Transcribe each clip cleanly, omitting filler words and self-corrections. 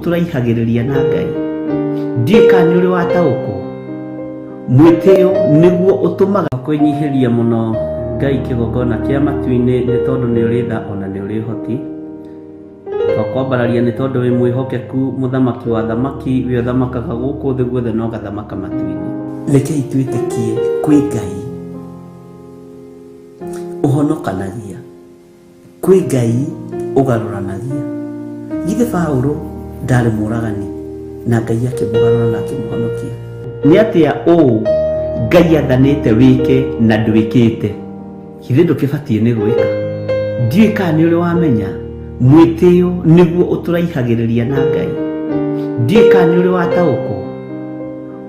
ũtũraihagĩrĩria na Ngai. Ndiũĩ kana nĩ ũrĩ wataũkwo. Mwĩtĩo nĩguo ũtũmaga kwĩnyihĩria mũno Ngai kĩgongona kĩa matu-inĩ nĩ tondũ nĩ ũrĩ tha ona nĩ ũrĩ ũhoti. Twakwambararia nĩ tondũ wĩ mwĩhokeku mũthamaki wa thamaki wĩ ũthamakaga gũkũ thĩ guothe na ũgathamaka matu-inĩ. Rekei twĩtĩkie kwĩ Ngai ũhonokanagia. Kwĩ Ngai ũgarũranagia. Githĩ Paũlũ ndarĩ mũragani na Ngai akĩmũgarũra na akĩmũhonokia? Nĩ atĩa ũũ Ngai athanĩte wĩke na ndwĩkĩte? Githĩ ndũkĩbatiĩ nĩ gwĩka? Ndiũĩ kana nĩ ũrĩ wamenya mwĩtĩo nĩguo ũtũraihagĩrĩria na Ngai. Ndiũĩ kana nĩ ũrĩ wataũkwo.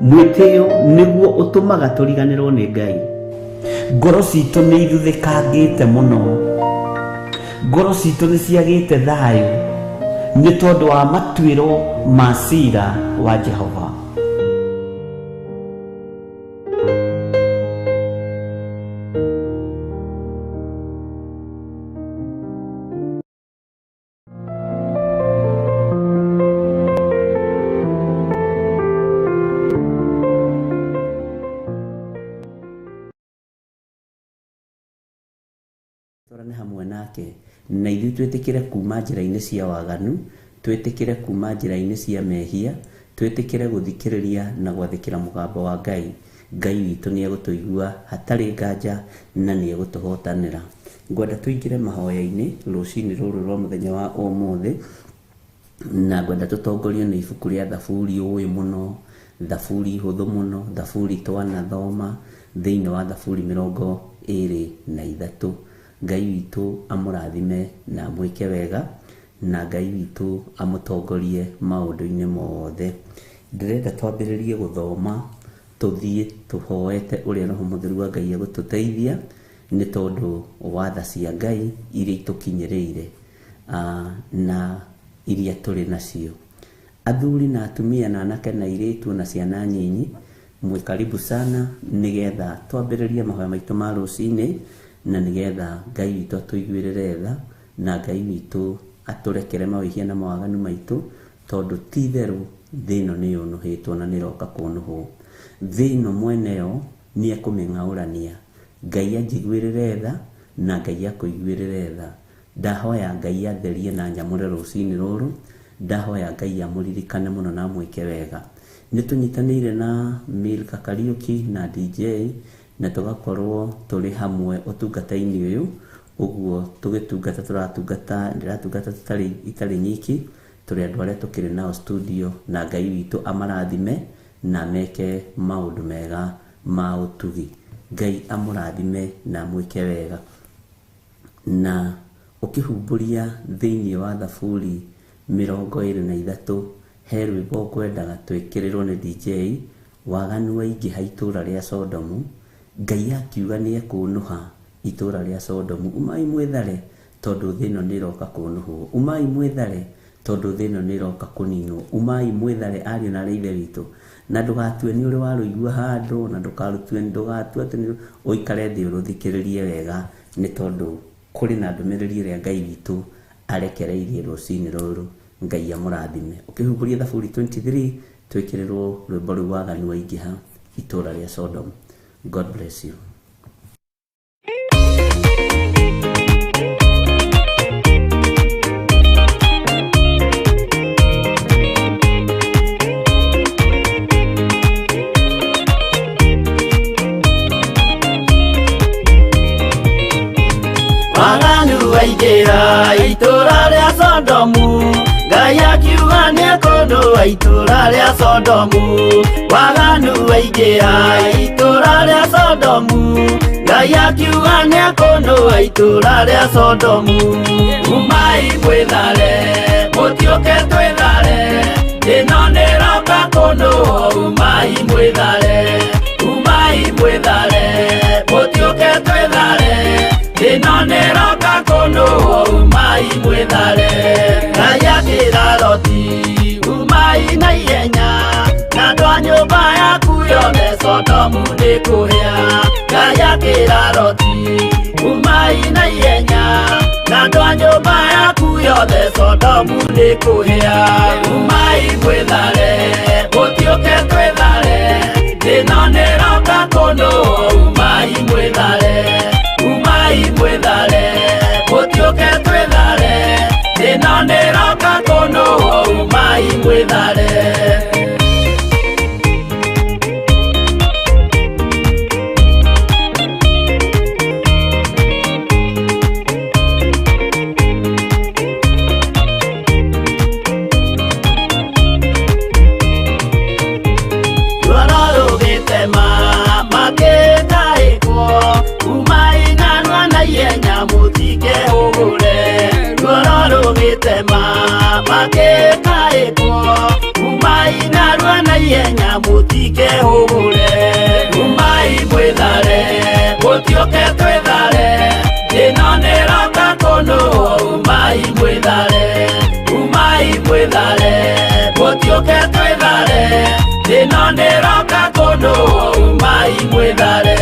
Mwĩtĩo nĩguo ũtũmaga tũriganĩrwo nĩ Ngai. Ngoro citũ nĩ ithuthĩkangĩte mũno. Ngoro citũ nĩ ciagĩte thayũ nĩ tondũ wa matuĩro ma cira wa Jehova. Twarane hamwe nake na ithuĩ twĩtĩkĩre kuma njĩra-inĩ cia waganu, twĩtĩkĩre kuma njĩra-inĩ cia mehia, twĩtĩkĩre gũthikĩrĩria na gwathĩkĩra mũgambo wa Ngai. Ngai witũ nĩ egũtũigua hatarĩ nganja na nĩ egũtũhotanĩra. Ngwenda tũingĩre mahoya-inĩ rũcinĩ rũrũ rwa mũthenya wa ũmũthĩ, na ngwenda tũtongorio nĩ ibuku rĩa Thaburi ũĩ mũno, Thaburi hũthũ mũno, Thaburi twanathoma thĩinĩ wa Thaburi 23. Ngai witũ amũrathime na amwĩke wega, na Ngai witũ amũtongorie maũndũ-inĩ mothe. Ndĩrenda twambĩrĩrie gũthoma tũthiĩ tũhoete ũrĩa Roho Mũtheru wa Ngai egũtũteithia nĩ tondũ wa tha cia Ngai iria itũkinyĩrĩire na iria tũrĩ nacio. Athuri na atumia na anake na airĩtu na ciana nyinyi, mwĩ karibu sana nĩgetha twambĩrĩrie mahoya maitũ ma rũcinĩ na nĩgetha Ngai witũ atũiguĩrĩre tha na Ngai witũ atũrekere mawĩhia na mawaganu maitũ tondũ ti itherũ thĩ ĩno nĩ yũnũhĩtwo na nĩ ĩroka kũnũhwo. Thĩ ĩno mwene yo nĩ ekũmĩng'aũrania. Ngai anjiguĩrĩre tha na Ngai akũiguĩrĩre tha. Ndahoya Ngai atherie na anyamũre rũcinĩ rũrũ. Ndahoya Ngai amũririkane mũno na amwĩke wega. Nĩ tũnyitanĩire na Milka Kariũki na DJ na tũgakorwo tũrĩ hamwe ũtungata-inĩ ũyũ. Ũguo tũgĩtungata tũratungata, ndĩratungata tũtarĩ itarĩ nyiki, tũrĩ andũ arĩa tũkĩrĩ nao studio na Ngai witũ amarathime na meke maũndũ mega ma ũtugi. Ngai amũrathime na amwĩke wega. Na ũkĩhumbũria thĩinĩ wa Thaburi 23 he rwĩmbo ngwendaga twĩkĩrĩrwo nĩ DJ, waganu waingĩha itũra rĩa Sodomu, Ngai akiuga nĩ ekũnũha itũra rĩa Sodomu, umai mwĩthare tondũ thĩ ĩno nĩ ĩroka kũnũhwo, umai mwĩthare tondũ thĩ ĩno nĩ ĩroka kũninwo, umai mwĩthare ariũ na aarĩ a Ithe witũ. Na ndũgatue nĩ ũrĩ warũigua handũ, na ndũkarũtue, ndũgatue atĩ nĩ ũikare thĩ ũrũthikĩrĩrie wega nĩ tondũ kũrĩ na ndũmĩrĩri ĩrĩa Ngai witũ arekereirie rũcinĩ rũrũ. Ngai amũrathime. Ũkĩhumbũria Thaburi 23 twĩkĩrĩrwo rwĩmbo rũu waganu waingĩha itũra rĩa Sodom. God bless you. Waganu waingĩha itũra rĩa Sodomu, Ngai akiuga nĩekũnũa itũra rĩa Sodomu. Waganu waingĩha itũra rĩa Sodomu, Ngai akiuga nĩekũnũa itũra rĩa Sodomu. Umai mwĩthare, mũtiũke twĩthare, ĩno nĩroka kũnũo, umai mwĩthare, umai mwĩthare, mũtiũke twĩthare, ĩno nĩroka kũnũo, umai mwĩthare. Ngai akĩra Loti, umai na ihenya, na andũ a nyũmba yaku yothe Sodomu nĩkũhĩa. Ngai akĩra Loti, umai na ihenya, na andũ a nyũmba yaku yothe Sodomu nĩkũhĩa. Umai ihenya mũtikehũgũre. Umai mwĩthare, mũtiũke twĩthare, ĩno nĩroka kũnũhwo. Umai mwĩthare, umai mwĩthare, mũtiũke twĩthare, ĩno nĩroka kũnũhwo. Umai mwĩthare.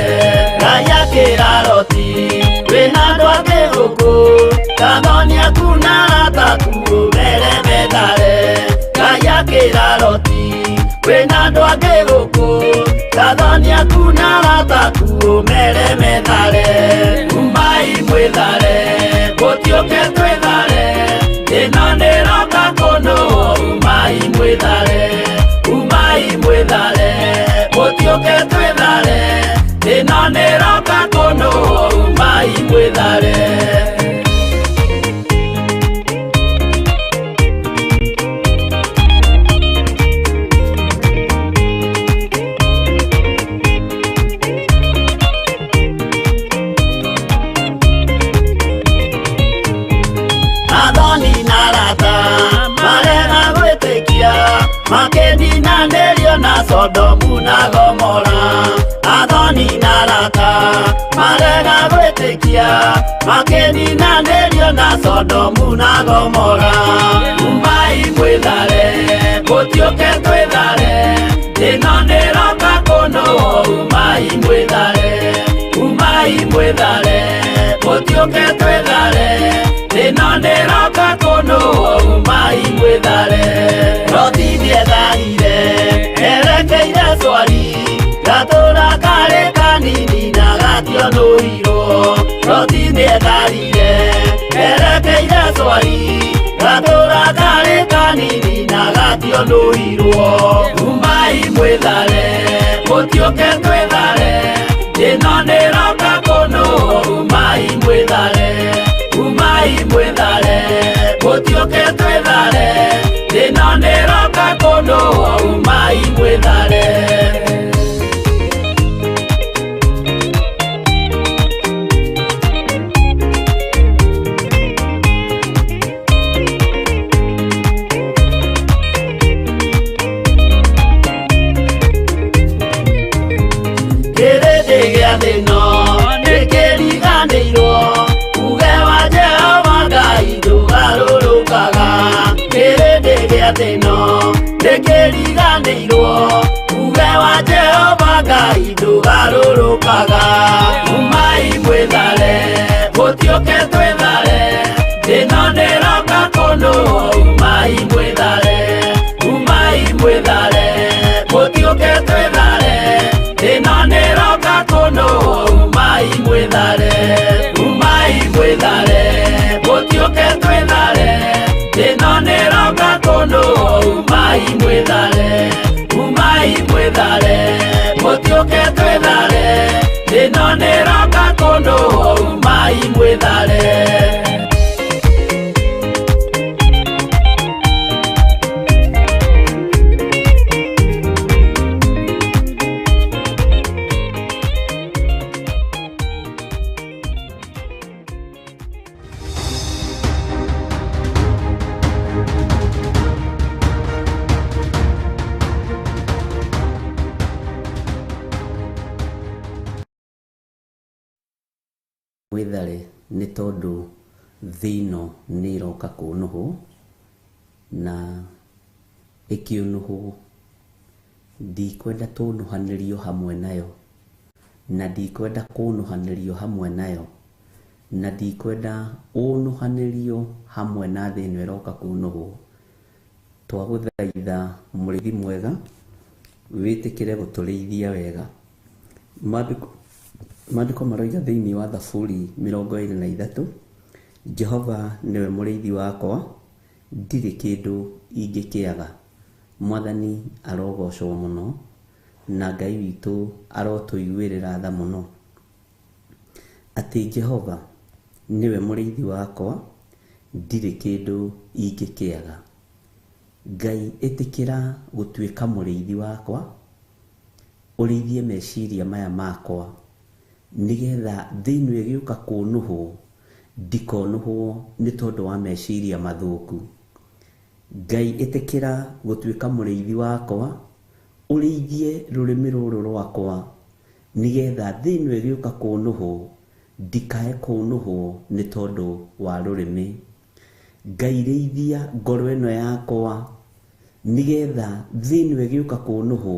Ngai akĩra Loti, wĩna andũ angĩ gũkũ, kathoni aku na arata aku ũmere methare. Ngai akĩra Loti, wĩna andũ angĩ gũkũ, kathoni aku na arata aku ũmere methare. Umai mwĩthare, mũtiũke twĩthare, ĩno nĩroka kũnũhwo. Umai mwĩthare, umai mwĩthare, mũtiũke twĩthare, ĩno nĩroka kũnũhwo. Umai mwĩthare. Athoni na arata marega gwĩtĩkia, makĩninanĩrio na Sodomu na Gomora. Athoni na arata marega gwĩtĩkia, makĩninanĩrio na Sodomu na Gomora. Umai mwĩthare, mũtiũke twĩthare, ĩno nĩroka kũnũhwo. Umai mwĩthare, umai mwĩthare, mũtiũke twĩthare, ĩno nĩroka kũnũhwo. Umai mwĩthare. Loti nĩetharire erekeire Swari, gatũra karĩ kanini na gationũirwo. Loti nĩetharire erekeire Swari, gatũra karĩ kanini na gationũirwo. Umai mwĩthare, mũtiũke twĩthare, ĩno nĩroka kũnũhwo. Umai mwĩthare, umai mwĩthare, mũtiũke twĩthare, ĩno nĩroka kũnũhwo. Umai mwĩthare. Kĩrĩndĩ gĩa thĩ ĩno nĩkĩriganĩirwo, uge wa Jehova Ngai ndũgarũrũkaga. Kĩrĩndĩ gĩa thĩ ĩno nĩkĩriganĩirwo, uge wa Jehova Ngai ndũgarũrũkaga. Umai mwĩthare, mũtiũke twĩthare, ĩno nĩroka kũnũhwo. Umai mwĩthare, umai mwĩthare, mũtiũke twĩthare, ĩno nĩroka kũnũhwo. Umai mwĩthare, umai mwĩthare, mũtiũke twĩthare, ĩno nĩroka kũnũhwo. Umai mwĩthare, umai mwĩthare, mũtiũke twĩthare, ĩno nĩroka kũnũhwo. Umai mwĩthare. Mwĩthare nĩ tondũ thĩ ĩno nĩ ĩroka kũnũhwo, na ĩkĩũnũhwo ndikwenda tũnũhanĩrio hamwe nayo, na ndikwenda kũnũhanĩrio hamwe nayo, na ndikwenda ũnũhanĩrio hamwe na thĩ ĩno ĩroka kũnũhwo. Twagũthaitha mũrĩithi mwega, wĩtĩkĩre gũtũrĩithia wega. Maandĩko maroiga thĩinĩ wa Thaburi 23, Jehova nĩwe mũrĩithi wakwa, ndirĩ kĩndũ ingĩkĩaga. Mwathani arogocwo mũno, na Ngai witũ arotũiguĩrĩra tha mũno. Atĩ Jehova nĩwe mũrĩithi wakwa, ndirĩ kĩndũ ingĩkĩaga. Ngai ĩtĩkĩra gũtuĩka mũrĩithi wakwa, ũrĩithie meciria maya makwa, nĩgetha thĩ ĩno ĩgĩũka kũnũhwo, ndikonũhwo nĩ tondũ wa meciria mathũku. Ngai ĩtĩkĩra gũtuĩka mũrĩithi wakwa, Ũrĩithie rũrĩmĩ rũrũ rwakwa nĩgetha thĩ ĩno ĩgĩũka kũnũhwo ndikae kũnũhwo nĩ tondũ wa rũrĩmĩ. Ngai rĩithia ngoro ĩno yakwa nĩgetha thĩ ĩno ĩgĩũka kũnũhwo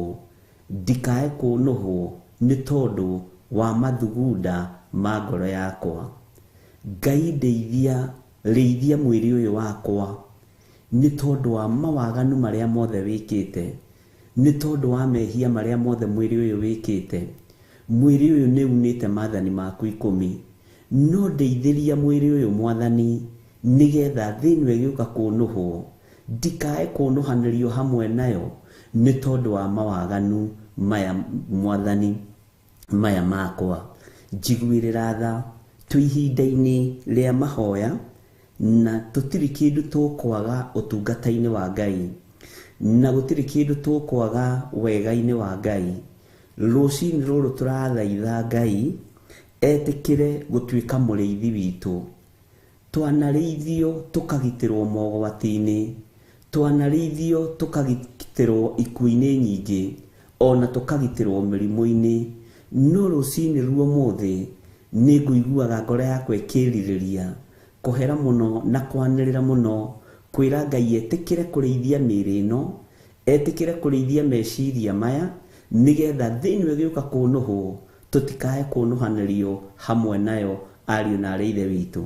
ndikae kũnũhwo nĩ tondũ wa mathugunda ma ngoro yakwa. Ngai ndeithia, rĩithia mwĩrĩ ũyũ wakwa nĩ tondũ wa mawaganu marĩa mothe wĩkĩte, nĩ tondũ wa mehia marĩa mothe mwĩrĩ ũyũ wĩkĩte. Mwĩrĩ ũyũ nĩ unĩte maathani maku 10, no ndeithĩria mwĩrĩ ũyũ Mwathani nĩgetha thĩ ĩno ĩgĩũka kũnũhwo ndikae kũnũhanĩrio hamwe nayo nĩ tondũ wa mawaganu maya Mwathani maya makwa. Njiguĩrĩra tha, twĩ ihinda-inĩ rĩa mahoya na tũtirĩ kĩndũ tũkwaga ũtungata-inĩ wa Ngai, na gũtirĩ kĩndũ tũkwaga wega-inĩ wa Ngai. Rũcinĩ rũrũ tũrathaitha Ngai etĩkĩre gũtuĩka mũrĩithi witũ. Twanarĩithio tũkagitĩrwo mogwati-inĩ, twanarĩithio tũkagitĩrwo ikuũ-inĩ nyingĩ, ona tũkagitĩrwo mĩrimũ-inĩ. No rũcinĩ ruo ũmũthĩ nĩ ngũiguaga ngoro yakwa ĩkĩrirĩria kũhera mũno na kwanĩrĩra mũno kwĩra Ngai etĩkĩre kũrĩithia mĩĩrĩ ĩno, etĩkĩre kũrĩithia meciria maya, nĩgetha thĩ ĩno ĩgĩũka kũnũhwo tũtikae kũnũhanĩrio hamwe nayo ariũ na arĩ ithe witũ.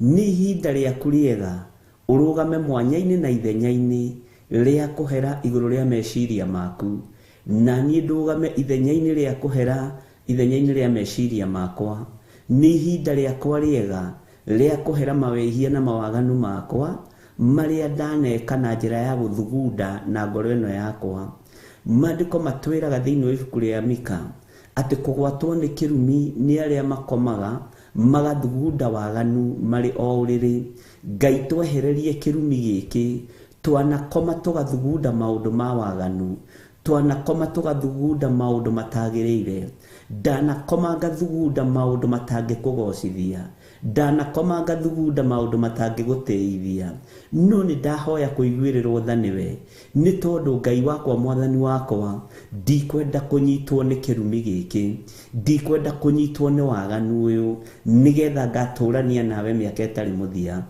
Nĩ ihinda rĩaku rĩega ũrũgame mwanya-inĩ na ithenya-inĩ rĩa kũhera igũrũ rĩa meciria maku, na niĩ ndũgame ithenya-inĩ rĩa kũhera ithenya-inĩ rĩa meciria makwa. Nĩ ihinda rĩakwa rĩega rĩa kũhera mawĩhia na mawaganu makwa marĩa ndaneka na njĩra ya gũthugunda na ngoro ĩno yakwa. Maandĩko matwĩraga thĩinĩ wa ibuku rĩa Mika atĩ kũgwatwo nĩ kĩrumi nĩ arĩa makomaga magathugunda waganu marĩ o ũrĩrĩ. Ngai twehererie kĩrumi gĩkĩ, twanakoma tũgathugunda maũndũ ma waganu, twanakoma tũgathugunda maũndũ matagĩrĩire, ndanakoma ngathugunda maũndũ matangĩkũgocithia, ndanakoma ngathugunda maũndũ matangĩgũtĩithia. No nĩ ndahoya kũiguĩrĩrwo tha nĩwe, nĩ tondũ Ngai wakwa Mwathani wakwa ndikwenda kũnyitwo nĩ kĩrumi gĩkĩ, ndikwenda kũnyitwo nĩ waganu ũyũ, nĩgetha ngatũrania nawe mĩaka ĩtarĩ mũthia.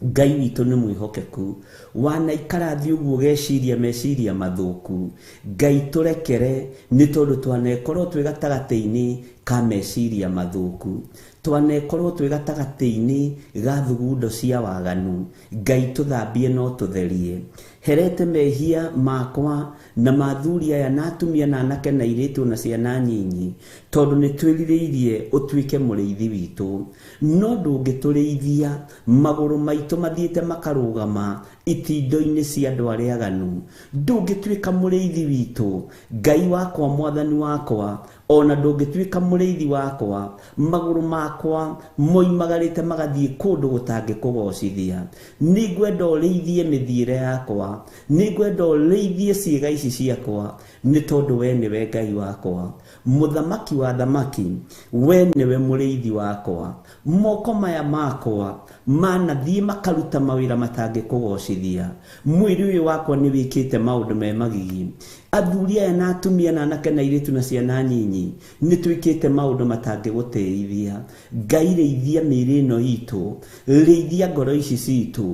Ngai witũ nĩ mwĩhokeku, wanaikara thĩ ũguo ũgeciria meciria mathũku, Ngai tũrekere nĩ tondũ twanekorwo twĩ gatagatĩ-inĩ ka meciria mathũku, twanekorwo twĩ gatagatĩ-inĩ ga thugundo cia waganu. Ngai tũthambie no tũtherie. Herete mehia makwa na mathuri aya na atumia na anake na airĩtu na ciana nyinyi, tondũ nĩ twĩrirĩirie ũtuĩke mũrĩithi witũ. No ndũngĩtũrĩithia magũrũ maitũ mathiĩte makarũgama itindo-inĩ cia andũ arĩa aganu. Ndũngĩtuĩka mũrĩithi witũ, Ngai wakwa Mwathani wakwa, ona ndũngĩtuĩka mũrĩithi wakwa, magũrũ makwa moimagarĩte magathiĩ kũndũ gũtangĩkũgocithia. Nĩngwenda ũrĩithie mĩthiĩre yakwa, nĩngwenda ũrĩithie ciĩga ici ciakwa, nĩ tondũ we nĩwe Ngai wakwa, mũthamaki wa thamaki, we nĩwe mũrĩithi wakwa. Moko maya makwa manathiĩ makaruta mawĩra matangĩkũgocithia. Mwĩrĩ ũyũ wakwa nĩ wĩkĩte maũndũ me magigi. Athuri aya na atumia na anake na airĩtu na ciana nyinyi nĩ twĩkĩte maũndũ matangĩgũtĩithia. Ngai rĩithia mĩĩrĩ ĩno itũ, rĩithia ngoro ici citũ,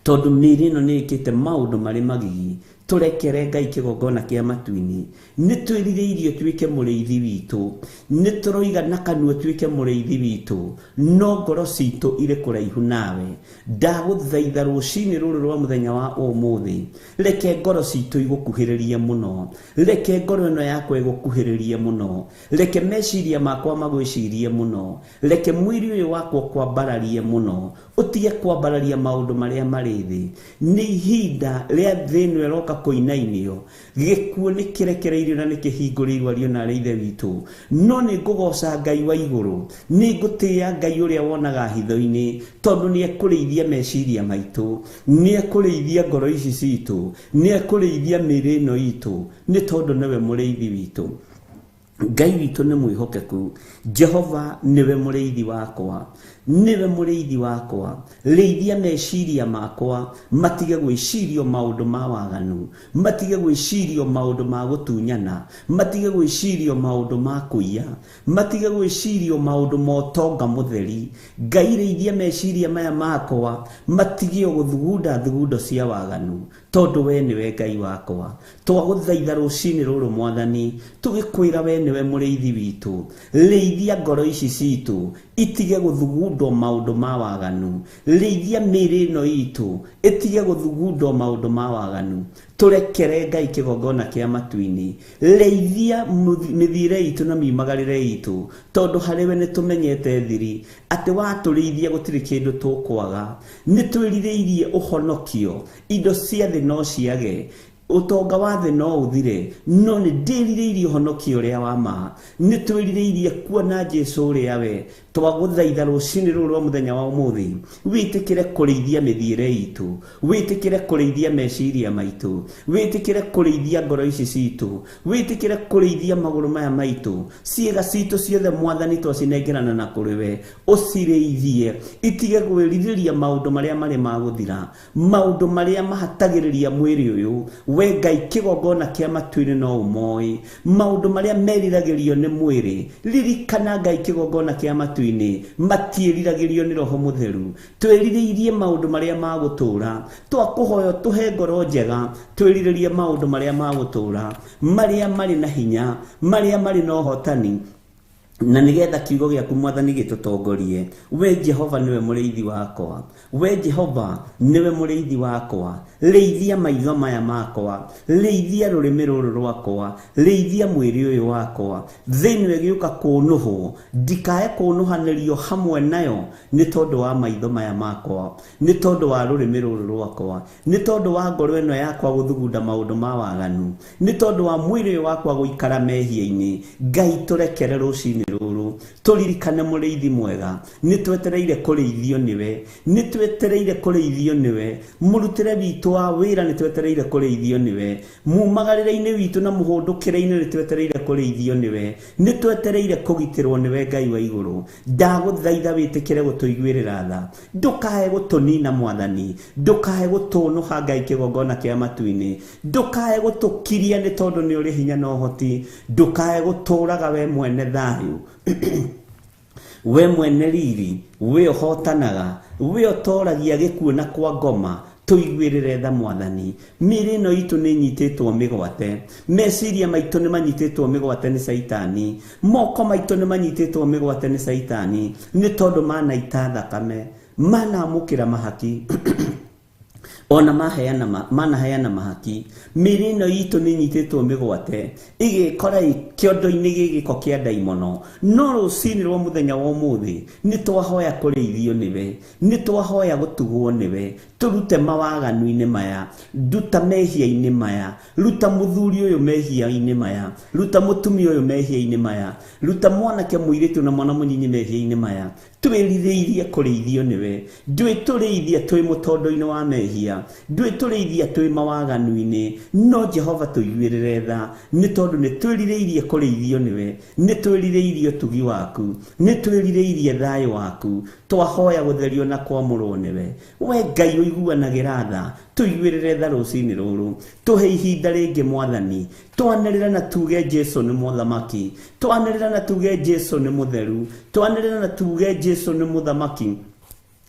tondũ mĩĩrĩ ĩno nĩ ĩkĩte maũndũ marĩ magigi. Tũrekere Ngai kĩgongona kĩa matu-inĩ. Nĩ twĩrirĩirie ũtuĩke mũrĩithi witũ, nĩ tũroiga na kanua ũtuĩke mũrĩithi witũ, no ngoro citũ irĩ kũraihu nawe. Ndagũthaitha rũcinĩ rũrũ rwa mũthenya wa ũmũthĩ, reke ngoro citũ igũkuhĩrĩrie mũno, reke ngoro ĩno yakwa ĩgũkuhĩrĩrie mũno, reke meciria makwa magwĩcirie mũno, reke mwĩrĩ ũyũ wakwa kwambararie mũno, ũtige kwambararia maũndũ marĩa marĩ thĩ. Nĩ ihinda rĩa thĩ ĩno ĩroka kũinainio, gĩkuũ nĩ kĩrekereirio na nĩ kĩhingũrĩirwo ariũ na arĩ ithe witũ. No nĩ ngũgoca Ngai wa igũrũ, nĩ ngũtĩĩa Ngai ũrĩa wonaga hitho-inĩ, tondũ nĩ ekũrĩithia meciria maitũ, nĩ ekũrĩithia ngoro ici citũ, nĩ ekũrĩithia mĩĩrĩ ĩno itũ, nĩ tondũ nĩwe mũrĩithi witũ. Ngai witũ nĩ mwĩhokeku, Jehova nĩwe mũrĩithi wakwa. Nĩwe mũrĩithi wakwa, rĩithia meciria makwa, matige gwĩcirio maũndũ ma waganu, matige gwĩcirio maũndũ ma gũtunyana, matige gwĩcirio maũndũ ma kũiya, matige gwĩcirio maũndũ ma ũtonga mũtheri. Ngai rĩithia meciria maya makwa, matige gũthugunda thugundo cia waganu, tondũ we nĩwe Ngai wakwa. Twagũthaitha rũcinĩ rũrũ Mwathani, tũgĩkwĩra we nĩwe mũrĩithi witũ, rĩithia ngoro ici citũ itige gũthugundwo maũndũ ma waganu, rĩithia mĩĩrĩ ĩno itũ ĩtige gũthugundwo maũndũ ma waganu. Tũrekere Ngai kĩgongona kĩa matu-inĩ, rĩithia mĩthiĩre itũ na miumagarĩre itũ, tondũ harĩ we nĩtũmenyete thiri atĩ watũrĩithia gũtirĩ kĩndũ tũkwaga. Nĩtwĩrirĩirie ũhonokio, indo cia thĩ no ciage, ũtonga wa thĩ no ũthire, no nĩ ndĩrirĩirie ũhonokio ũrĩa wa ma. Nĩtwĩrirĩirie kuona Jesũ ũrĩa we. Twagũthaitha rũcinĩ rũrũ rwa mũthenya wa ũmũthĩ, wĩtĩkĩre kũrĩithia mĩthiĩre itũ, wĩtĩkĩre kũrĩithia meciria maitũ, wĩtĩkĩre kũrĩithia ngoro ici citũ, wĩtĩkĩre kũrĩithia magũrũ maya maitũ, ciĩga citũ ciothe Mwathani twacinengerana na kũrĩ we, ũcirĩithie itige gwĩrirĩria maũndũ marĩa marĩ ma gũthira, maũndũ marĩa mahatagĩrĩria mwĩrĩ ũyũ. We Ngai kĩgongona kĩa matu-inĩ no ũmoĩ, maũndũ marĩa meriragĩrio nĩ mwĩrĩ, ririkana Ngai kĩgongona kĩa matu-inĩ matiĩriragĩrio nĩ Roho Mũtheru. Twĩrirĩirie maũndũ marĩa ma gũtũũra, twakũhoya tũhe ngoro njega, twĩrirĩrie maũndũ marĩa ma gũtũũra, marĩa marĩ na hinya, marĩa marĩ na ũhotani, na nĩgetha kiugo gĩaku Mwathani gĩtũtongorie. We Jehova nĩwe mũrĩithi wakwa, we Jehova nĩwe mũrĩithi wakwa, rĩithia maitho maya makwa, rĩithia rũrĩmĩ rũrũ rwakwa, rĩithia mwĩrĩ ũyũ wakwa. Thĩ ĩno ĩgĩũka kũnũhwo, ndikae kũnũhanĩrio hamwe nayo nĩ tondũ wa maitho maya makwa, nĩ tondũ wa rũrĩmĩ rũrũ rwakwa, nĩ tondũ wa ngoro ĩno yakwa gũthugunda maũndũ ma waganu, nĩ tondũ wa mwĩrĩ ũyũ wakwa gũikara mehia-inĩ. Ngai tũrekere rũcinĩ rũrũ, tũririkane mũrĩithi mwega, nĩ twetereire kũrĩithio nĩwe, nĩ twetereire kũrĩithio nĩwe, mũrutĩre witũ wa wĩra nĩ twetereire kũrĩithio nĩwe, mumagarĩre-inĩ witũ na mũhũndũkĩre-inĩ nĩ twetereire kũrĩithio nĩwe, nĩ twetereire kũgitĩrwo nĩwe Ngai wa igũrũ. Ndagũthaitha wĩtĩkĩre gũtũiguĩrĩra tha, ndũkae gũtũnina Mwathani, ndũkae gũtũnũha Ngai kĩgongona kĩa matu-inĩ, ndũkae gũtũkiria nĩ tondũ nĩ ũrĩ hinya na ũhoti, ndũkae gũtũũraga we mwene thayũ, we mwene riri, we ũhotanaga, we ũtoragia gĩkuũ na kwa ngoma. Tũiguĩrĩre tha Mwathani. Mĩĩrĩ ĩno itũ nĩ ĩnyitĩtwo mĩgwate, meciria maitũ nĩ manyitĩtwo mĩgwate nĩ Caitani, moko maitũ nĩ manyitĩtwo mĩgwate nĩ Caitani, nĩ tondũ manaita thakame, manamũkĩra mahaki ona manaheana mahaki. Mĩĩrĩ ĩno itũ nĩ ĩnyitĩtwo mĩgwate, ĩgĩkora kĩondo-inĩ gĩgĩko kĩa ndaimono. No rũcinĩ rwa mũthenya wa ũmũthĩ nĩ twahoya kũrĩithio nĩwe, nĩ twahoya gũtugwo nĩwe, tũrute mawaganu-inĩ maya, nduta mehia-inĩ maya, ruta mũthuri ũyũ mehia-inĩ maya, ruta mũtumia ũyũ mehia-inĩ maya, ruta mwanake mũirĩtu na mwana mũnyinyi mehia-inĩ maya. Twĩrirĩirie kũrĩithio nĩwe, ndwĩtũrĩithia twĩ mũtondo-inĩ wa mehia, ndwĩtũrĩithia twĩ mawaganu-inĩ, no Jehova tũiguĩrĩre tha, nĩ tondũ nĩ twĩrirĩirie kũrĩithio nĩwe, nĩ twĩrirĩirie ũtugi waku, nĩ twĩrirĩirie thayũ waku. Twahoya gũtherio na kwamũrwo nĩwe. We Ngai ũiguanagĩra tha, tũiguĩrĩre tha rũcinĩ rũrũ, tũhe ihinda rĩngĩ Mwathani, twanĩrĩra na tuge Jesũ nĩ mũthamaki, twanĩrĩra na tuge Jesũ nĩ mũtheru, twanĩrĩra na tuge Jesũ nĩ mũthamaki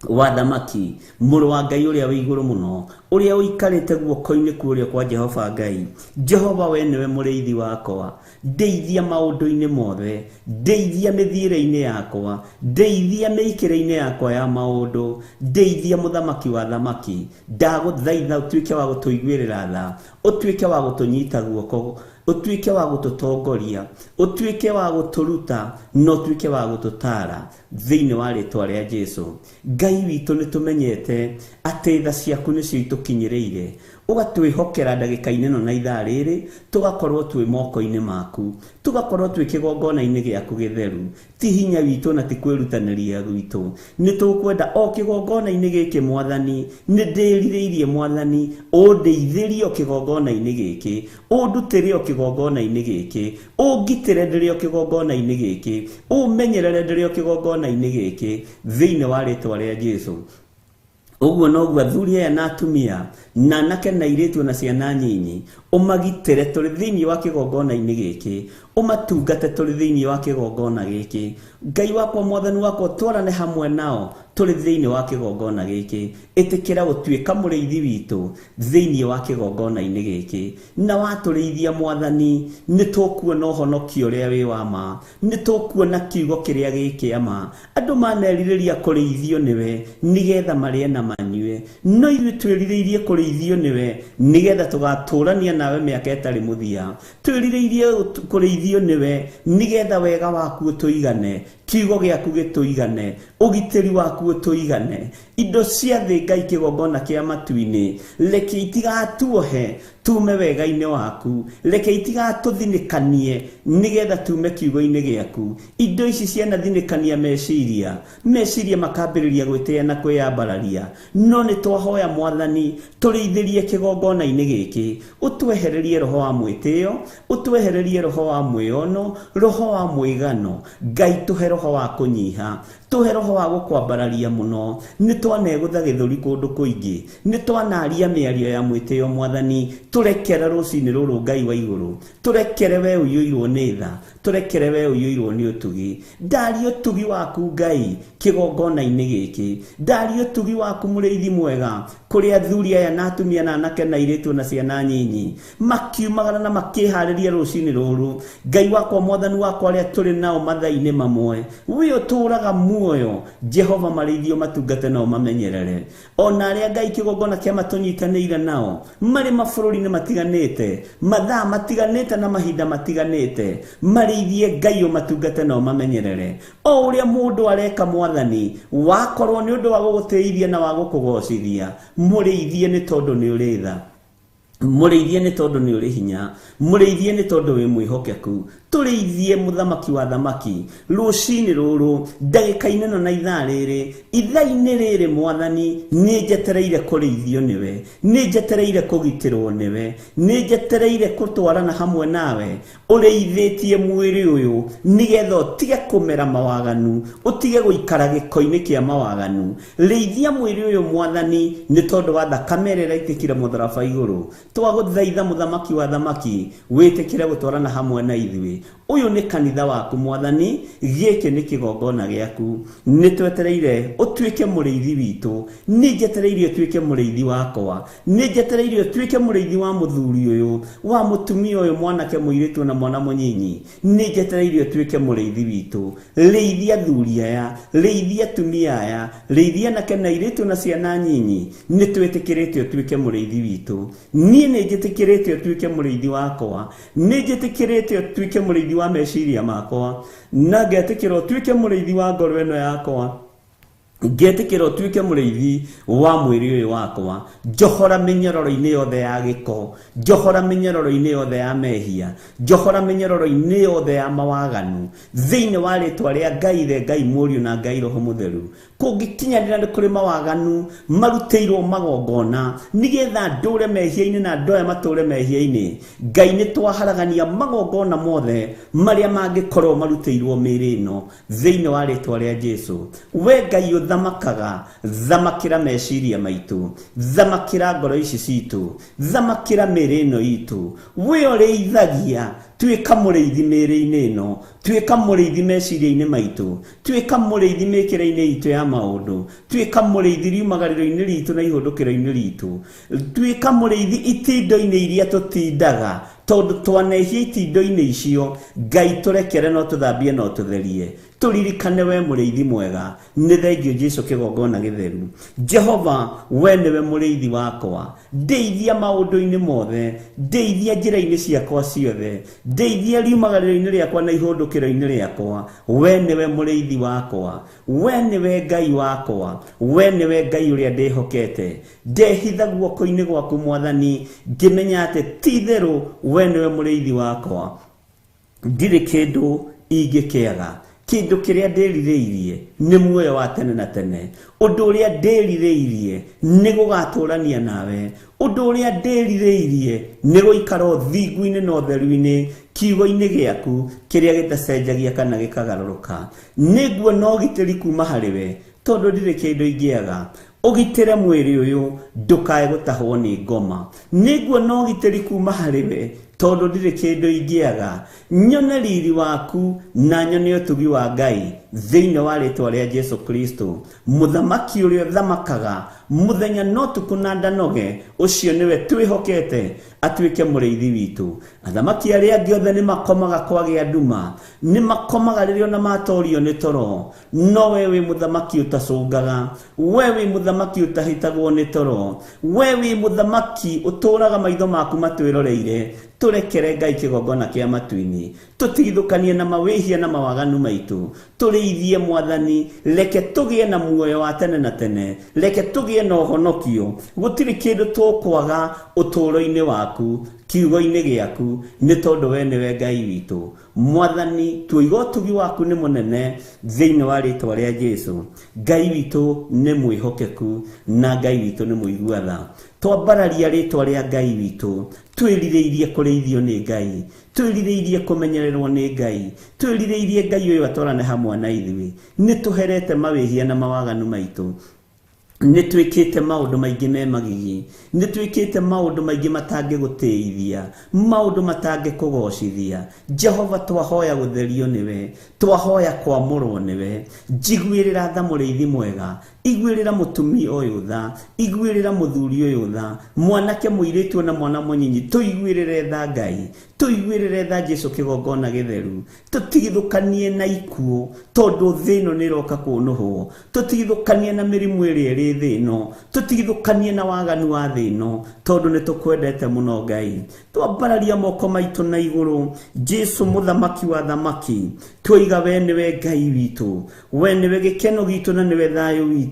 wa thamaki, mũrũ wa Ngai ũrĩa wĩ igũrũ mũno, ũrĩa ũikarĩte guoko-inĩ kũrĩa kwa Jehova Ngai. Jehova we nĩwe mũrĩithi wakwa, ndeithia maũndũ-inĩ mothe, ndeithia mĩthiĩre-inĩ yakwa, ndeithia mĩikĩre-inĩ yakwa ya maũndũ, ndeithia mũthamaki wa thamaki. Ndagũthaitha ũtuĩke wa gũtũiguĩrĩra tha, ũtuĩke wa gũtũnyita guoko, ũtuĩke wa gũtũtongoria, ũtuĩke wa gũtũruta, na ũtuĩke wa gũtũtaara thĩinĩ wa rĩtwa rĩa Jesũ. Ngai witũ nĩ tũmenyete atĩ tha ciaku nĩcio itũkinyĩrĩire, ũgatwĩhokera ndagĩka-inĩ ĩno na ithaa rĩrĩ, tũgakorwo twĩ moko-inĩ maku, tũgakorwo twĩ kĩgongona-inĩ gĩaku gĩtheru. Ti hinya witũ na ti kwĩrutanĩria gwitũ, nĩ tũkwenda o kĩgongona-inĩ gĩkĩ Mwathani, nĩ ndĩrirĩirie Mwathani ũndeithĩrie o kĩgongona-inĩ gĩkĩ, ũndutĩre o kĩgongona kĩgongona-inĩ gĩkĩ, ũngitĩre ndĩrĩ o kĩgongona-inĩ gĩkĩ, ũmenyerere ndĩrĩ o kĩgongona-inĩ gĩkĩ, thĩinĩ wa rĩtwa rĩa Jesũ. Ũguo noguo athuri aya na atumia na anake na airĩtu na ciana nyinyi, ũmagitĩre tũrĩ thĩinĩ wa kĩgongona-inĩ gĩkĩ, ũmatungate tũrĩ thĩinĩ wa kĩgongona gĩkĩ. Ngai wakwa, mwathani wakwa, twarane hamwe nao tũrĩ thĩinĩ wa kĩgongona gĩkĩ. Ĩtĩkĩra gũtuĩka mũrĩithi witũ thĩinĩ wa kĩgongona-inĩ gĩkĩ, na watũrĩithia mwathani, nĩ tũkuona ũhonokio ũrĩa wĩ wa ma, nĩ tũkuona kiugo kĩrĩa gĩ kĩa ma. Andũ manerirĩria kũrĩithio nĩwe nĩgetha marĩe na manyue, no ithuĩ twĩrirĩirie kũrĩithio nĩwe nĩgetha tũgatũrania nawe mĩaka ĩtarĩ mũthia. Twĩrirĩirie kũrĩithio nĩwe nĩgetha wega waku ũtũigane, kiugo gĩaku gĩtũigane, ũgitĩri waku ũtũigane. Indo cia thĩ Ngai kĩgongona kĩa matu-inĩ, reke itigatuohe tume wega-inĩ waku, reke itigatũthinĩkanie nĩgetha tume kiugo-inĩ gĩaku. Indo ici cianathinĩkania meciria, meciria makambĩrĩria gwĩtĩa na kwĩyambararia, no nĩ twahoya mwathani tũrĩithĩrie kĩgongona-inĩ gĩkĩ, ũtwehererie roho wa mwĩtĩo, ũtwehererie roho wa mwĩono, roho wa mwĩgano. Ngai tũhe roho wa kũnyiha, tũhe roho wa gũkwambararia mũno. Nĩ twanegũtha gĩthũri kũndũ kũingĩ, nĩ twanaria mĩario ya mwĩtĩo mwathani, tũrekere rũcinĩ rũrũ Ngai wa igũrũ, tũrekere we ũiyũirwo nĩ tha, tũrekere we ũiyũirwo nĩ ũtugi. Ndaria ũtugi waku Ngai kĩgongona-inĩ gĩkĩ, ndaria ũtugi waku mũrĩithi mwega kũrĩ athuri aya na atumia na anake na airĩtu na ciana nyinyi, makiumagara na makĩharĩria rũcinĩ rũrũ. Ngai wakwa, mwathani wakwa, arĩa tũrĩ nao mathaa-inĩ mamwe, we ũtũũraga muoyo, Jehova marĩithio matungate nao mamenyerere. Ona arĩa Ngai kĩgongona kĩa matũnyitanĩire nao marĩ mabũrũri-inĩ matiganĩte, mathaa matiganĩte na mahinda matiganĩte, marĩithie Ngai ũmatungate nao mamenyerere. O ũrĩa mũndũ areka mwathani, wakorwo nĩ ũndũ wa gũgũtĩithia na wa gũkũgocithia, mũrĩithie nĩ tondũ nĩ ũrĩ tha, mũrĩithie nĩ tondũ nĩ ũrĩ hinya, mũrĩithie nĩ tondũ wĩ mwĩhokeku. Tũrĩithie mũthamaki wa thamaki rũcinĩ rũrũ, ndagĩka-inĩ ĩno na ithaa rĩrĩ, ithaa-inĩ rĩrĩ mwathani, nĩ njetereire kũrĩithio nĩwe, nĩ njetereire kũgitĩrwo nĩwe, nĩ njetereire gũtwarana hamwe nawe. Ũrĩithĩtie mwĩrĩ ũyũ nĩgetha ũtige kũmera mawaganu, ũtige gũikara gĩko-inĩ kĩa mawaganu. Rĩithia mwĩrĩ ũyũ mwathani, nĩ tondũ wa thakame ĩrĩa ĩraitĩkire mũtharaba igũrũ. Twagũthaitha mũthamaki wa thamaki, wĩtĩkĩre gũtwarana hamwe na ithuĩ. Ũyũ nĩ kanitha waku mwathani, gĩkĩ nĩ kĩgongona gĩaku. Nĩ twetereire ũtuĩke mũrĩithi witũ, nĩ njetereire ũtuĩke mũrĩithi wakwa, nĩ njetereire ũtuĩke mũrĩithi wa mũthuri ũyũ, wa mũtumia ũyũ, mwanake, mũirĩtu na mwana mũnyinyi. Nĩ njetereire ũtuĩke mũrĩithi witũ. Rĩithia athuri aya, rĩithia atumia aya, rĩithia anake na airĩtu na ciana nyinyi. Nĩ twĩtĩkĩrĩte ũtuĩke mũrĩithi witũ. Niĩ nĩ njĩtĩkĩrĩte ũtuĩke mũrĩithi wakwa, nĩ njĩtĩkĩrĩte ũtuĩke mũrĩithi wa meciria makwa, na ngetĩkĩra ũtuĩke mũrĩithi wa ngoro ĩno yakwa, ngetĩkĩra ũtuĩke mũrĩithi wa mwĩrĩ ũyũ wakwa. Njohora mĩnyororo-inĩ yothe ya gĩko, njohora mĩnyororo-inĩ yothe ya mehia, njohora mĩnyororo-inĩ yothe ya mawaganu, thĩinĩ wa rĩtwa rĩa Ngai Ithe, Ngai Mũriũ na Ngai Roho Mũtheru. Kũngĩkinyanĩra nĩ kũrĩ mawaganu marutĩirwo magongona nĩgetha ndũre mehia-inĩ na andũ aya matũre mehia-inĩ, Ngai nĩ twaharagania magongona mothe marĩa mangĩkorwo marutĩirwo mĩĩrĩ ĩno thĩinĩ wa rĩtwa rĩa Jesũ. We Ngai ũthamakaga, thamakĩra meciria maitũ, thamakĩra ngoro ici citũ, thamakĩra mĩĩrĩ ĩno itũ. We ũrĩithagia, tuĩka mũrĩithi mĩĩrĩ-inĩ ĩno, tuĩka mũrĩithi meciria-inĩ maitũ, tuĩka mũrĩithi mĩkĩre-inĩ itũ ya maũndũ, tuĩka mũrĩithi riumagarĩro-inĩ ritũ na ihũndũkĩro-inĩ ritũ, tuĩka mũrĩithi itindo-inĩ iria tũtindaga, tondũ twanehia itindo-inĩ icio. Ngai tũrekere no tũthambie no tũtherie, tũririkane we mũrĩithi mwega. Nĩ thengio Jesũ kĩgongona gĩtheru. Jehova, we nĩwe mũrĩithi wakwa, ndeithia maũndũ-inĩ mothe, ndeithia njĩra-inĩ ciakwa ciothe, ndeithia riumagarĩro-inĩ rĩakwa na ihũndũkĩro-inĩ rĩakwa. We nĩwe mũrĩithi wakwa, we nĩwe Ngai wakwa, we nĩwe Ngai ũrĩa ndĩhokete. Ndehitha guoko-inĩ gwaku mwathani, ngĩmenya atĩ ti itherũ we nĩwe mũrĩithi wakwa, ndirĩ kĩndũ ingĩkĩaga. Kĩndũ kĩrĩa ndĩrirĩirie nĩ muoyo wa tene na tene. Ũndũ ũrĩa ndĩrirĩirie nĩ gũgatũrania nawe. Ũndũ ũrĩa ndĩrirĩirie nĩ gũikara ũthingu-inĩ na ũtheru-inĩ kiugo-inĩ gĩaku kĩrĩa gĩtacenjagia kana gĩkagarũrũka. Nĩnguona ũgitĩri kuma harĩ we tondũ ndirĩ kĩndũ ingĩaga. Ũgitĩre mwĩrĩ ũyũ ndũkae gũtahwo nĩ ngoma. Nĩnguona ũgitĩri kuma harĩ we tondũ ndirĩ kĩndũ ingĩaga. Nyone riri waku na nyone ũtugi wa Ngai thĩinĩ wa rĩtwa rĩa Jesu Kristo, mũthamaki ũrĩa ũthamakaga mũthenya no ũtukũ na ndanoge, ũcio nĩwe twĩhokete atuĩke mũrĩithi witũ. Athamaki arĩa angĩ othe nĩ makomaga kwagĩa nduma, nĩ makomaga rĩrĩa ona matorio nĩ toro, no we wĩ mũthamaki ũtacũngaga, we wĩ mũthamaki ũtahĩtagwo nĩ toro, we wĩ mũthamaki ũtũraga maitho maku matwĩroreire. Tũrekere Ngai kĩgongona kĩa matu-inĩ, tũtigithũkanie na mawĩhia na mawaganu maitũ, tũrĩithie Mwathani, reke tũgĩe na muoyo wa tene na tene, reke tũgĩe na ũhonokio. Gũtirĩ kĩndũ tũkwaga ũtũũro-inĩ waku, kiugo-inĩ gĩaku, nĩ tondũ we nĩwe Ngai witũ. Mwathani, tuiga ũtugi waku nĩ mũnene thĩinĩ wa rĩtwa rĩa Jesu. Ngai witũ nĩ mwĩhokeku na Ngai witũ nĩ mũigua tha. Twambararia rĩtwa rĩa Ngai witũ, twĩrirĩirie kũrĩithio nĩ Ngai, twĩrirĩirie kũmenyererwo nĩ Ngai, twĩrirĩirie Ngai ũyũ atwarane hamwe na ithuĩ. Nĩ tũherete mawĩhia na mawaganu maitũ, nĩ twĩkĩte maũndũ maingĩ me magigi, nĩ twĩkĩte maũndũ maingĩ matangĩgũtĩithia, maũndũ matangĩkũgocithia. Jehova, twahoya gũtherio nĩwe, twahoya kwamũrwo nĩwe. Njiguĩrĩra tha mũrĩithi mwega, iguĩrĩra mũtumia ũyũ tha, iguĩrĩra mũthuri ũyũ tha, mwanake mũirĩtu na mwana mũnyinyi, tũiguĩrĩre tha Ngai, tũiguĩrĩre tha Jesu kĩgongona gĩtheru. Tũtigithũkanie na ikuũ tondũ thĩ ĩno nĩ ĩroka kũnũhwo, tũtigithũkanie na mĩrimũ ĩrĩa ĩrĩ thĩ ĩno, tũtigithũkanie na waganu wa thĩ ĩno tondũ nĩ tũkwendete mũno Ngai. Twambararia moko maitũ na igũrũ, Jesu mũthamaki wa thamaki, twoiga we nĩwe Ngai witũ, we nĩwe gĩkeno gitũ na nĩwe thayũ witũ.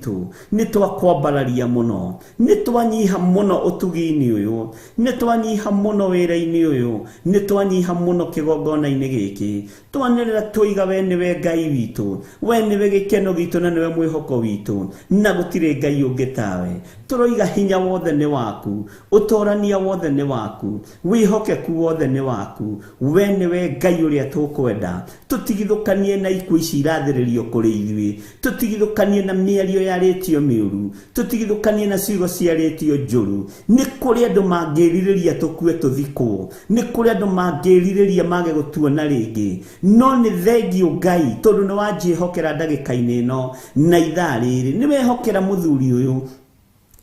Nĩ twakwambararia mũno, nĩ twanyiha mũno ũtugi-inĩ ũyũ, nĩ twanyiha mũno wĩra-inĩ ũyũ, nĩ twanyiha mũno kĩgongona-inĩ gĩkĩ. Twanĩrĩra twoiga we nĩwe Ngai witũ, we nĩwe gĩkeno gitũ na nĩwe mwĩhoko witũ, na gũtirĩ Ngai ũngĩ tawe. Tũroiga hinya wothe nĩ waku, ũtorania wothe nĩ waku, wĩhokeku wothe nĩ waku, we nĩwe Ngai ũrĩa tũkwenda. Tũtigithũkanie na ikuũ ici irathĩrĩrio kũrĩ ithuĩ, tũtigithũkanie na mĩario yarĩtio mĩũru, tũtigithũkanie na ciugo ciarĩtio njũru. Nĩ kũrĩ andũ mangĩrirĩria tũkue tũthikwo, nĩ kũrĩ andũ mangĩrirĩria mage gũtuona rĩngĩ, no nĩ thengio Ngai tondũ nĩ wanjĩhokera ndagĩka-inĩ ĩno na ithaa rĩrĩ. Nĩ wehokera mũthuri ũyũ,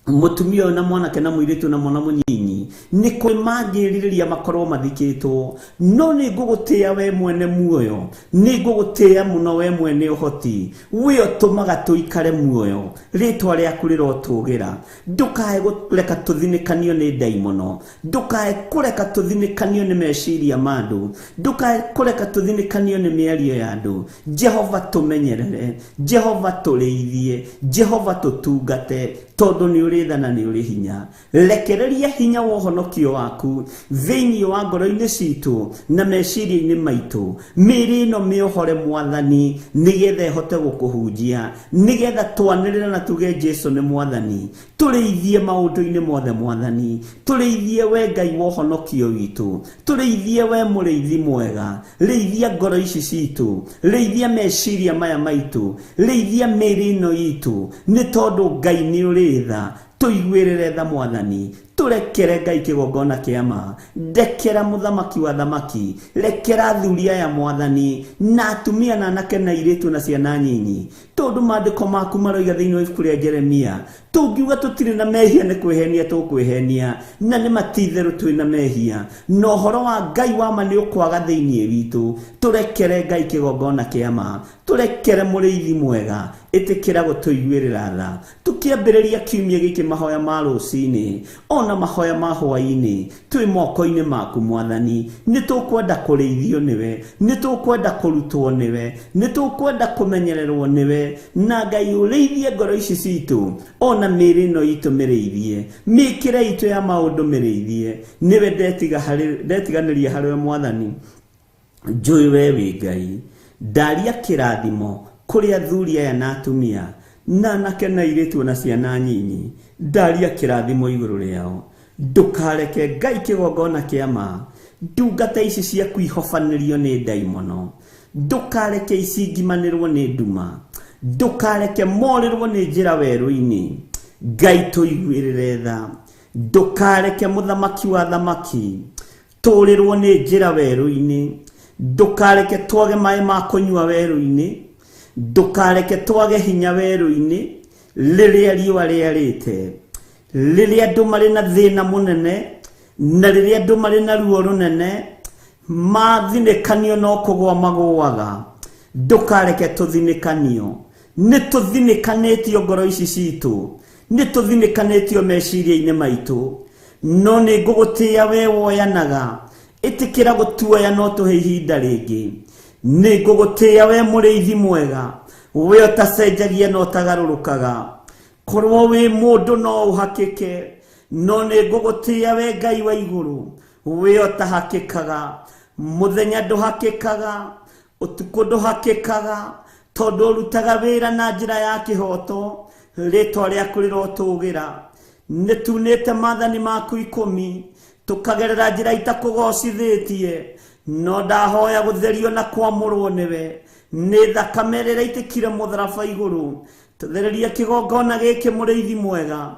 mũtumia ũyũ na mwanake na mũirĩtu na mwana mũnyinyi, nĩ kũrĩ mangĩrirĩria makorwo mathikĩtwo, no nĩ ngũgũtĩĩa we mwene muoyo, nĩ ngũgũtĩĩa mũno we mwene ũhoti, we ũtũmaga tũikare muoyo, rĩtwa rĩaku rĩrotũgĩra. Ndũkae kũreka tũthinĩkanio nĩ ndaimono, ndũkae kũreka tũthinĩkanio nĩ meciria ma andũ, ndũkae kũreka tũthinĩkanio nĩ mĩario ya andũ. Jehova tũmenyerere, Jehova tũrĩithie, Jehova tũtungate, tondũ nĩ ũrĩ tha na nĩ ũrĩ hinya. Rekereria hinya wa ũhonokio waku thĩinĩ wa ngoro-inĩ citũ na meciria-inĩ maitũ. Mĩĩrĩ ĩno mĩohore Mwathani, nĩgetha ĩhote gũkũhunjia, nĩgetha twanĩrĩre na tuge Jesu nĩ Mwathani. Tũrĩithie maũndũ-inĩ mothe Mwathani, tũrĩithie we Ngai wa ũhonokio witũ, tũrĩithie we mũrĩithi mwega. Rĩithia ngoro ici citũ, rĩithia meciria maya maitũ, rĩithia mĩĩrĩ ĩno itũ, nĩ tondũ Ngai nĩ ũrĩ tha. Tũiguĩrĩre tha Mwathani, tũrekere Ngai kĩgongona kĩa ma. Ndekera mũthamaki wa thamaki, rekera athuri aya Mwathani, na atumia na anake na airĩtu na ciana nyinyi, tondũ maandĩko maku maroiga thĩinĩ wa ibuku rĩa Jeremia, tũngiuga tũtirĩ na mehia nĩ kwĩhenia tũkwĩhenia, na nĩ matitherũ twĩ na mehia, na ũhoro wa Ngai wa ma nĩ ũkwaga thĩinĩ witũ. Tũrekere Ngai kĩgongona kĩa ma, tũrekere mũrĩithi mwega, ĩtĩkĩra gũtũiguĩrĩra tha. Tũkĩambĩrĩria kiumia gĩkĩ mahoya ma rũcinĩ ona mahoya ma hwaĩ-inĩ, twĩ moko-inĩ maku Mwathani. Nĩ tũkwenda kũrĩithio nĩwe, nĩ tũkwenda kũrutwo nĩwe, nĩ tũkwenda kũmenyererwo nĩwe, na Ngai ũrĩithie ngoro ici citũ ona mĩĩrĩ ĩno itũ mĩrĩithie, mĩĩkĩre itũ ya maũndũ mĩrĩithie. Nĩwe ndetiganĩria harĩwe Mwathani, njũĩ we wĩ Ngai. Ndaria kĩrathimo kũrĩ athuri aya na atumia na anake na airĩtu na ciana nyinyi. Ndaria kĩrathimo igũrũ rĩao. Ndũkareke Ngai kĩgongona kĩa ma ndungata ici ciaku ihobanĩrio nĩ ndaimono. Ndũkareke icingimanĩrwo nĩ nduma. Ndũkareke morĩrwo nĩ njĩra werũ-inĩ. Ngai tũiguĩrĩre tha. Ndũkareke mũthamaki wa thamaki tũrĩrwo nĩ njĩra werũ-inĩ. Ndũkareke twage maĩ ma kũnyua werũ-inĩ. Ndũkareke twage hinya werũ-inĩ rĩrĩa riũa rĩarĩte, rĩrĩa andũ marĩ na thĩna mũnene na rĩrĩa andũ marĩ na ruo rũnene, mathinĩkanio no kũgũa magũaga. Ndũkareke tũthinĩkanio. Nĩ tũthinĩkanĩtio ngoro ici citũ, nĩ tũthinĩkanĩtio meciria-inĩ maitũ, no nĩ ngũgũtĩĩa we woyanaga. Ĩtĩkĩra gũtuoya no tũhe ihinda rĩngĩ. Nĩ ngũgũtĩĩa we mũrĩithi mwega, we ũtacenjagia na ũtagarũrũkaga. Korwo wĩ mũndũ no ũhakĩke, no nĩ ngũgũtĩĩa we Ngai wa igũrũ, we ũtahakĩkaga. Mũthenya ndũhakĩkaga, ũtukũ ndũhakĩkaga, tondũ ũrutaga wĩra na njĩra ya kĩhooto. Rĩtwa rĩaku rĩrotũgĩra. Nĩ tunĩte maathani maku 10, tũkagerera njĩra itakũgocithĩtie, no ndahoya gũtherio na kwamũrwo nĩwe nĩ thakame ĩrĩa ĩitĩkire mũtharaba igũrũ. Tũthererie kĩgongona gĩkĩ mũrĩithi mwega.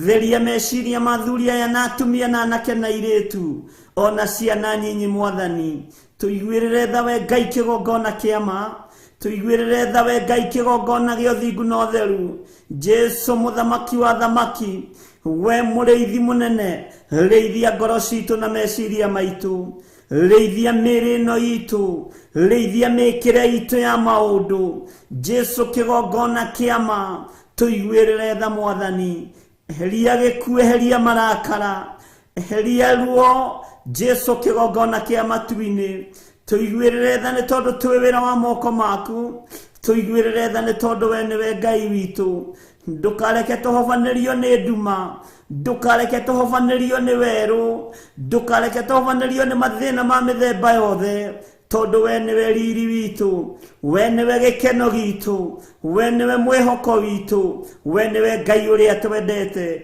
Theria meciria ma athuri aya na atumia na anake na airĩtu ona ciana nyinyi mwathani. Tũiguĩrĩre tha we Ngai kĩgongona kĩa ma. Tũiguĩrĩre tha we Ngai kĩgongona gĩa ũthingu na ũtheru. Jesu mũthamaki wa thamaki, we mũrĩithi mũnene, rĩithia ngoro citũ na meciria maitũ, rĩithia mĩĩrĩ ĩno itũ, rĩithia mĩĩkĩre itũ ya maũndũ. Jesu kĩgongona kĩa ma, tũiguĩrĩre tha mwathani. Eheria gĩkuũ, eheria marakara, eheria ruo. Jesu kĩgongona kĩa matu-inĩ, tũiguĩrĩre tha nĩ tondũ twĩ wĩra wa moko maku. Tũiguĩrĩre tha nĩ tondũ we nĩwe Ngai witũ. Ndũkareke tũhobanĩrio nĩ nduma, ndũkareke tũhobanĩrio nĩ werũ, ndũkareke tũhobanĩrio nĩ mathĩna ma mĩthemba yothe, tondũ we nĩwe riri witũ, we nĩwe gĩkeno gitũ, we nĩwe mwĩhoko witũ, we nĩwe Ngai ũrĩa twendete.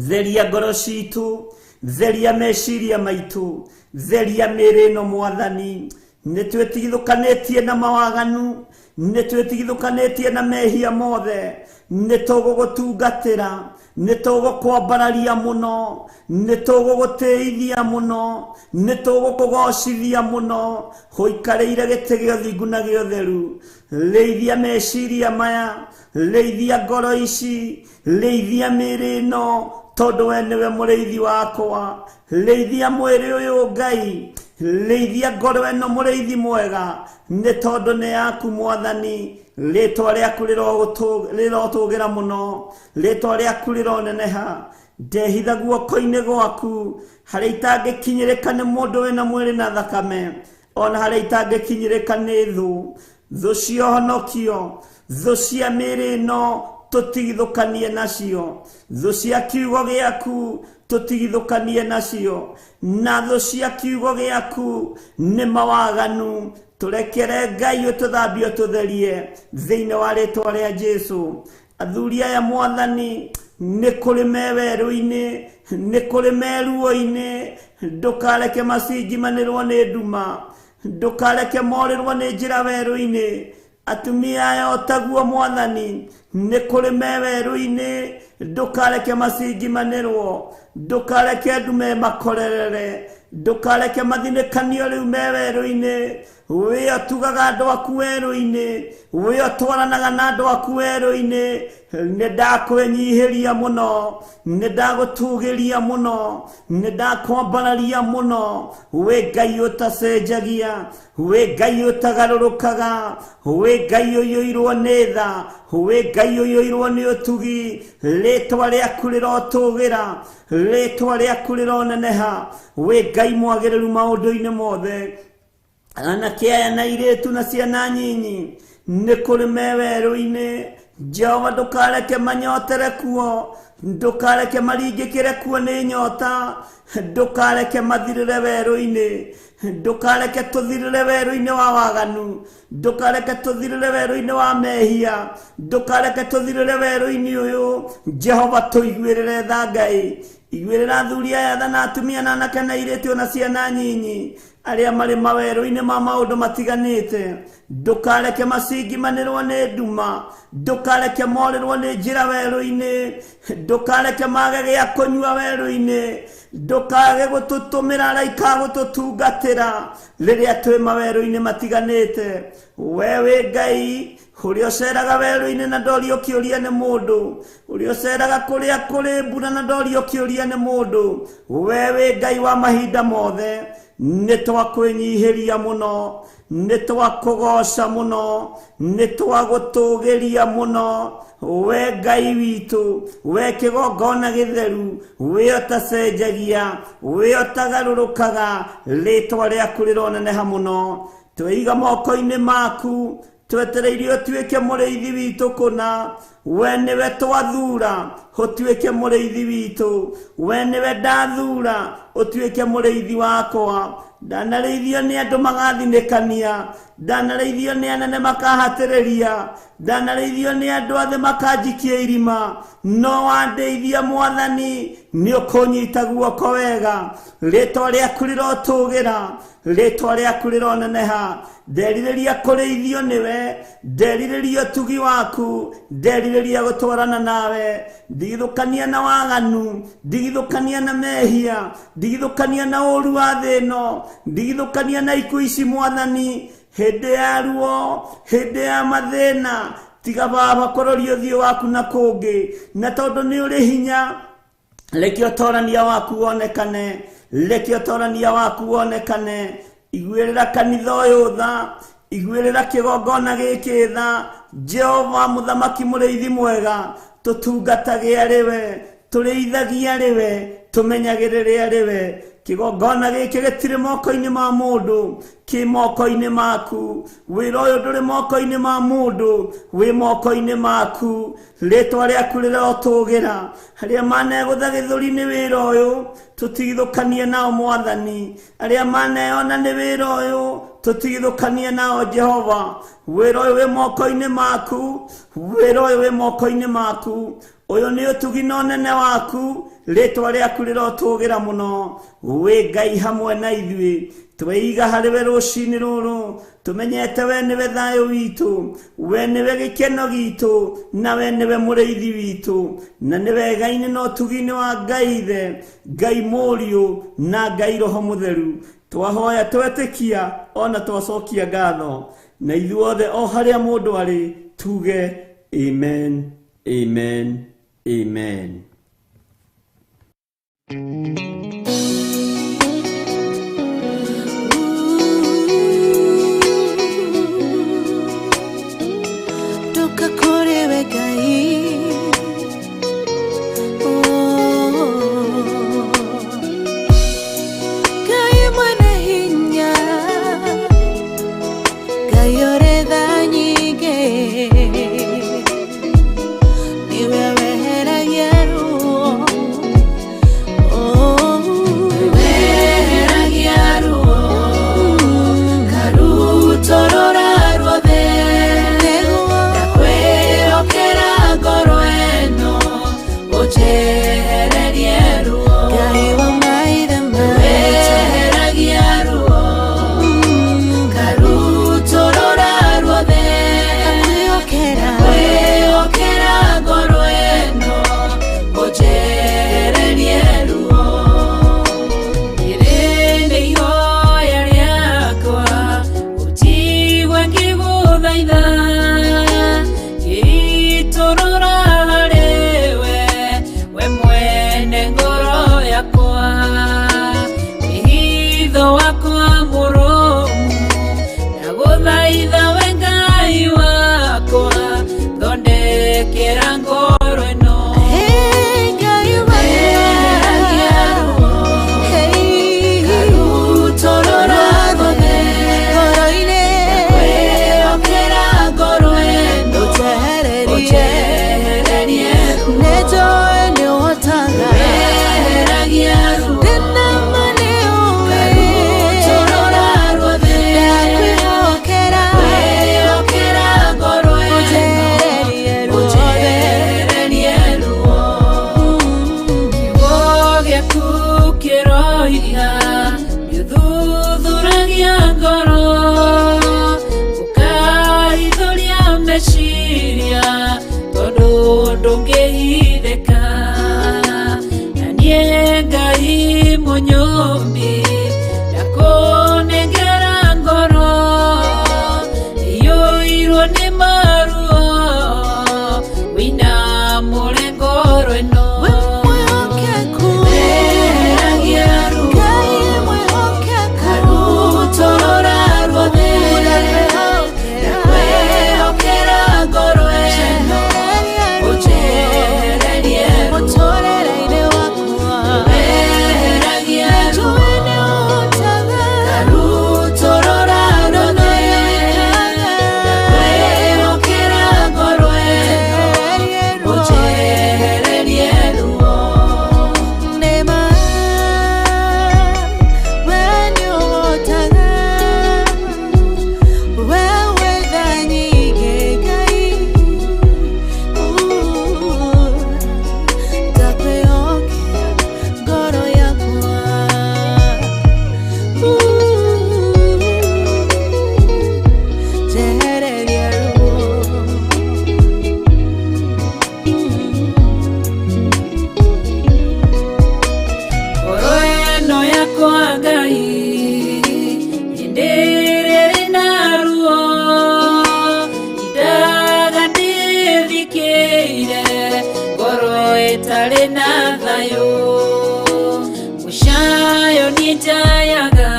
Theria ngoro citũ, theria meciria maitũ, theria mĩĩrĩ ĩno mwathani. Nĩ twĩtigithũkanĩtie na mawaganu, nĩ twĩtigithũkanĩtie na mehia mothe. Nĩ tũgũgũtungatĩra, nĩ tũgũkwambararia mũno, nĩ tũgũgũtĩithia mũno, nĩ tũgũkũgocithia mũno. Ũikarĩire gĩtĩ gĩa ũthingu na gĩa ũtheru. Rĩithia meciria maya, rĩithia ngoro ici, rĩithia mĩĩrĩ ĩno, tondũ we nĩwe mũrĩithi wakwa. Rĩithia mwĩrĩ ũyũ Ngai, rĩithia ngoro ĩno mũrĩithi mwega, nĩ tondũ nĩ yaku mwathani. Rĩtwa rĩaku rĩrotũgĩra mũno, rĩtwa rĩaku rĩroneneha. Ndehitha guoko-inĩ gwaku harĩa itangĩkinyĩrĩka nĩ mũndũ wĩna mwĩrĩ na thakame, ona harĩa itangĩkinyĩrĩka nĩ thũ. Thũ cia ũhonokio, thũ cia mĩĩrĩ ĩno tũtigithũkanie nacio, thũ cia kiugo gĩaku tũtigithũkanie nacio, na thũ cia kiugo gĩaku nĩ mawaganu. Tũrekere Ngai ũtũthambie ũtũtherie thĩinĩ wa rĩtwa rĩa Jesu. Athuri aya mwathani, nĩ kũrĩ me werũ-inĩ, nĩ kũrĩ me ruo-inĩ. Ndũkareke macingimanĩrwo nĩ nduma, ndũkareke morĩrwo nĩ njĩra werũ-inĩ. Atumia aya o taguo mwathani, nĩ kũrĩ me werũ-inĩ, ndũkareke macingimanĩrwo, ndũkareke ndume makorerere, ndũkareke mathinĩkanio rĩu me werũ-inĩ. We ũtugaga andũ aku werũ-inĩ, we ũtwaranaga na andũ aku werũ-inĩ. Nĩ ndakwĩnyihĩria mũno, nĩ ndagũtũgĩria mũno, nĩ ndakwambararia mũno. We Ngai ũtacenjagia, we Ngai ũtagarũrũkaga, we Ngai ũiyũirwo nĩ tha, we Ngai ũiyũirwo nĩ ũtugi. Rĩtwa rĩaku rĩrotũgĩra, rĩtwa rĩaku rĩroneneha. We Ngai mwagĩrĩru maũndũ-inĩ mothe. Anake aya na airĩtu na ciana nyinyi nĩ kũrĩ me werũ-inĩ. Jehova ndũkareke manyotere kuo, Ndũkareke maringĩkĩre kuo nĩ nyota, ndũkareke mathirĩre werũ-inĩ, ndũkareke tũthirĩre werũ-inĩ wa waganu, ndũkareke tũthirĩre werũ-inĩ wa mehia, ndũkareke tũthirĩre werũ-inĩ ũyũ. Jehova tũiguĩrĩre tha Ngai, iguĩrĩra athuri aya tha na atumia na anake na airĩtu ona ciana nyinyi arĩa marĩ mawerũ-inĩ ma maũndũ matiganĩte. Ndũkareke macingimanĩrwo nĩ nduma, ndũkareke morĩrwo nĩ njĩra werũ-inĩ, ndũkareke mage gĩa kũnyua werũ-inĩ, ndũkage gũtũtũmĩra araika a gũtũtungatĩra rĩrĩa twĩ mawerũ-inĩ matiganĩte. We wĩ Ngai ũrĩa ũceraga werũ-inĩ na ndorio kĩũria nĩ mũndũ, ũrĩa ũceraga kũrĩa kũrĩ mbura na ndorio kĩũria nĩ mũndũ. We wĩ Ngai wa mahinda mothe, nĩ twakwĩnyihĩria mũno, nĩ twakũgoca mũno, nĩ twagũtũgĩria mũno. We Ngai witũ, we kĩgongona gĩtheru, we ũtacenjagia, we ũtagarũrũkaga, rĩtwa rĩaku rĩroneneha mũno. Twĩiga moko-inĩ maku, twetereire ũtuĩke mũrĩithi witũ kũna. We nĩwe twathura ũtuĩke mũrĩithi witũ, we nĩwe ndathura ũtuĩke mũrĩithi wakwa. Ndanarĩithio nĩ andũ magathinĩkania, ndanarĩithio nĩ anene makahatĩrĩria, ndanarĩithio nĩ andũ othe makanjikia irima, no wandeithia Mwathani, nĩ ũkũnyita guoko wega. Rĩtwa rĩaku rĩrotũgĩra, rĩtwa rĩaku rĩroneneha. Nderirĩria kũrĩithio nĩwe, nderirĩria ũtugi waku, nderirĩria gũtwarana nawe. Ndigithũkania na waganu, ndigithũkania na mehia, ndigithũkania na ũru wa thĩ ĩno, ndigithũkania na ikuũ ici Mwathani. Hĩndĩ ya ruo, hĩndĩ ya mathĩna, tiga Baba kũroria ũthiũ waku na kũngĩ, na tondũ nĩ ũrĩ hinya, reke ũtorania waku wonekane, reke ũtorania waku wonekane. Iguĩrĩra kanitha ũyũ tha, iguĩrĩra kĩgongona gĩkĩ tha. Jehova mũthamaki mũrĩithi mwega, tũtungatage arĩ we, tũrĩithagie arĩ we, tũmenyagĩrĩre arĩ we. Kĩgongona gĩkĩ gĩtirĩ moko-inĩ ma mũndũ, kĩ moko-inĩ maku. Wĩra ũyũ ndũrĩ moko-inĩ ma mũndũ, wĩ moko-inĩ maku. Rĩtwa rĩaku rĩrotũgĩra. Arĩa manegũtha gĩthũri nĩ wĩra ũyũ, tũtigithũkanie nao Mwathani. Arĩa maneyona nĩ wĩra ũyũ, tũtigithũkanie nao Jehova. Wĩra ũyũ wĩ moko-inĩ maku, wĩra ũyũ wĩ moko-inĩ maku. Ũyũ nĩ ũtugi na ũnene waku, rĩtwa rĩaku rĩrotũgĩra mũno. Wĩ Ngai hamwe na ithuĩ, tweiga harĩ we rũcinĩ rũrũ, tũmenyete we nĩwe thayũ witũ, we nĩwe gĩkeno gitũ, na we nĩwe mũrĩithi witũ, na nĩ wega-inĩ na ũtugi-inĩ wa Ngai Ithe, Ngai Mũriũ, na Ngai Roho Mũtheru. Twahoya twetĩkia ona twacokia ngatho, na ithuothe o harĩa mũndũ arĩ tuge amen, amen, amen. Ndoka kũrĩ we Ngai, oh, Ngai mwene hinya, Ngai ũrĩ tha nyingĩ, nĩwe weheragia ruo, oh. ũroiga nĩũthuthuragia ngoro ũkaithũria meciria tondũ ndũngĩhithĩka na niĩ Ngai mũnyũmbi ndakũnengera ngoro iyũirwo nĩ maruo wĩinamũre ngoro ĩno We mwĩhokeku, Weheragia ruo Ngai mwĩhokeku, Karutũrũra ruothe ndakwĩhokera ngoro ĩno ũnjehererie ruo mũtũrĩre-inĩ wakwa Weheragia ruo njũĩ nĩũhotaga Karutũrũra ruothe ndakwĩhokera ngoro ĩno ũnjehererie ruo Nĩma we nĩũhotaga we wĩ tha nyingĩ Ngai ndakwĩhokera ngoro yakwa njehereria ruo. Ngoro ĩno yakwa Ngai hĩndĩ ĩrĩa ĩrĩ na ruo indaga ndĩthikĩire ngoro ĩtarĩ na thayũ mũcayo niĩ njayaga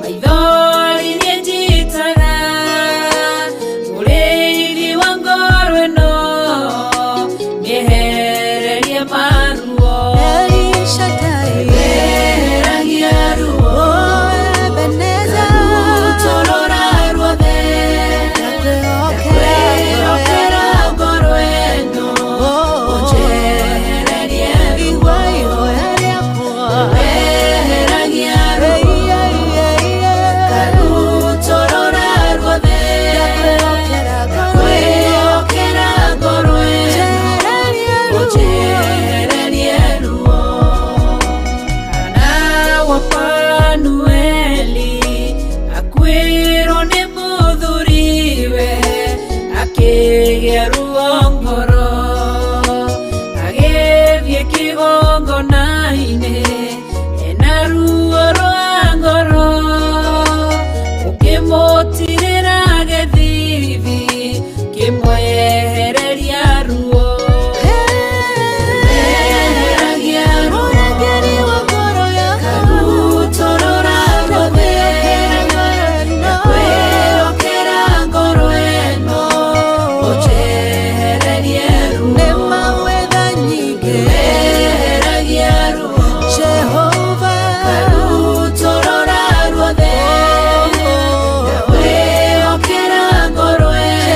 maithori niĩ njitaga mũrĩithi wa ngoro ĩno mĩehererie maruo El Shaddai, Weheragia ruo oh Ebenezer, Karutũrũra ruothe ndakwĩhokera ndakwĩhokera ngoro ĩno ũnjehererie ruo igua ihoya rĩakwa. Weheragia ruo Ei, ei, ei, ei. Karutũrũra ruothe Ndakwĩhokera ngoro ĩno, ndakwĩhokera ngoro ĩno njehererie ruo. ũnjehererie ruo Hana wa Fanueli akuĩrwo nĩ mũthuriwe akĩgĩa ruo ngoro agĩthiĩ kĩgongona-inĩ ena ruo rwa ngoro ũkĩmũtirĩra gĩthithi kĩmwehereria ruo Weheragia ruo Mũrangĩri wa ngoro yakwa, Karutũrũra ruothe ndakwĩhokera ngoro ĩno ũnjehererie ruo nĩma wĩ tha nyingĩ, Weheragia ruo Jehova. Karutũrũra ruothe ndakwĩhokera ngoro ĩno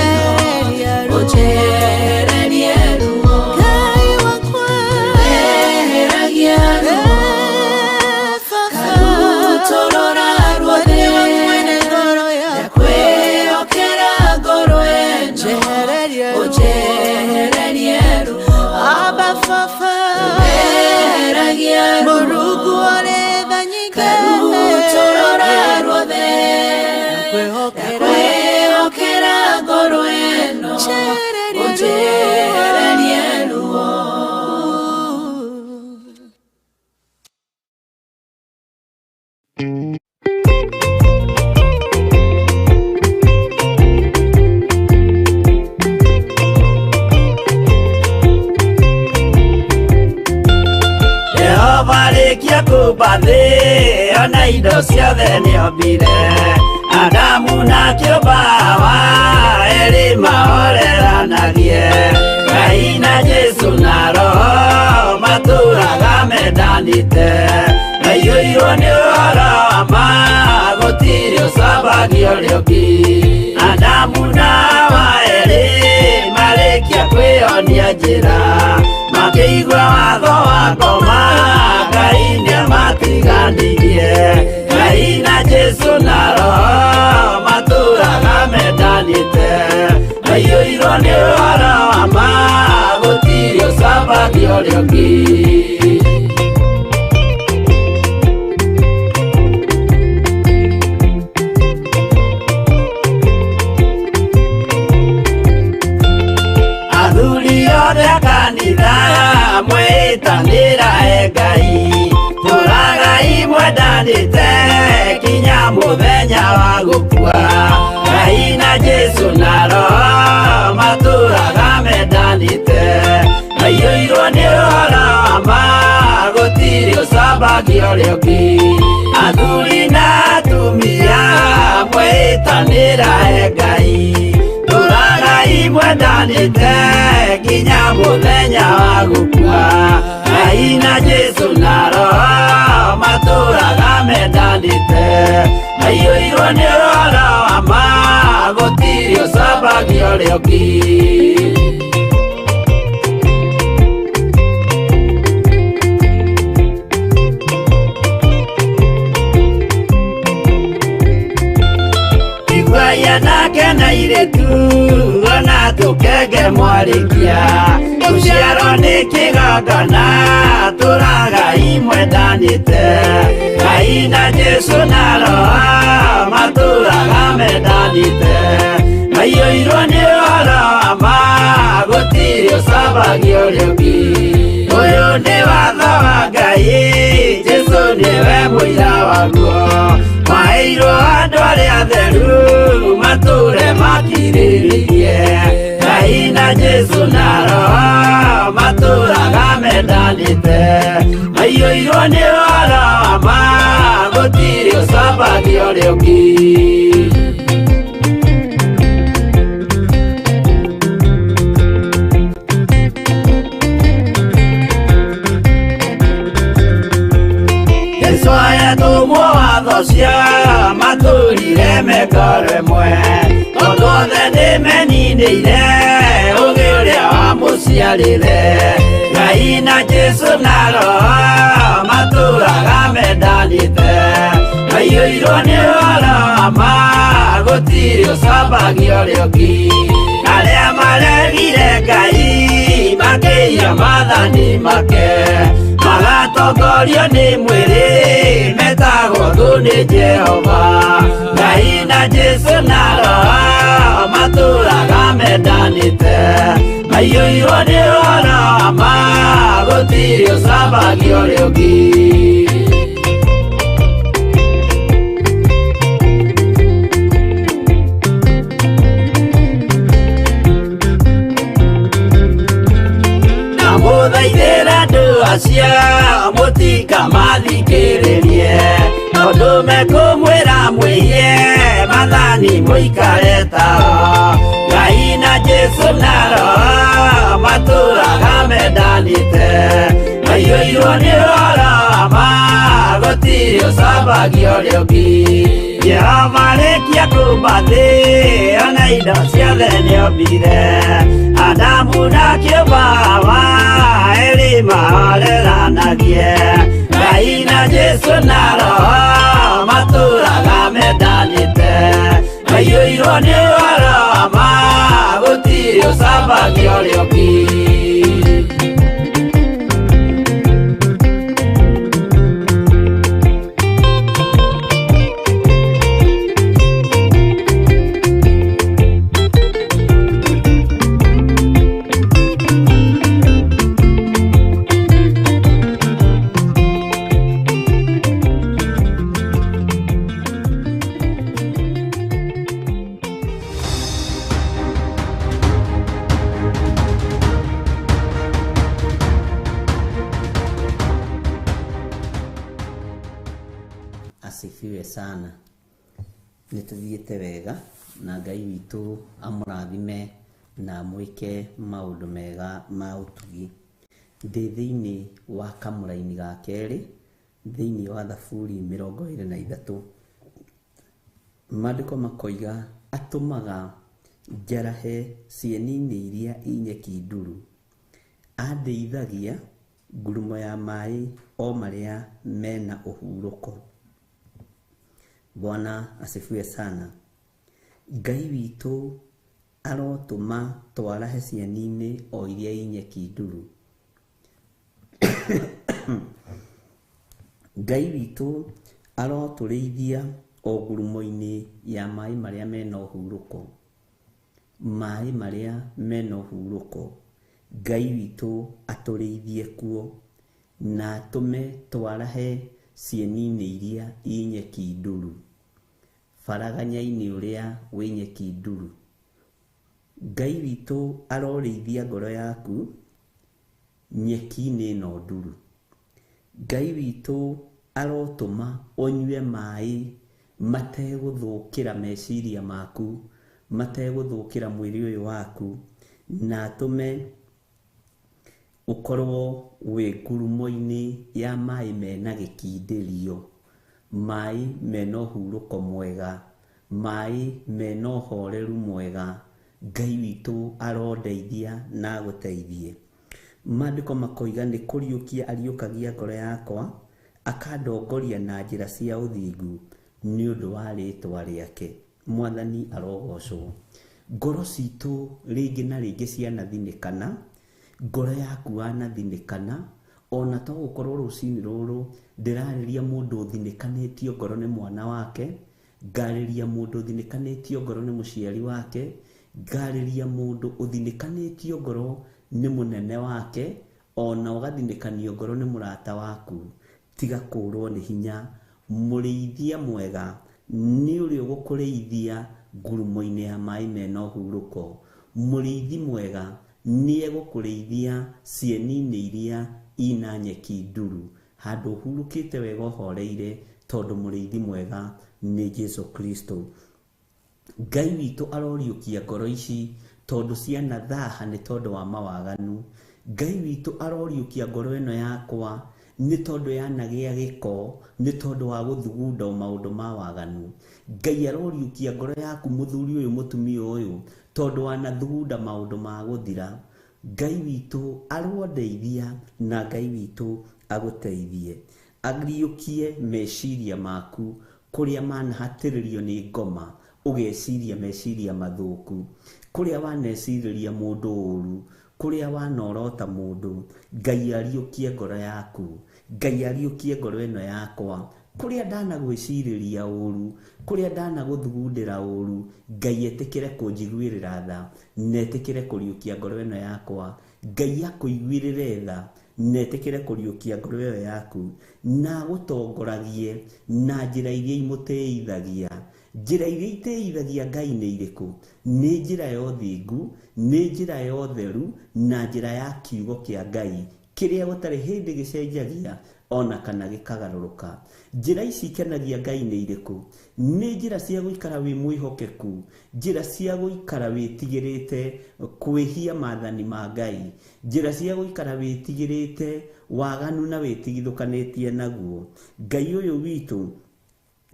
Njehereria ruo. ũnjehererie ruo Ngai wakwa, Weheragia ruo eh, Baba. Karutũrũra ruothe Nĩwe mwene ngoro yakwa, ndakwĩhokera ngoro ĩno njehererie ruo. ũnjehererie ruo Abba Baba, Weheragia ruo Mũrungu ũrĩ tha nyingĩ, Karutũrũra ruothe ndakwĩhokera ndakwĩhokera ngoro ĩno Njehererie ruo. ũnjehererie ruo Jehova rĩkia kũmba thĩ ona indo ciothe nĩombire Adamu na kĩũmba Hawa erĩ mahoreranagie Ngai na Jesũ na Roho matũraga mendanĩte Maiyũirwo nĩ ũhoro wa ma gũtirĩ ũcambagio ũrĩa ũngĩ Adamu na Hawa erĩ marĩkia kwĩyonia njĩra makĩigua watho wa ngoma Ngai nĩamatiganirie Ngai na Jesũ na Roho matũraga mendanĩte maiyũirwo nĩ ũhoro wa ma gũtirĩ ũcambagio ũrĩa ũngĩ. mwĩtanĩra e Ngai tũragai mwendanĩte kinya mũthenya wa gũkua Ngai na Jesũ na Roho matũraga mendanĩte maiyũirwo nĩ ũhoro wa ma gũtirĩ ũcambagia ũrĩa ũngĩ athuri na atumia mwĩtanĩra e Ngai tũragai mwendanĩte nginya mũthenya wa gũkua Ngai na Jesũ na Roho matũraga mendanĩte maiyũirwo nĩ ũhoro wa ma gũtirĩ ũcambagia ũrĩa ũngĩ. Anake na airĩtu ona tũkenge mwarĩkia gũciarwo nĩ kĩgongona tũragai mwendanĩte Ngai na Jesũ na Roho matũraga mendanĩte maiyũirwo nĩ ũhoro wa ma gũtirĩ ũcambagia ũrĩa ũngĩ ũyũ nĩ watho wa Ngai Jesũ nĩwe mũira waguo maheirwo andũ arĩa atheru matũre makirĩrĩirie Ngai na Jesũ na Roho matũraga mendanĩte maiyũirwo nĩ ũhoro wa ma gũtirĩ ũcambagia ũrĩa ũngĩ. Jesũ ayatũmwo watho cia matũrire mekore mwe tondũ othe nĩmeninĩire ũgĩ ũrĩa wamũciarire Ngai na Jesũ na Roho matũraga mendanĩte maiyũirwo nĩ ũhoro wa ma gũtirĩ ũcambagia ũrĩa ũngĩ arĩa maregire Ngai makĩiya maathani make magatongorio nĩ mwĩrĩ metagwo thũ nĩ Jehova Ngai na Jesũ na Roho matũraga mendanĩte maiyũirwo nĩ ũhoro wa ma gũtirĩ ũcambagia ũrĩa ũngĩ. Mũthaithĩra andũ acio mũtikamathikĩrĩrie tondũ mekũmwĩra mwĩiye maathani mũikare tao Ngai na Jesũ na Roho matũraga mendanĩte maiyũirwo nĩ ũhoro wa ma gũtirĩ ũcambagia ũrĩa ũngĩ Jehova arĩkia kũũmba thĩ ona indo ciothe nĩombire Adamu na kĩũmba Hawa erĩ mahoreranagie Ngai na Jesũ na Roho matũraga mendanĩte maiyũirwo nĩ ũhoro wa ma gũtirĩ ũcambagia ũrĩa ũngĩ. Asifiwe sana. Nĩtũthiĩte wega na Ngai witũ amũrathime na amwĩke maũndũ mega ma ũtugi. Ndĩ thĩinĩ wa kamũraini ga kerĩ thĩinĩ wa Thaburi 23 maandĩko makoiga atũmaga njarahe cieni-inĩ iria i nyeki nduru, andeithagia ngurumo ya maĩ o marĩa mena ũhurũko. Bwana asifiwe sana. Ngai witũ arotũma twarahe cieni-inĩ o iria i nyeki nduru. Ngai witũ arotũrĩithia o ngurumo-inĩ ya maĩ marĩa mena ũhurũko. Maĩ marĩa mena ũhurũko. Ngai witũ atũrĩithie kuo na atũme twarahe cieni-inĩ iria i nyeki nduru, baraganya-inĩ ũrĩa wĩ nyeki nduru. Ngai witũ arorĩithia ngoro yaku nyeki-inĩ ĩno nduru. Ngai witũ arotũma ũnyue maĩ mategũthũkĩra meciria maku, mategũthũkĩra mwĩrĩ ũyũ waku, na atũme ũkorwo wĩ ngurumo-inĩ ya maĩ mena gĩkindĩrio, maĩ mena ũhurũko mwega, maĩ mena ũhoreru mwega. Ngai witũ arondeithia na agũteithie. Maandĩko makoiga nĩ kũriũkia ariũkagia ngoro yakwa, akandongoria na njĩra cia ũthingu nĩ ũndũ wa rĩtwa rĩake. Mwathani arogocwo. Ngoro citũ rĩngĩ na rĩngĩ cianathinĩkana, ngoro yaku wanathinĩkana, ona to gũkorwo rũcinĩ rũrũ ndĩrarĩria mũndũ ũthinĩkanĩtio ngoro nĩ mwana wake, ngarĩria mũndũ ũthinĩkanĩtio ngoro nĩ mũciari wake, ngarĩria mũndũ ũthinĩkanĩtio ngoro nĩ mũnene wake, ona ũgathinĩkanio ngoro nĩ mũrata waku. Tiga kũrwo nĩ hinya. Mũrĩithia mwega nĩ ũrĩa ũgũkũrĩithia ngurumo-inĩ ya maĩ mena ũhurũko. Mũrĩithi mwega nĩ egũkũrĩithia cieni-inĩ iria ina nyeki nduru, handũ ũhurũkĩte wega ũhoreire, tondũ mũrĩithi mwega nĩ Jesu Kristo. Ngai witũ aroriũkia ngoro ici tondũ cianathaha nĩ tondũ wa mawaganu. Ngai witũ aroriũkia ngoro ĩno yakwa nĩ tondũ yanagĩa gĩko, nĩ tondũ wa gũthugunda maũndũ ma waganu. Ngai aroriũkia ngoro yaku mũthuri ũyũ mũtumia ũyũ, tondũ wanathugunda maũndũ ma gũthira. Ngai witũ arondeithia na Ngai witũ agũteithie. Ariũkie meciria maku kũrĩa manahatĩrĩrio nĩ ngoma, ũgeciria meciria mathũku, kũrĩa wanecirĩria mũndũ ũru, kũrĩa wanorota mũndũ. Ngai ariũkie ngoro yaku, Ngai ariũkie ngoro ĩno yakwa, kũrĩa ndanagwĩcirĩria ũru, kũrĩa ndanagũthugundĩra ũru, Ngai etĩkĩre kũnjiguĩrĩra tha, na etĩkĩre kũriũkia ngoro ĩno yakwa. Ngai akũiguĩrĩre tha, na etĩkĩre kũriũkia ngoro ĩyo yaku, na agũtongoragie na njĩra iria imũtĩithagia. Njĩra iria itĩithagia Ngai nĩ irĩkũ? Nĩ njĩra ya ũthingu, nĩ njĩra ya ũtheru, na njĩra ya kiugo kĩa Ngai kĩrĩa gũtarĩ hĩndĩ gĩcenjagia ona kana gĩkagarũrũka. Njĩra ici ikenagia Ngai nĩ irĩkũ? Nĩ njĩra cia gũikara wĩ mwĩhokeku, njĩra cia gũikara wĩtigĩrĩte kwĩhia maathani ma Ngai, njĩra cia gũikara wĩtigĩrĩte waganu na wĩtigithũkanĩtie naguo. Ngai ũyũ witũ,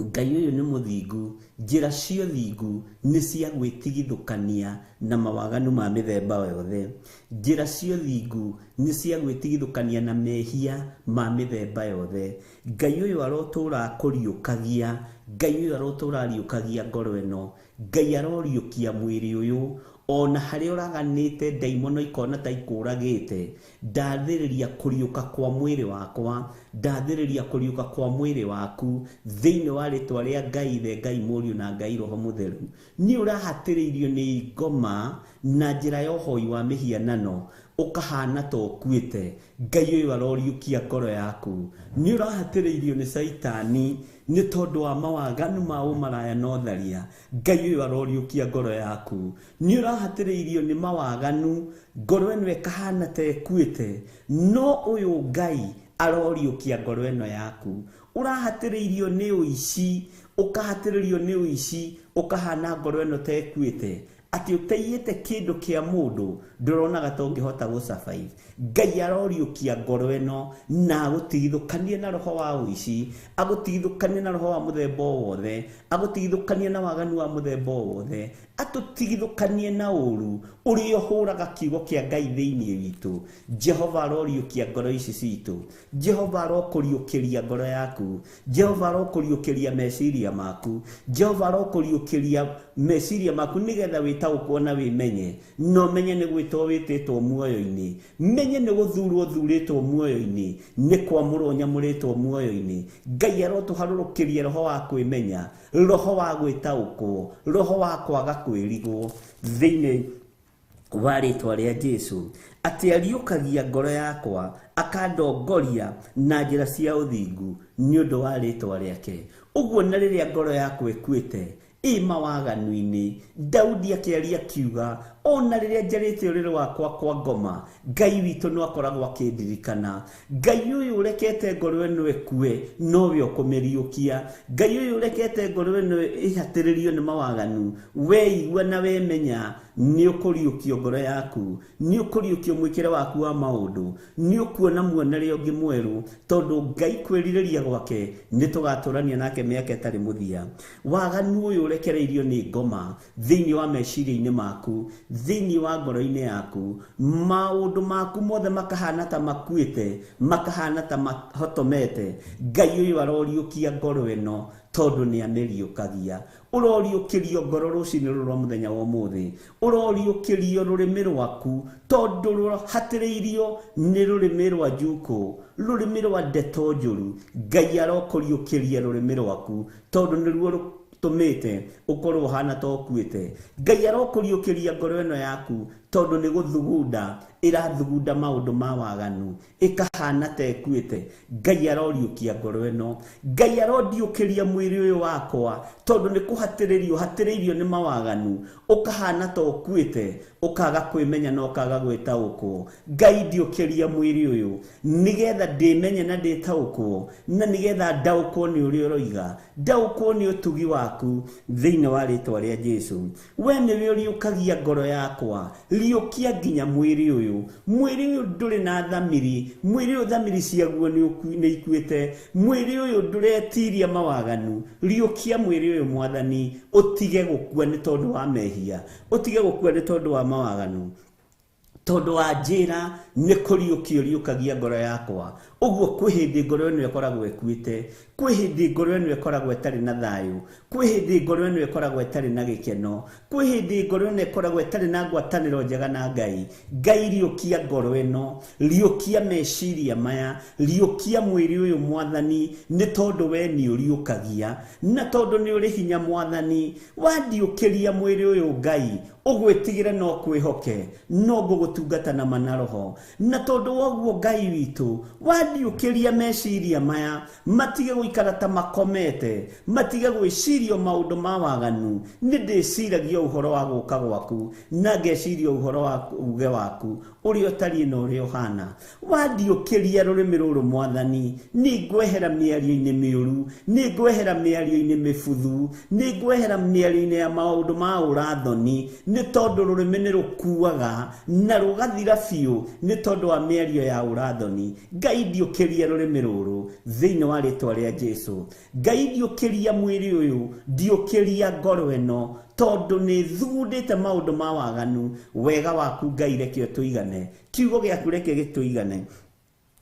Ngai ũyũ nĩ mũthingu. Njĩra cia ũthingu nĩ cia gwĩtigithũkania na mawaganu ma mĩthemba yothe. Njĩra cia ũthingu nĩ cia gwĩtigithũkania na mehia ma mĩthemba yothe. Ngai ũyũ arotũra akũriũkagia, Ngai ũyũ arotũra ariũkagia ngoro ĩno, Ngai aroriũkia mwĩrĩ ũyũ, ona harĩa ũraganĩte ndaimono ikona ta ikũragĩte. Ndathĩrĩria kũriũka kwa mwĩrĩ wakwa, ndathĩrĩria kũriũka kwa mwĩrĩ waku thĩinĩ wa rĩtwa rĩa Ngai Ithe, Ngai Mũriũ na Ngai Roho Mũtheru. Nĩ ũrahatĩrĩirio nĩ ngoma na njĩra ya ũhoi wa mĩhianano, ũkahana ta ũkuĩte. Ngai ũyũ aroriũkia ngoro yaku. Nĩ ũrahatĩrĩirio nĩ Caitani nĩ tondũ wa mawaganu ma ũmaraya na ũtharia. Ngai ũyũ aroriũkia ngoro yaku. Nĩ ũrahatĩrĩirio nĩ mawaganu, ngoro ĩno ĩkahana ta ĩkuĩte, no ũyũ Ngai aroriũkia ngoro ĩno yaku. Ũrahatĩrĩirio nĩ ũici, ũkahatĩrĩrio nĩ ũici, ũkahana ngoro ĩno ta ĩkuĩte, atĩ ũteiyĩte kĩndũ kĩa mũndũ ndũronaga ta ũngĩhota gũ survive. Ngai aroriũkia ngoro ĩno na agũtigithũkanie na roho wa ũici, agũtigithũkanie na roho wa mũthemba o wothe, agũtigithũkanie na waganu wa mũthemba o wothe, atũtigithũkanie na ũru ũrĩa ũhũraga kiugo kĩa Ngai thĩinĩ witũ. Jehova aroriũkia ngoro ici citũ. Jehova arokũriũkĩria ngoro yaku. Jehova arokũriũkĩria meciria maku. Jehova arokũriũkĩria meciria maku nĩgetha wĩtaũkwo na wĩmenye, na ũmenye nĩ gwĩtwo wĩtĩtwo muoyo-inĩ, menye nĩ gũthurwo ũthurĩtwo muoyo-inĩ, nĩ kwamũrwo nyamũrĩtwo muoyo-inĩ. Ngai arotũharũrũkĩria roho wa kwĩmenya, roho wa gwĩtaũkwo, roho wa kwaga kwĩrigwo thĩinĩ wa rĩtwa rĩa Jesu, atĩ ariũkagia ngoro yakwa akandongoria na njĩra cia ũthingu nĩ ũndũ wa rĩtwa rĩake. Ũguo na rĩrĩa ngoro yakwa ĩkuĩte ĩ mawaganu-inĩ, Daudi akĩaria akiuga, ona rĩrĩa njarĩte ũrĩrĩ wakwa kwa ngoma, Ngai witũ no akoragwo akĩndirikana. Ngai ũyũ ũrekete ngoro ĩno ĩkue nowe ũkũmĩriũkia. Ngai ũyũ ũrekete ngoro ĩno ĩhatĩrĩrio nĩ mawaganu, weigua na wemenya nĩ ũkũriũkio ngoro yaku, nĩ ũkũriũkio mwĩkĩre waku wa maũndũ, nĩ ũkuona muonere ũngĩ mwerũ, tondũ Ngai kwĩrirĩria gwake nĩ tũgatũrania nake mĩaka ĩtarĩ mũthia. Waganu ũyũ ũrekereirio nĩ ngoma thĩinĩ wa meciria-inĩ maku, thĩinĩ wa ngoro-inĩ yaku, maũndũ maku mothe makahana ta makuĩte, makahana ta mahotomete. Ngai ũyũ aroriũkia ngoro ĩno tondũ nĩ amĩriũkagia. Ũroriũkĩrio ngoro rũcinĩ rũrũ rwa mũthenya wa ũmũthĩ, ũroriũkĩrio rũrĩmĩ rwaku tondũ rũhatĩrĩirio nĩ rũrĩmĩ rwa njukũ, rũrĩmĩ rwa ndeto njũru. Ngai arokũriũkĩria rũrĩmĩ rwaku tondũ nĩruo rũtũmĩte ũkorwo ũhana ta ũkuĩte. Ngai arokũriũkĩria ngoro ĩno yaku tondũ nĩ gũthugunda ĩrathugunda maũndũ ma waganu ĩkahana ta ĩkuĩte. Ngai aroriũkia ngoro ĩno. Ngai arondiũkĩria mwĩrĩ ũyũ wakwa tondũ nĩ kũhatĩrĩrio hatĩrĩirio nĩ mawaganu, ũkahana ta ũkuĩte, ũkaga kwĩmenya na ũkaga gwĩtaũkwo. Ngai ndiũkĩria mwĩrĩ ũyũ nĩgetha ndĩmenye na ndĩtaũkwo, na nĩgetha ndaũkwo nĩ ũrĩa ũroiga, ndaũkwo nĩ ũtugi waku thĩinĩ wa rĩtwa rĩa Jesu. We nĩwe ũriũkagia ngoro yakwa, riũkia nginya mwĩrĩ ũyũ. Mwĩrĩ ũyũ ndũrĩ na thamiri, mwĩrĩ ũyũ thamiri ciaguo nĩ ikuĩte, mwĩrĩ ũyũ ndũretiria mawaganu. Riũkia mwĩrĩ ũyũ Mwathani, ũtige gũkua nĩ tondũ wa mehia, ũtige gũkua nĩ tondũ wa mawaganu, tondũ wa njĩra nĩ kũriũkio riũkagia ngoro yakwa. Ũguo kwĩ hĩndĩ ngoro ĩno ĩkoragwo ĩkuĩte, kwĩ hĩndĩ ngoro ĩno ĩkoragwo ĩtarĩ na thayũ, kwĩ hĩndĩ ngoro ĩno ĩkoragwo ĩtarĩ na gĩkeno, kwĩ hĩndĩ ngoro ĩno ĩkoragwo ĩtarĩ na ngwatanĩro njega na Ngai. Ngai riũkia ngoro ĩno, riũkia meciria maya, riũkia mwĩrĩ ũyũ Mwathani, nĩ tondũ we nĩ ũriũkagia, na tondũ nĩ ũrĩ hinya Mwathani. Wandiũkĩria mwĩrĩ ũyũ Ngai, ũgwĩtigĩre no kwĩhoke, no ngũgũtungata na mana roho. Na tondũ wa ũguo Ngai witũ, wandiũkĩria meciria maya, matige gũikara ta makomete, matige gwĩciria maũndũ ma waganu. Nĩ ndĩciragia ũhoro wa gũka gwaku, na ngeciria ũhoro wa uge waku ũrĩa ũtariĩ na ũrĩa ũhana. Wandiũkĩria rũrĩmĩ rũrũ Mwathani, nĩ ngwehera mĩario-inĩ mĩũru, nĩ ngwehera mĩario-inĩ mĩbuthu, nĩ ngwehera mĩario-inĩ ya maũndũ ma ũrathoni, nĩ tondũ rũrĩmĩ nĩ rũkuaga na rũgathira biũ nĩ tondũ wa mĩario ya ũrathoni. Ngai ndiũkĩria rũrĩmĩ rũrũ thĩinĩ wa rĩtwa rĩa Jesu. Ngai ndiũkĩria mwĩrĩ ũyũ, ndiũkĩria ngoro ĩno, tondũ nĩ thugundĩte maũndũ ma waganu. Wega waku Ngai reke ũtũigane, kiugo gĩaku reke gĩtũigane,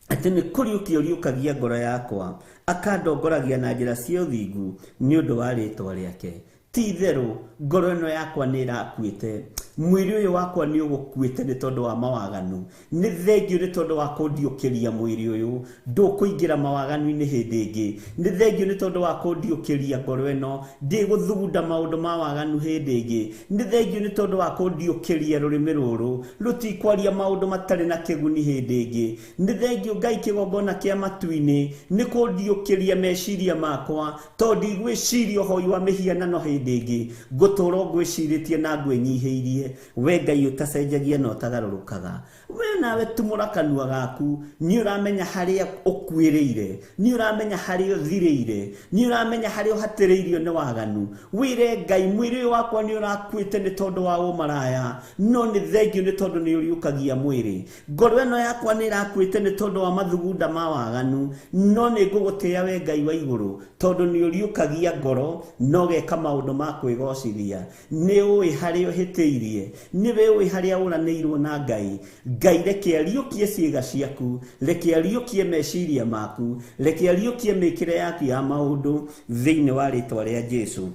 atĩ nĩ kũriũkia ũriũkagia ngoro yakwa, akandongoragia na njĩra cia ũthingu nĩ ũndũ wa rĩtwa rĩake. Ti itherũ ngoro ĩno yakwa nĩ ĩrakuĩte, mwĩrĩ ũyũ wakwa nĩ ũgũkuĩte nĩ tondũ wa mawaganu. Nĩ thengio nĩ tondũ wa kũndiũkĩria mwĩrĩ ũyũ, ndũkũingĩra mawaganu-inĩ hĩndĩ ĩngĩ. Nĩ thengio nĩ tondũ wa kũndiũkĩria ngoro ĩno, ndĩgũthugunda maũndũ ma waganu hĩndĩ ĩngĩ. Nĩ thengio nĩ tondũ wa kũndiũkĩria rũrĩmĩ rũrũ, rũtikwaria maũndũ matarĩ na kĩguni hĩndĩ ĩngĩ. Nĩ thengio Ngai kĩgongona kĩa matu-inĩ nĩ kũndiũkĩria meciria makwa, tondũ ndigwĩciria ũhoi wa mĩhianano hĩndĩ ĩngĩ. Ngũtũũra ngwĩcirĩtie na ngwĩnyihĩirie, we Ngai ũtacenjagia na ũtagarũrũkaga. We nawe tumũra kanua gaku, nĩ ũramenya harĩa ũkuĩrĩire, nĩ ũramenya harĩa ũthirĩire, nĩ ũramenya harĩa ũhatĩrĩirio nĩ waganu. Wĩre Ngai, mwĩrĩ ũyũ wakwa nĩ ũrakuĩte nĩ tondũ wa ũmaraya, no nĩ thengio nĩ tondũ nĩ ũriũkagia mwĩrĩ. Ngoro ĩno yakwa nĩ ĩrakuĩte nĩ tondũ wa mathugunda ma waganu, no nĩ ngũgũtĩĩa we Ngai wa igũrũ, tondũ nĩ ũriũkagia ngoro na ũgeka maũndũ ma kwĩgocithia. Nĩ ũĩ harĩa ũhĩtĩirie, nĩwe ũĩ harĩa ũranĩirwo na Ngai. Ngai reke ariũkie ciĩga ciaku, reke ariũkie meciria maku, reke ariũkie mĩkĩre yaku ya maũndũ thĩinĩ wa rĩtwa rĩa Jesu.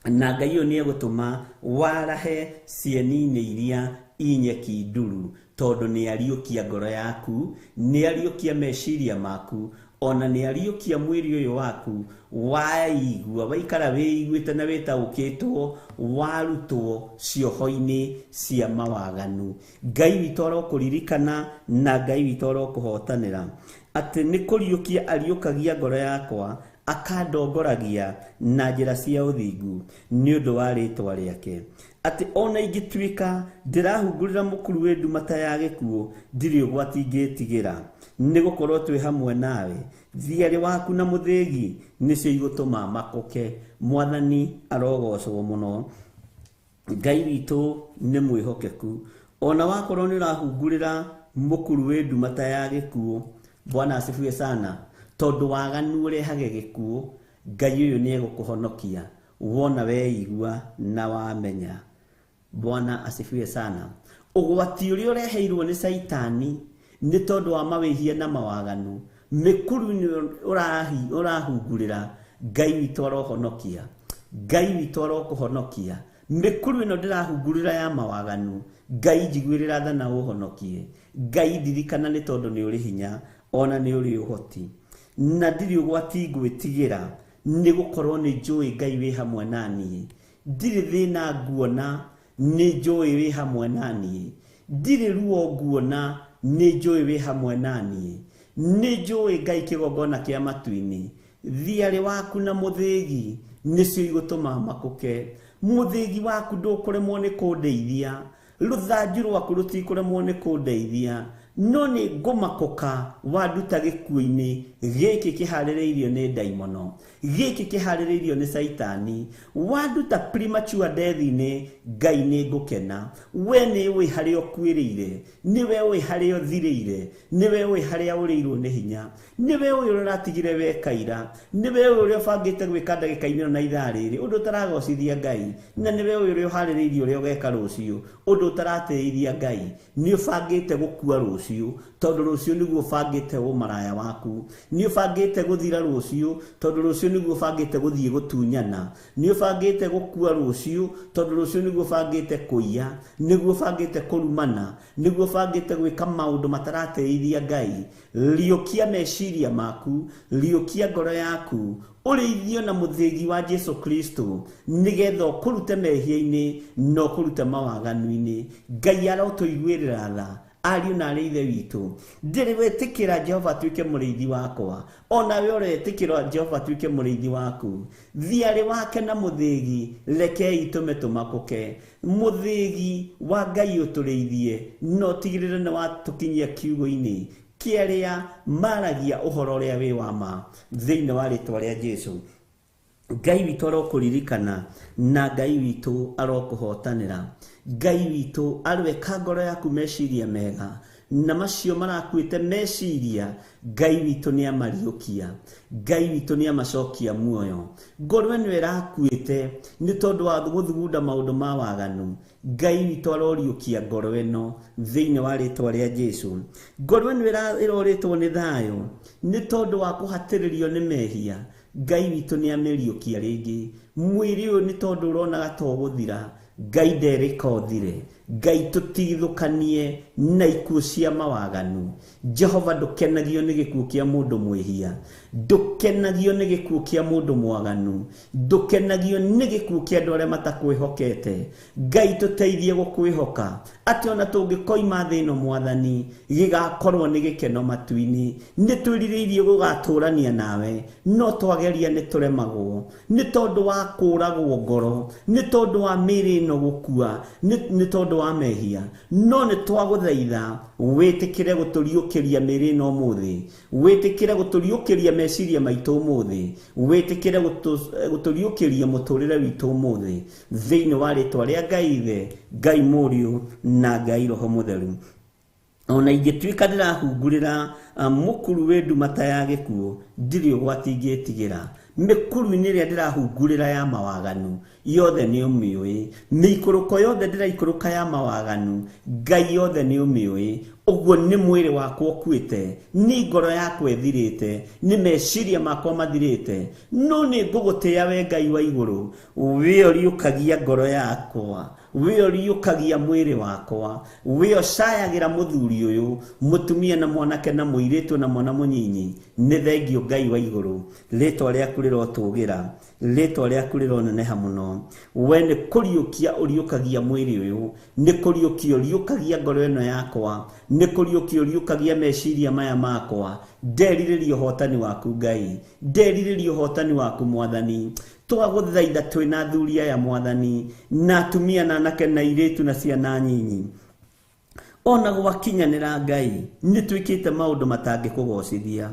Na Ngai ũyũ nĩ egũtũma warahe cieni-inĩ iria inyeki nduru, tondũ nĩ ariũkia ngoro yaku, nĩ ariũkia meciria maku. Ona nĩ ariũkia mwĩrĩ ũyũ waku waigua waikara wĩiguĩte na wĩtaũkĩtwo warutwo cioho-inĩ cia mawaganu. Ngai witũ arokũririkana na Ngai witũ arokũhotanĩra atĩ nĩ kũriũkia ariũkagia ngoro yakwa akandongoragia na njĩra cia ũthingu nĩ ũndũ wa rĩtwa rĩake. Atĩ ona ingĩtuĩka ndĩrahungurĩra mũkuru wĩ nduma ta ya gĩkuũ ndirĩ ũgwati ingĩtigĩra nĩ gũkorwo twĩ hamwe nawe. Thiarĩ waku na mũthĩgi nĩcio igũtũma makũke. Mwathani arogocwo mũno. Ngai witũ nĩ mwĩhokeku. Ona wakorwo nĩ ũrahungurĩra mũkuru wĩ nduma ta ya gĩkuũ, Bwana asifiwe sana, tondũ waganu ũrehage gĩkuũ, Ngai ũyũ nĩ egũkũhonokia wona weigua na wamenya. Bwana asifiwe sana. Ũgwati ũrĩa ũreheirwo nĩ Caitani nĩ tondũ wa mawĩhia na mawaganu, mĩkuru-inĩ ũrahungurĩra, Ngai witũ arohonokia, Ngai witũ arokũhonokia. Mĩkuru ĩno ndĩrahungurĩra ya mawaganu, Ngai njiguĩrĩra tha na ũhonokie. Ngai ndirikana nĩ tondũ nĩ ũrĩ hinya ona nĩ ũrĩ ũhoti, na ndirĩ ũgwati ngwĩtigĩra nĩ gũkorwo nĩ njũĩ Ngai wĩ hamwe na niĩ. Ndirĩ thĩna nguona nĩ njũĩ wĩ hamwe na niĩ. Ndirĩ ruo nguona nĩ njũĩ wĩ hamwe na niĩ. Nĩ njũĩ Ngai kĩgongona kĩa matu-inĩ, thiarĩ waku na mũthĩgi nĩcio igũtũma makũke. Mũthĩgi waku ndũkũremwo nĩ kũndeithia, rũthanju rwaku rũtikũremwo nĩ kũndeithia, no nĩ ngũmakũka wanduta gĩkuũ-inĩ gĩkĩ kĩharĩrĩirio nĩ ndaimono, gĩkĩ kĩharĩrĩirio nĩ Caitani, wanduta premature death-inĩ, Ngai nĩ ngũkena. We nĩ ũĩ harĩa ũkuĩrĩire, nĩwe ũĩ harĩa ũthirĩire, nĩwe ũĩ harĩa ũrĩirwo nĩ hinya, nĩwe ũĩ ũrĩa ũratigire wekaira, nĩwe ũĩ ũrĩa ũbangĩte gwĩka ndagĩka-inĩ ĩno na ithaa rĩrĩ, ũndũ ũtaragocithia Ngai, na nĩwe ũĩ ũrĩa ũharĩrĩirie ũrĩa ũgeka rũciũ, ũndũ ũtaratĩithia Ngai. Nĩ ũbangĩte gũkua rũciũ tondũ rũciũ nĩguo ũbangĩte ũmaraya waku, nĩ ũbangĩte gũthira rũciũ tondũ rũciũ nĩguo ũbangĩte gũthiĩ gũtunyana, nĩ ũbangĩte gũkua rũciũ tondũ rũciũ nĩguo ũbangĩte kũiya, nĩguo ũbangĩte kũrumana, nĩguo ũbangĩte gwĩka maũndũ mataratĩithia Ngai. Riũkia meciria maku, riũkia ngoro yaku, ũrĩithio na mũthĩgi wa Jesu Kristo nĩgetha ũkũrute mehia-inĩ na ũkũrute mawaganu-inĩ. Ngai arotũiguĩrĩra tha ariũ na arĩ ithe witũ. Ndĩrĩ wetĩkĩra Jehova atuĩke mũrĩithi wakwa, onawe ũretĩkĩra Jehova atuĩke mũrĩithi waku. Thiarĩ wake na mũthĩgi rekei tũme tũmakũke. Mũthĩgi wa Ngai ũtũrĩithie na ũtigĩrĩre nĩ watũkinyia kiugo-inĩ kĩarĩa maragia ũhoro ũrĩa wĩ wa ma thĩinĩ wa rĩtwa rĩa Jesu. Ngai witũ arokũririkana na Ngai witũ arokũhotanĩra. Ngai witũ aroeka ngoro yaku meciria mega, na macio marakuĩte meciria Ngai witũ nĩ amariũkia, Ngai witũ nĩ amacokia muoyo. Ngoro ĩno ĩrakuĩte nĩ tondũ wa gũthugunda maũndũ ma waganu, Ngai witũ aroriũkia ngoro ĩno thĩinĩ wa rĩtwa rĩa Jesu. Ngoro ĩno ĩrorĩtwo nĩ thayũ nĩ tondũ wa kũhatĩrĩrio nĩ mehia, Ngai witũ nĩ amĩriũkia rĩngĩ. Mwĩrĩ ũyũ nĩ tondũ ũronaga to gũthira, Ngai nderĩka ũthire. Ngai tũtigithũkanie na ikuũ cia mawaganu. Jehova ndũkenagio nĩ gĩkuũ kĩa mũndũ mwĩhia, ndũkenagio nĩ gĩkuũ kĩa mũndũ mwaganu, ndũkenagio nĩ gĩkuũ kĩa andũ arĩa matakwĩhokete. Ngai tũteithie gũkwĩhoka atĩ ona tũngĩkoima thĩ ĩno Mwathani, gĩgakorwo nĩ gĩkeno matu-inĩ. Nĩ twĩrirĩirie gũgatũrania nawe, no twageria nĩ tũremagwo nĩ tondũ wa kũragwo ngoro, nĩ tondũ wa mĩĩrĩ ĩno gũkua, nĩ tondũ wa mehia. No nĩ twagũthaitha wĩtĩkĩre gũtũriũkĩria mĩĩrĩ ĩno ũmũthĩ, wĩtĩkĩre gũtũriũkĩria meciria maitũ ũmũthĩ, wĩtĩkĩre gũtũriũkĩria mũtũrĩre witũ ũmũthĩ thĩinĩ wa rĩtwa rĩa Ngai Ithe, Ngai Mũriũ na Ngai Roho Mũtheru. Ona ingĩtuĩka ndĩrahungurĩra mũkuru wĩ nduma ta ya gĩkuũ, ndirĩ ũgwati ingĩtigĩra. Mĩkuru-inĩ ĩrĩa ndĩrahungurĩra ya mawaganu yothe nĩ ũmĩũĩ, mĩikũrũko yothe ndĩraikũrũka ya mawaganu Ngai yothe nĩ ũmĩũĩ. Ũguo nĩ mwĩrĩ wakwa ũkuĩte, nĩ ngoro yakwa ĩthirĩte, nĩ meciria makwa mathirĩte, no nĩ ngũgũtĩĩa we Ngai wa igũrũ, we ũriũkagia ngoro yakwa, We ũriũkagia mwĩrĩ wakwa, we ũcayagĩra mũthuri ũyũ, mũtumia na mwanake na mũirĩtu na mwana mũnyinyi. Nĩ thengio Ngai wa igũrũ, rĩtwa rĩaku rĩrotũgĩra, rĩtwa rĩaku rĩroneneha mũno. We nĩ kũriũkia ũriũkagia mwĩrĩ ũyũ, nĩ kũriũkia ũriũkagia ngoro ĩno yakwa, nĩ kũriũkia ũriũkagia meciria maya makwa. Nderirĩria ũhotani waku Ngai, nderirĩria ũhotani waku Mwathani. Twagũthaitha twĩna athuri aya Mwathani, na atumia na anake na airĩtu na ciana nyinyi. Ona gwakinyanĩra Ngai, nĩ twĩkĩte maũndũ matangĩkũgocithia,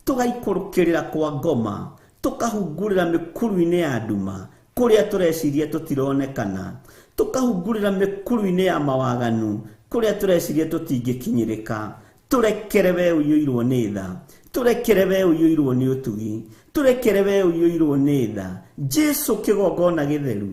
tũgaikũrũkĩrĩra kwa ngoma, tũkahungurĩra mĩkuru-inĩ ya nduma kũrĩa tũreciria tũtironekana, tũkahungurĩra mĩkuru-inĩ ya mawaganu kũrĩa tũreciria tũtingĩkinyĩrĩka. Tũrekere we ũiyũirwo nĩ tha, tũrekere we ũiyũirwo nĩ ũtugi, tũrekere we ũiyũirwo nĩ tha. Jesu kĩgongona gĩtheru,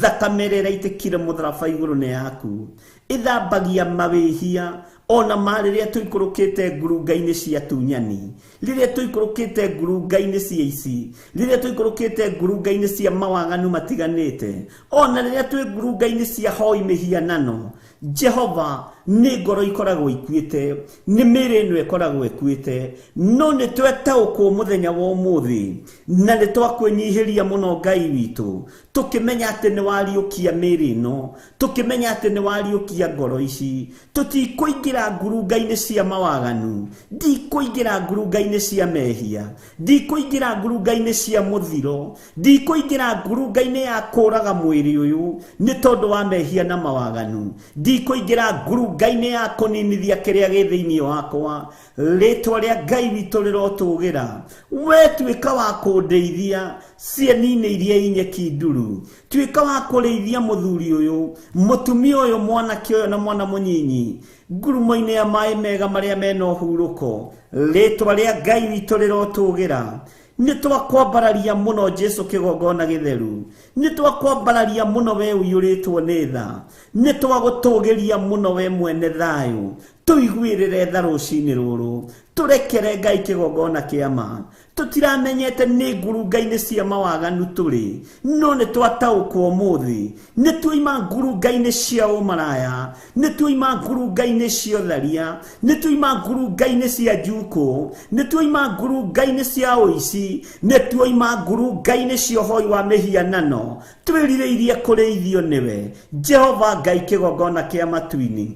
thakame ĩrĩa ĩraitĩkire mũtharaba igũrũ nĩ yaku, ĩthambagia mawĩhia ona ma rĩrĩa tũikũrũkĩte ngurunga-inĩ cia tunyani, rĩrĩa tũikũrũkĩte ngurunga-inĩ cia ici, rĩrĩa tũikũrũkĩte ngurunga-inĩ cia mawaganu matiganĩte, ona rĩrĩa twĩ ngurunga-inĩ cia hoi mĩhianano. Jehova, nĩ ngoro ikoragwo ikuĩte, nĩ mĩĩrĩ ĩno ĩkoragwo ĩkuĩte, no nĩ twetaũkwo mũthenya wa ũmũthĩ, na nĩ twakwĩnyihĩria mũno Ngai witũ, tũkĩmenya atĩ nĩ wariũkia mĩĩrĩ ĩno, tũkĩmenya atĩ nĩ wariũkia ngoro ici. Tũtikũingĩra ngurunga-inĩ cia mawaganu, ndikũingĩra ngurunga-inĩ cia mehia, ndikũingĩra ngurunga-inĩ cia mũthiro, ndikũingĩra ngurunga-inĩ ya kũraga mwĩrĩ ũyũ nĩ tondũ wa mehia na mawaganu, ndikũingĩra ngurunga-inĩ ya kũninithia kĩrĩa gĩ thĩinĩ wakwa. Rĩtwa rĩa Ngai witũ rĩrotũgĩra. We tuĩka wa kũndeithia cieni-inĩ iria inyeki nduru, tuĩka wa kũrĩithia mũthuri ũyũ, mũtumia ũyũ, mwanake ũyũ na mwana mũnyinyi ngurumo-inĩ ya maĩ mega marĩa mena ũhurũko. Rĩtwa rĩa Ngai witũ rĩrotũgĩra. Nĩ twakwambararia mũno Jesu kĩgongona gĩtheru, nĩ twakwambararia mũno we ũiyũrĩtwo nĩ tha, nĩ twagũtũgĩria mũno we mwene thayũ. Tũiguĩrĩre tha rũcinĩ rũrũ, tũrekere Ngai kĩgongona kĩa ma. Tũtiramenyete nĩ ngurunga-inĩ cia mawaganu tũrĩ, no nĩ twataũkwo ũmũthĩ. Nĩ tuoima ngurunga-inĩ cia ũmaraya, nĩ tuoima ngurunga-inĩ cia ũtharia, nĩ tuoima ngurunga-inĩ cia njukũ, nĩ tuoima ngurunga-inĩ cia ũici, nĩ tuoima ngurunga-inĩ cia ũhoi wa mĩhianano. Twĩrirĩirie kũrĩithio nĩwe Jehova Ngai kĩgongona kĩa matu-inĩ,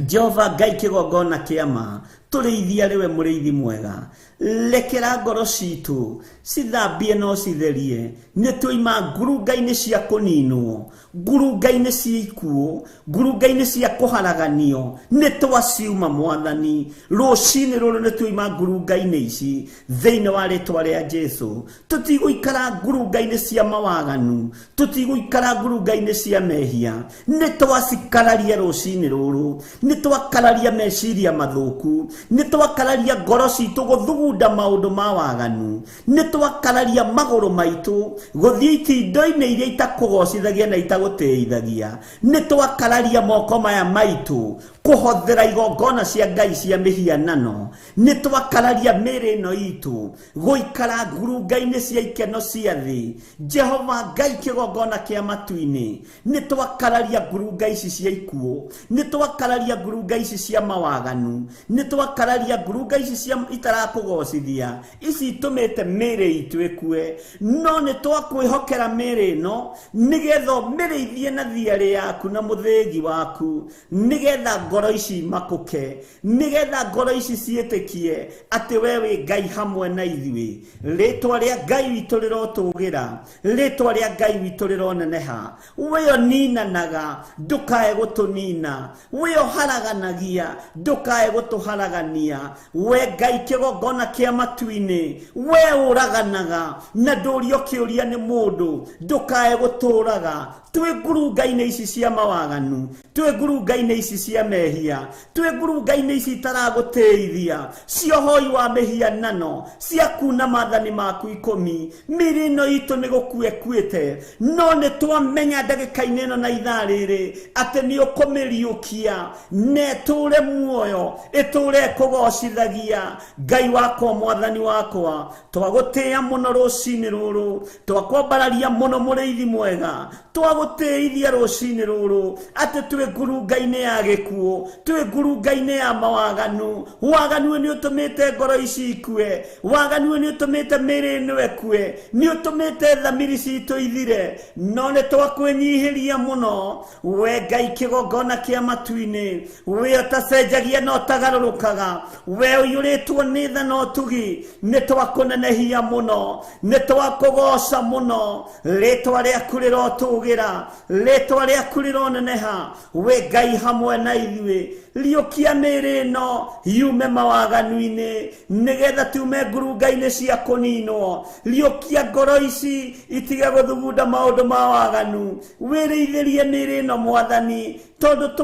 Jehova Ngai kĩgongona kĩa ma. Tũrĩithia rĩwe mũrĩithi mwega, lekera ngoro citũ cithambie no citherie. Nĩ tuoima ngurunga-inĩ cia kũninwo, ngurunga-inĩ cia ikuũ, ngurunga-inĩ cia kũharaganio, nĩ twaciuma Mwathani. Rũcinĩ rũrũ nĩ tuoima ngurunga-inĩ ici thĩinĩ wa rĩtwa rĩa Jesu. Tũtigũikara ngurunga-inĩ cia mawaganu, tũtigũikara ngurunga-inĩ cia mehia. Nĩ twacikararia rũcinĩ rũrũ, nĩ twakararia meciria mathũku, nĩ twakararia ngoro citũ gũthugunda maũndũ ma waganu, nĩ twakararia magũrũ maitũ gũthiĩ itindo-inĩ iria itakũgocithagia na itagũtĩithagia, nĩ twakararia moko maya maitũ kũhothera igongona cia Ngai cia mĩhianano, nĩ twakararia mĩĩrĩ ĩno itũ gũikara ngurunga-inĩ cia ikeno cia thĩ. Jehova Ngai kĩgongona kĩa matu-inĩ, nĩ twakararia ngurunga ici cia ikuũ, nĩ twakararia ngurunga ici cia mawaganu, nĩ twakararia ngurunga ici cia itarakũgocithia, ici itũmĩte mĩĩrĩ itũ ĩkue. No nĩ twakwĩhokera mĩĩrĩ ĩno nĩgetha ũmĩrĩithie na thiarĩ yaku na mũthĩgi waku, nĩgetha ngoro ici makũke, nĩgetha ngoro ici ciĩtĩkie atĩ we wĩ Ngai hamwe na ithuĩ. Rĩtwa rĩa Ngai witũ rĩrotũgĩra, rĩtwa rĩa Ngai witũ rĩroneneha. We ũninanaga, ndũkae gũtũnina. We ũharaganagia, ndũkae gũtũharagania. We Ngai kĩgongona kĩa matu-inĩ, we ũraganaga na ndũrio kĩũria nĩ mũndũ, ndũkae gũtũraga. Twĩ ngurunga-inĩ ici cia mawaganu, twĩ ngurunga-inĩ ici cia mehia. mehia, twĩ ngurunga-inĩ ici itaragũtĩithia, cia ũhoi wa mĩhianano, cia kuna maathani maku 10. Mĩĩrĩ ĩno itũ nĩ gũkua ĩkuĩte, no nĩ twamenya ndagĩka-inĩ ĩno na ithaa rĩrĩ atĩ nĩ ũkũmĩriũkia na ĩtũre muoyo, ĩtũre ĩkũgocithagia. Ngai wakwa, mwathani wakwa, twagũtĩĩa mũno rũcinĩ rũrũ, twakwambararia mũno mũrĩithi mwega, twagũtĩithia rũcinĩ rũrũ atĩ twĩ ngurunga-inĩ ya gĩkuũ, twĩ ngurunga-inĩ ya mawaganu. Waganu nĩ ũtũmĩte ngoro ici ikue, waganu nĩ ũtũmĩte mĩĩrĩ ĩno ĩkue, nĩ ũtũmĩte thamiri citũ ithire, no nĩ twakwĩnyihĩria mũno we Ngai kĩgongona kĩa matu-inĩ, we ũtacenjagia na ũtagarũrũkaga, we ũiyũrĩtwo nĩ tha na ũtugi. Nĩ twakũnenehia mũno, nĩ twakũgoca mũno, rĩtwa rĩaku rĩrotũgĩra, rĩtwa rĩaku rĩroneneha. We Ngai hamwe na ithuĩ, riũkia mĩĩrĩ ĩno yume mawaganu-inĩ, nĩgetha tume ngurunga-inĩ cia kũninwo. Riũkia ngoro ici itige gũthugunda maũndũ ma waganu. Wĩrĩithĩrie mĩĩrĩ ĩno mwathani, tondũ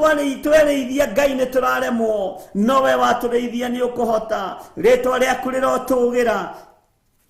twerĩithia Ngai nĩ tũraremwo, no we watũrĩithia nĩ ũkũhota. Rĩtwa rĩaku rĩrotũgĩra,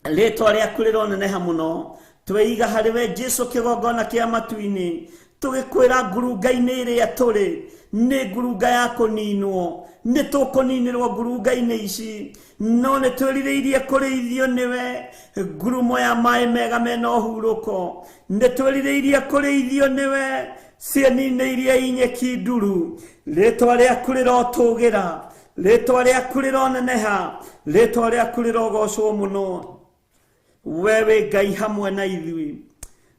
rĩtwa rĩaku rĩroneneha mũno. Tweiga harĩ we Jesu kĩgongona kĩa matu-inĩ, tũgĩkwĩra ngurunga-inĩ ĩrĩa tũrĩ nĩ ngurunga ya kũninwo, nĩ tũkũninĩrwo ngurunga-inĩ ici, no nĩ twĩrirĩirie kũrĩithio nĩwe ngurumo ya maĩ mega mena ũhurũko, nĩ twĩrirĩirie kũrĩithio nĩwe cieni-inĩ iria inyeki nduru. Rĩtwa rĩaku rĩrotũgĩra, rĩtwa rĩaku rĩroneneha, rĩtwa rĩaku rĩrogocwo mũno. We wĩ Ngai hamwe na ithuĩ,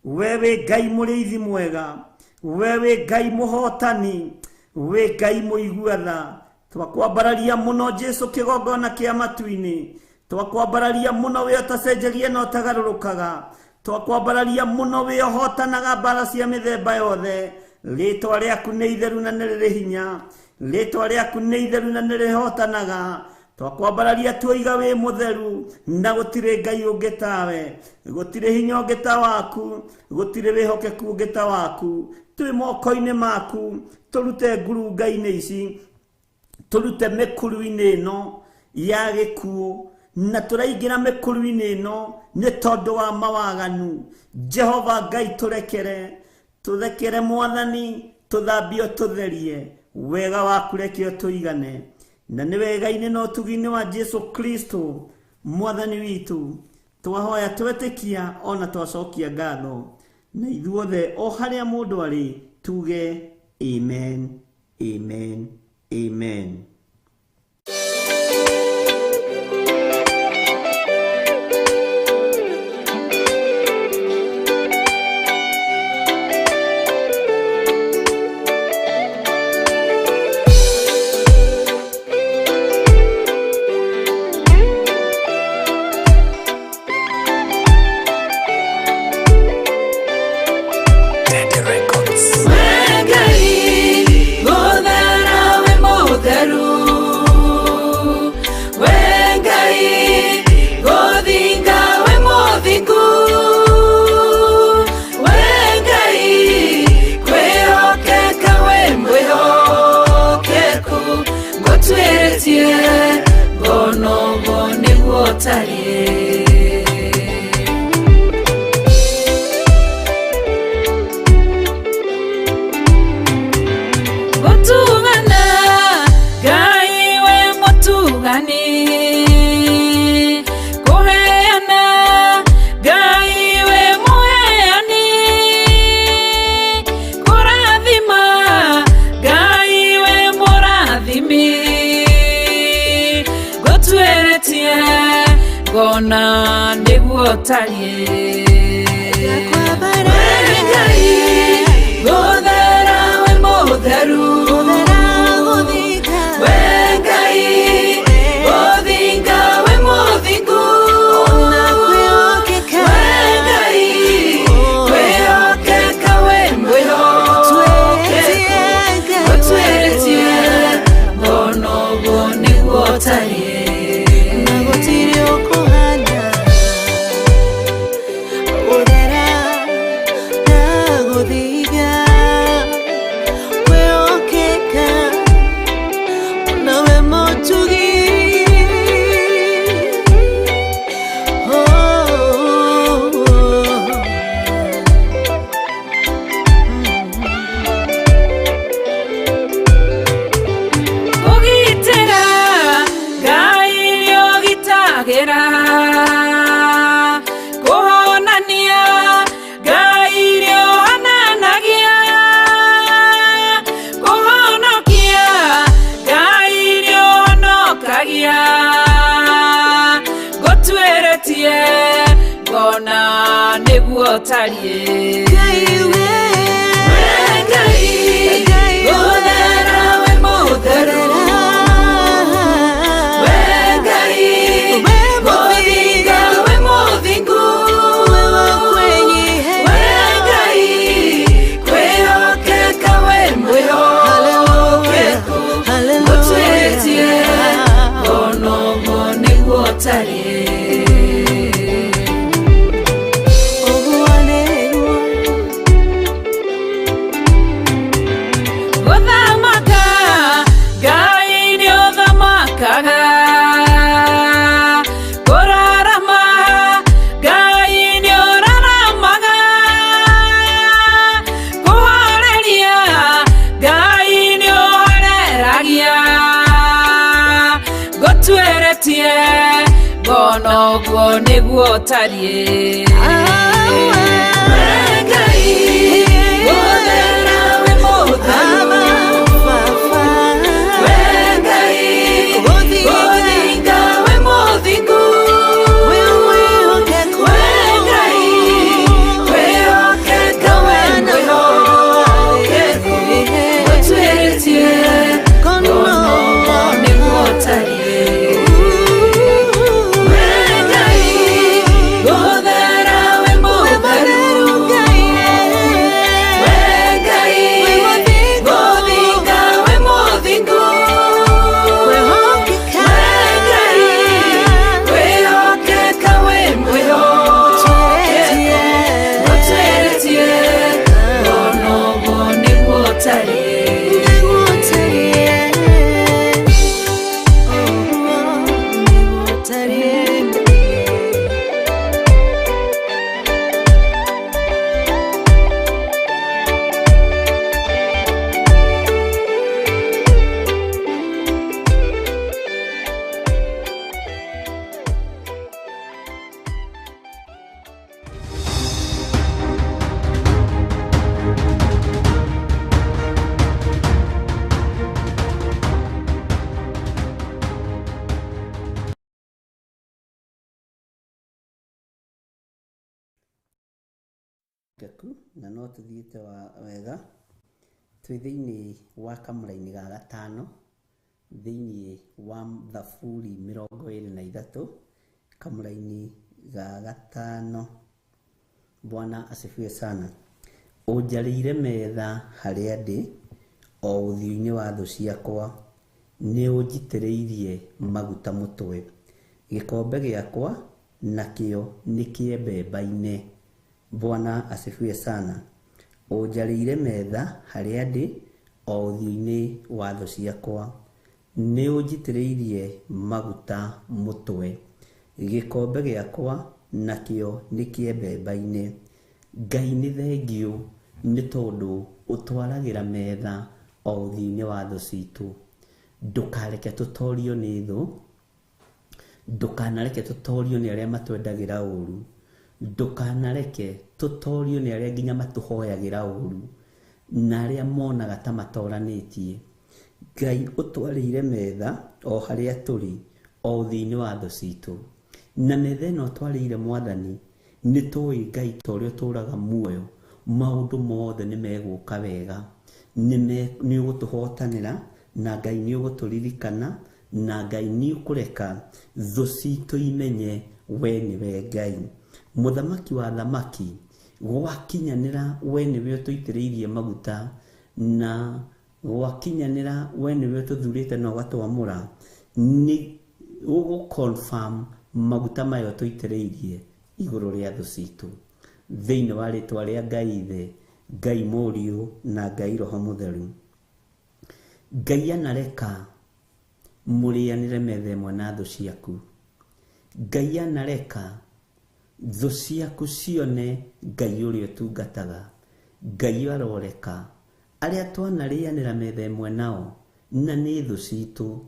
we wĩ Ngai mũrĩithi mwega, we wĩ Ngai mũhotani, wĩ Ngai mũigua tha. Twakwambararia mũno Jesu kĩgongona kĩa matu-inĩ, twakwambararia mũno we ũtacenjagia na ũtagarũrũkaga, twakwambararia mũno we ũhotanaga mbara cia mĩthemba yothe. Rĩtwa rĩaku nĩ itheru na nĩ rĩrĩ hinya, rĩtwa rĩaku nĩ itheru na nĩ rĩhotanaga. Twakwambararia tuoiga wĩ mũtheru, na gũtirĩ Ngai ũngĩ tawe, gũtirĩ hinya ũngĩ ta waku, gũtirĩ wĩhokeku ũngĩ ta waku. Twĩ moko-inĩ maku, tũrute ngurunga-inĩ ici, tũrute mĩkuru-inĩ ĩno ya gĩkuũ, na tũraingĩra mĩkuru-inĩ ĩno nĩ tondũ wa mawaganu. Jehova Ngai tũrekere, tũthekere mwathani, tũthambio tũtherie, wega waku reke ũtũigane. Na nĩ wega-inĩ na ũtugi-inĩ wa Jesu Kristo mwathani witũ twahoya twetĩkia ona twacokia ngatho, na ithuothe o harĩa mũndũ arĩ tuge amen, amen, amen. Gona nĩguo tariĩ. We Ngai gũthera wĩ mũtheru, we Ngai gũthinga wĩ mũthingu, we Ngai kwĩhokeka wĩ mwĩhokeku, gũtuĩrĩtie ngona ũguo nĩguo tariĩ. Gũthera na gũthiga, kwĩhokeka. nĩguo ũtariĩ. Ngai we, We Ngai, gũthera wĩ mũtheru. We Ngai, We gũthinga wĩ mũthingu. We wa kwenyihe. We Ngai, kwĩhokeka wĩ mwĩhokeku. Hallelujah. Gũtuĩtie onoguo nĩguo ũtariĩ. Ũguo nĩguo. Gũthamaka, Ngai nĩ ũthamakaga. Kũrarama, Ngai nĩ ũraramaga. Kũhoreria, Ngai nĩ ũhoreragia. Ngũtuĩrĩtie, ngona ũguo nĩguo ũtariĩ. We Ngai, gũthera wĩ mũtheru. We Ngai, gũthinga wĩ mũthingu. We Ngai, kwĩhokeka wĩ mwĩhokeku. Gũtuĩrĩtie, ngona ũguo nĩguo ũtariĩ. We Ngai, gũthera wĩ mũtheru. We Ngai, gũthinga wĩ mũthingu. We Ngai, kwĩhokeka wĩ mwĩhokeku. Gũtuĩrĩtie, ngona ũguo nĩguo ũtariĩ. Ngeku na no tũthiĩte wega twĩ thĩinĩ wa kamũraini ga gatano thĩinĩ wa Thaburi 23 kamũraini ga gatano. Bwana asifiwe sana. Ũnjarĩire metha harĩa ndĩ o ũthiũ-inĩ wa thũ ciakwa, nĩ ũnjitĩrĩirie maguta mũtwe, gĩkombe gĩakwa nakĩo nĩ kĩembembaine. Bwana asifiwe sana. Ũnjarĩire metha harĩa ndĩ o ũthiũ-inĩ wa thũ ciakwa, nĩ ũnjitĩrĩirie maguta mũtwe, gĩkombe gĩakwa nakĩo nĩ kĩembembaine. Ngai nĩ thengiũ nĩ tondũ ũtwaragĩra metha o ũthiũ-inĩ wa thũ citũ. Ndũkareke tũtorio nĩ thũ, ndũkanareke tũtorio nĩ arĩa matwendagĩra ũru, ndũkanareke tũtorio nĩ arĩa nginya matũhoyagĩra ũru na arĩa monaga ta matoranĩtie. Ngai ũtwarĩire metha o harĩa tũrĩ o ũthiũ-inĩ wa thũ citũ, na metha ĩno ũtwarĩire Mwathani nĩ tũĩ Ngai ta ũrĩa ũtũraga muoyo, maũndũ mothe nĩ megũka wega, nĩ ũgũtũhotanĩra na Ngai nĩ ũgũtũririkana na Ngai nĩ ũkũreka thũ citũ imenye we nĩwe Ngai. Mũthamaki wa thamaki, gwakinyanĩra we nĩwe ũtũitĩrĩirie maguta, na gwakinyanĩra we nĩwe ũtũthurĩte na ũgatwamũra, nĩ ũgũ confirm maguta maya ũtũitĩrĩirie igũrũ rĩa thũ citũ. Thĩinĩ wa rĩtwa rĩa Ngai Ithe, Ngai Mũriũ na Ngai Roho Mũtheru. Ngai anareka mũrĩanĩre metha ĩmwe na thũ ciaku. Ngai anareka thũ ciaku cione Ngai ũrĩa ũtungataga. Ngai aroreka arĩa twanarĩanĩra metha ĩmwe nao na nĩ thũ citũ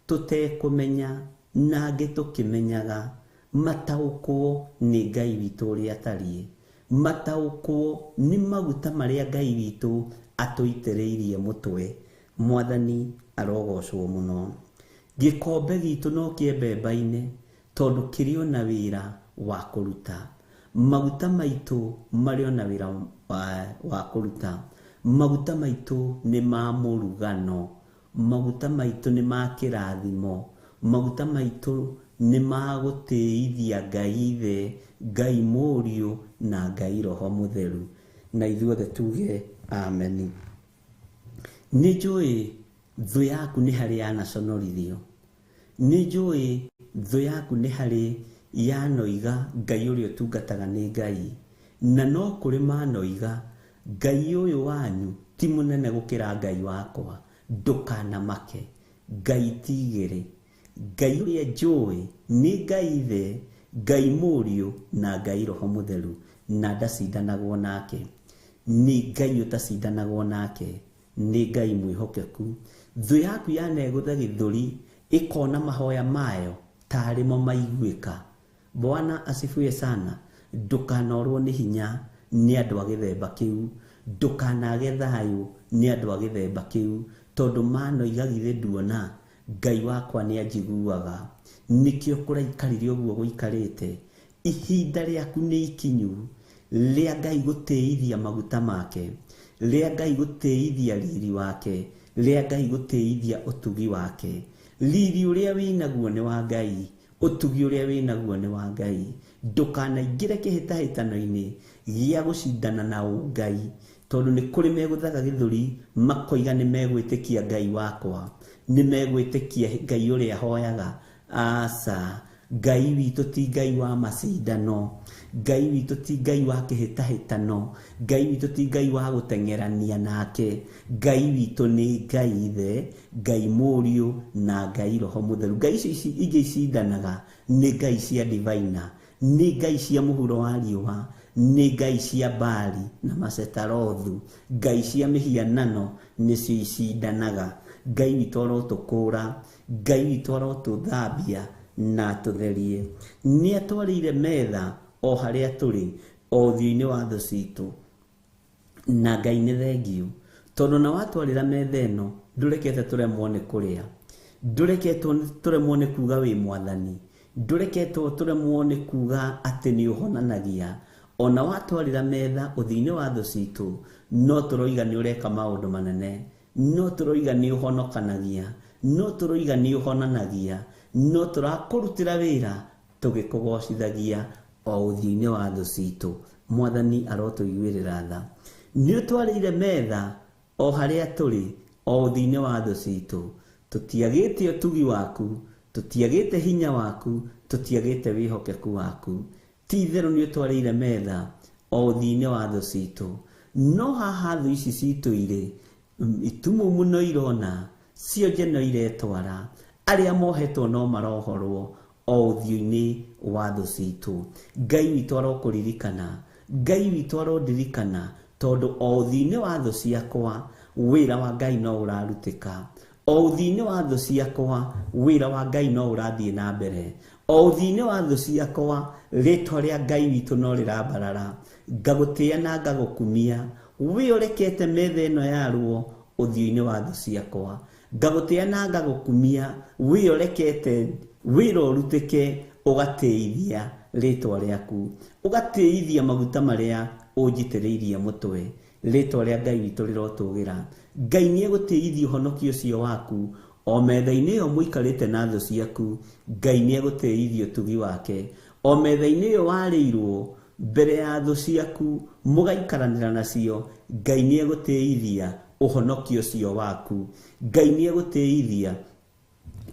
tũtekũmenya na angĩ tũkĩmenyaga, mataũkwo nĩ Ngai witũ ũrĩa atariĩ, mataũkwo nĩ maguta marĩa Ngai witũ atũitĩrĩirie mũtwe. Mwathani arogocwo mũno. Gĩkombe gitũ no kĩembembaine tondũ kĩrĩ ona wĩra wa kũruta. Maguta maitũ marĩ ona wĩra wa kũruta. Maguta maitũ nĩ ma mũrugano. Maguta maitũ nĩ ma kĩrathimo. Maguta maitũ nĩ ma gũtĩithia Ngai Ithe, Ngai Mũriũ na Ngai Roho Mũtheru. Na ithuothe tuge ameni. Nĩ njũĩ thũ yaku nĩ harĩ yanaconorithio. Nĩ njũĩ thũ yaku nĩ harĩ yanoiga Ngai ũrĩa ũtungataga nĩ Ngai. Na no kũrĩ manoiga Ngai ũyũ wanyu ti mũnene gũkĩra Ngai wakwa. Ndũkanamake. Ngai ti igĩrĩ. Ngai ũrĩa njũĩ nĩ Ngai Ithe, Ngai Mũriũ na Ngai Roho Mũtheru, na ndacindanagwo nake. Nĩ Ngai ũtacindanagwo nake, nĩ Ngai mwĩhokeku. Thũ yaku yanegũtha gĩthũri ĩkona mahoya mayo tarĩ mo maiguĩka. Bwana asifiwe sana. Ndũkanorwo nĩ hinya nĩ andũ a gĩthemba kĩu. Ndũkanage thayũ nĩ andũ a gĩthemba kĩu, tondũ manoiga githĩ nduona Ngai wakwa nĩ anjiguaga. Nĩkĩo kũraikarire ũguo gũikarĩte. Ihinda rĩaku nĩ ikinyu rĩa Ngai gũtĩithia maguta make, rĩa Ngai gũtĩithia riri wake, rĩa Ngai gũtĩithia ũtugi wake. Riri ũrĩa wĩnaguo nĩ wa Ngai, ũtugi ũrĩa wĩnaguo nĩ wa Ngai. Ndũkanaingĩre kĩhĩtahĩtano-inĩ gĩa gũcindana na ũngai, tondũ nĩ kũrĩ megũthaga gĩthũri makoiga nĩ megwĩtĩkia Ngai wakwa, nĩ megwĩtĩkia Ngai ũrĩa hoyaga. Aca, Ngai witũ ti Ngai wa macindano, Ngai witũ ti Ngai wa kĩhĩtahĩtano, Ngai witũ ti Ngai wa gũteng'erania nake. Ngai witũ nĩ Ngai Ithe, Ngai Mũriũ na Ngai Roho Mũtheru. Ngai icio ingĩ icindanaga nĩ Ngai cia divina, nĩ Ngai cia mũhuro wa riũa, nĩ Ngai cia Baali na Masetarothu. Ngai cia mĩhianano nĩcio icindanaga. Ngai witũ arotũkũra, Ngai witũ arotũthambia na atũtherie. Nĩ atwarĩire metha o harĩa tũrĩ, o ũthiũ-inĩ wa thũ citũ. Na Ngai nĩ thengiũ, tondũ na watwarĩra metha ĩno ndũrekete tũremwo nĩ kũrĩa, ndũreketwo tũremwo nĩ kuga wĩ mwathani, ndũreketwo tũremwo nĩ kuga atĩ nĩ ũhonanagia. Ona watwarĩra metha ũthiũ-inĩ wa thũ citũ, no tũroiga nĩ ũreka maũndũ manene, no tũroiga nĩ ũhonokanagia, no tũroiga nĩ ũhonanagia, no tũrakũrutĩra wĩra tũgĩkũgocithagia o ũthiũ-inĩ wa thũ citũ. Mwathani arotũiguĩrĩra tha. Nĩ ũtwarĩire metha o harĩa tũrĩ, o ũthiũ-inĩ wa thũ citũ. Tũtiagĩte ũtugi waku, tũtiagĩte hinya waku, tũtiagĩte wĩhokeku waku. Ti itherũ nĩ ũtwarĩire metha o ũthiũ-inĩ wa thũ citũ. No haha thũ ici citũ irĩ itumumu no irona, cionje no iretwara, arĩa mohetwo no marohorwo o ũthiũ-inĩ wa thũ citũ. Ngai witũ arokũririkana, Ngai witũ arondirikana, tondũ o ũthiũ-inĩ wa thũ ciakwa wĩra wa Ngai no ũrarutĩka. O ũthiũ-inĩ wa thũ ciakwa wĩra wa Ngai no ũrathiĩ na mbere. O ũthiũ-inĩ wa thũ ciakwa rĩtwa rĩa Ngai witũ no rĩrambarara. Ngagũtĩĩa na ngagũkumia, wĩ ũrekete metha ĩno yarwo ũthiũ-inĩ wa thũ ciakwa. Ngagũtĩĩa na ngagũkumia, wĩ ũrekete wĩra ũrutĩke, ũgatĩithia rĩtwa rĩaku, ũgatĩithia maguta marĩa ũnjitĩrĩirie mũtwe. Rĩtwa rĩa Ngai witũ rĩrotũgĩra. Ngai nĩ egũtĩithia ũhonokio ũcio waku o metha-inĩ ĩyo mũikarĩte na thũ ciaku. Ngai nĩ egũtĩithia ũtugi wake o metha-inĩ ĩyo warĩirwo mbere ya thũ ciaku mũgaikaranĩra nacio. Ngai nĩ egũtĩithia ũhonokio ũcio waku. Ngai nĩ egũtĩithia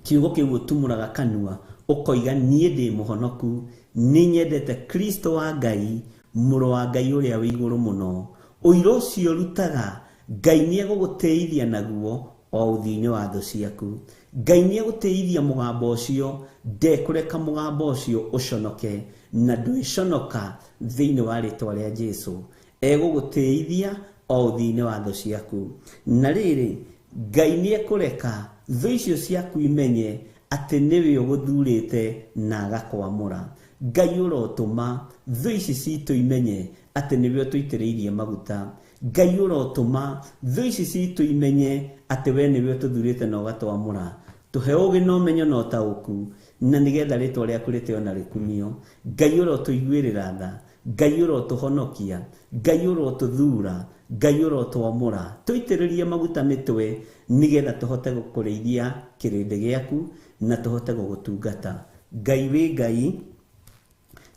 kiugo kĩu ũtumũraga kanua ũkoiga niĩ ndĩ mũhonoku, nĩ nyendete Kristo wa Ngai, mũrũ wa Ngai ũrĩa wĩ igũrũ mũno. Ũira ũcio ũrutaga Ngai nĩ egũgũtĩithia naguo o ũthiũ-inĩ wa thũ ciaku. Ngai nĩ egũtĩithia mũgambo ũcio, ndekũreka mũgambo ũcio ũconoke, na ndwĩconoka thĩinĩ wa rĩtwa rĩa Jesũ. Egũgũtĩithia o ũthiũ-inĩ wa thũ ciaku. Na rĩrĩ, Ngai nĩ ekũreka thũ icio ciaku imenye atĩ nĩwe ũgũthurĩte na agakwamũra. Ngai ũrotũma thũ ici citũ imenye atĩ nĩwe ũtũitĩrĩirie maguta. Ngai ũrotũma thũ ici citũ imenye atĩ we nĩwe ũtũthurĩte na ũgatwamũra. Tũhe ũũgĩ na ũmenyo na ũtaũku, na nĩgetha rĩtwa rĩaku rĩtĩo na rĩkumio. Ngai ũrotũiguĩrĩra tha. Ngai ũrotũhonokia, Ngai ũrotũthura, Ngai ũrotwamũra, tũitĩrĩrie maguta mĩtwe nĩgetha tũhote gũkũrĩithia kĩrĩndĩ gĩaku na tũhote gũgũtungata. Ngai wĩ Ngai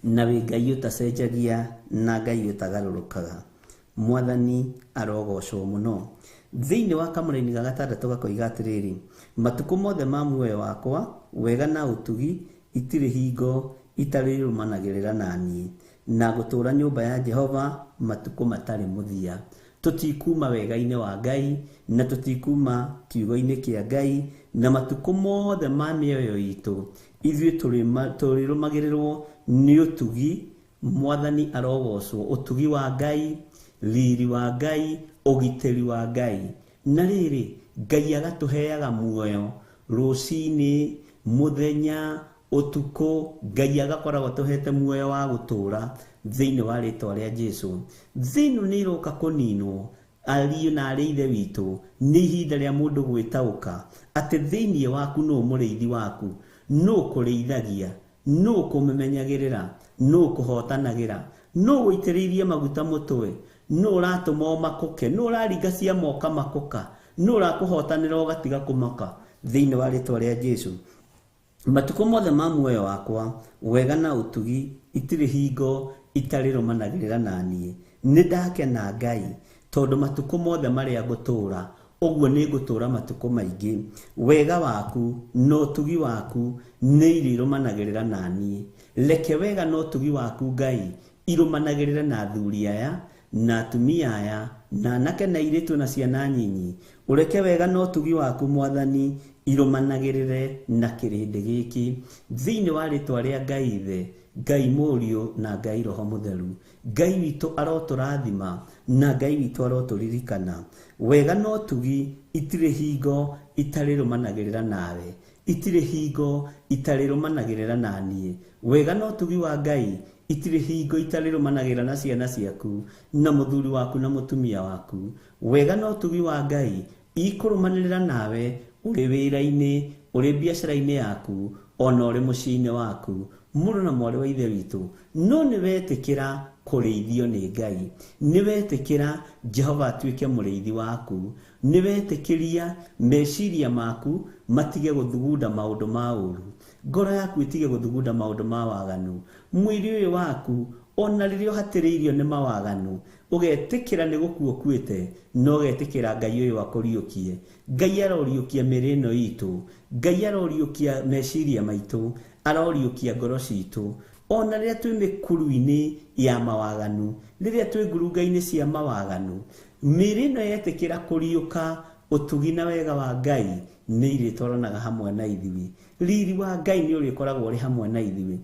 na wĩ Ngai ũtacenjagia na Ngai ũtagarũrũkaga. Mwathani arogocwo mũno. Thĩinĩ wa kamũraini ga gatandatũ gakoiga atĩrĩrĩ, matukũ mothe ma muoyo wakwa wega na ũtugi itirĩ hingo itarĩrũmanagĩrĩra na niĩ, na gũtũũra nyũmba ya Jehova matukũ matarĩ mũthia. Tũtikuma wega-inĩ wa Ngai na tũtikuma kiugo-inĩ kĩa Ngai, na matukũ mothe ma mĩoyo itũ ithuĩ tũrĩrũmagĩrĩrwo nĩ ũtugi. Mwathani arogocwo, ũtugi wa Ngai, riri wa Ngai, ũgitĩri wa Ngai. Na rĩrĩ, Ngai agatũheaga muoyo rũcinĩ, mũthenya, ũtukũ. Ngai agakoragwo tũhete muoyo wa gũtũũra thĩinĩ wa rĩtwa rĩa Jesu. Thĩ ĩno nĩ ĩroka kũninwo, ariũ na arĩ ithe witũ, nĩ ihinda rĩa mũndũ gwĩtaũka atĩ thĩinĩ waku nũ mũrĩithi waku, nũ kũrĩithagia, nũ kũmemenyagĩrĩra, nũ kũhotanagĩra, nũ gũitĩrĩirie maguta mũtwe, nũ ũratũma ũmakũke, nũ ũraringa cia moka makũka, nũ ũrakũhotanĩra ũgatiga kũmaka thĩinĩ wa rĩtwa rĩa Jesu. Matukũ mothe ma muoyo wakwa wega na ũtugi itirĩ hingo itarĩrũmanagĩrĩra na niĩ. Nĩ ndakena Ngai tondũ matukũ mothe marĩa ngũtũũra ũguo nĩ ngũtũũra matukũ maingĩ. Wega waku na ũtugi waku nĩ irĩrũmanagĩrĩra na niĩ. Reke wega na ũtugi waku Ngai irũmanagĩrĩre na athuri aya na atumia aya na anake na airĩtu na ciana nyinyi. Ũreke wega na ũtugi waku Mwathani irũmanagĩrĩre na kĩrĩndĩ gĩkĩ thĩinĩ wa rĩtwa rĩa Ngai Ithe, Ngai Mũriũ na Ngai Roho Mũtheru. Ngai witũ arotũrathima na Ngai witũ arotũririkana. Wega na ũtugi itirĩ hingo itarĩrũmanagĩrĩra nawe, itirĩ hingo itarĩrũmanagĩrĩra na niĩ. Wega na ũtugi wa Ngai itirĩ hingo itarĩrũmanagĩrĩra na ciana ciaku na mũthuri waku na mũtumia waku. Wega na ũtugi wa Ngai ikũrũmanĩrĩra nawe ũrĩ wĩra-inĩ, ũrĩ biacara-inĩ yaku, ona ũrĩ mũciĩ-inĩ waku. Mũrũ na mwarĩ wa ithe witũ, no nĩ wetĩkĩra kũrĩithio nĩ Ngai, nĩ wetĩkĩra Jehova atuĩke mũrĩithi waku, nĩ wetĩkĩria meciria maku matige gũthugunda maũndũ ma ũru, ngoro yaku ĩtige gũthugunda maũndũ ma waganu, mwĩrĩ ũyũ waku ona rĩrĩa ũhatĩrĩirio nĩ mawaganu ũgetĩkĩra nĩ gũkua ũkuĩte, na ũgetĩkĩra Ngai ũyũ akũriũkie. Ngai aroriũkia mĩĩrĩ ĩno itũ, Ngai aroriũkia meciria maitũ, aroriũkia ngoro citũ. Ona rĩrĩa twĩ mĩkuru-inĩ ya mawaganu, rĩrĩa twĩ ngurunga-inĩ cia mawaganu, mĩĩrĩ ĩno yetĩkĩra kũriũka, ũtugi na wega wa Ngai nĩ irĩtwaranaga hamwe na ithuĩ. Riri wa Ngai nĩ ũrĩkoragwo ũrĩ hamwe na ithuĩ.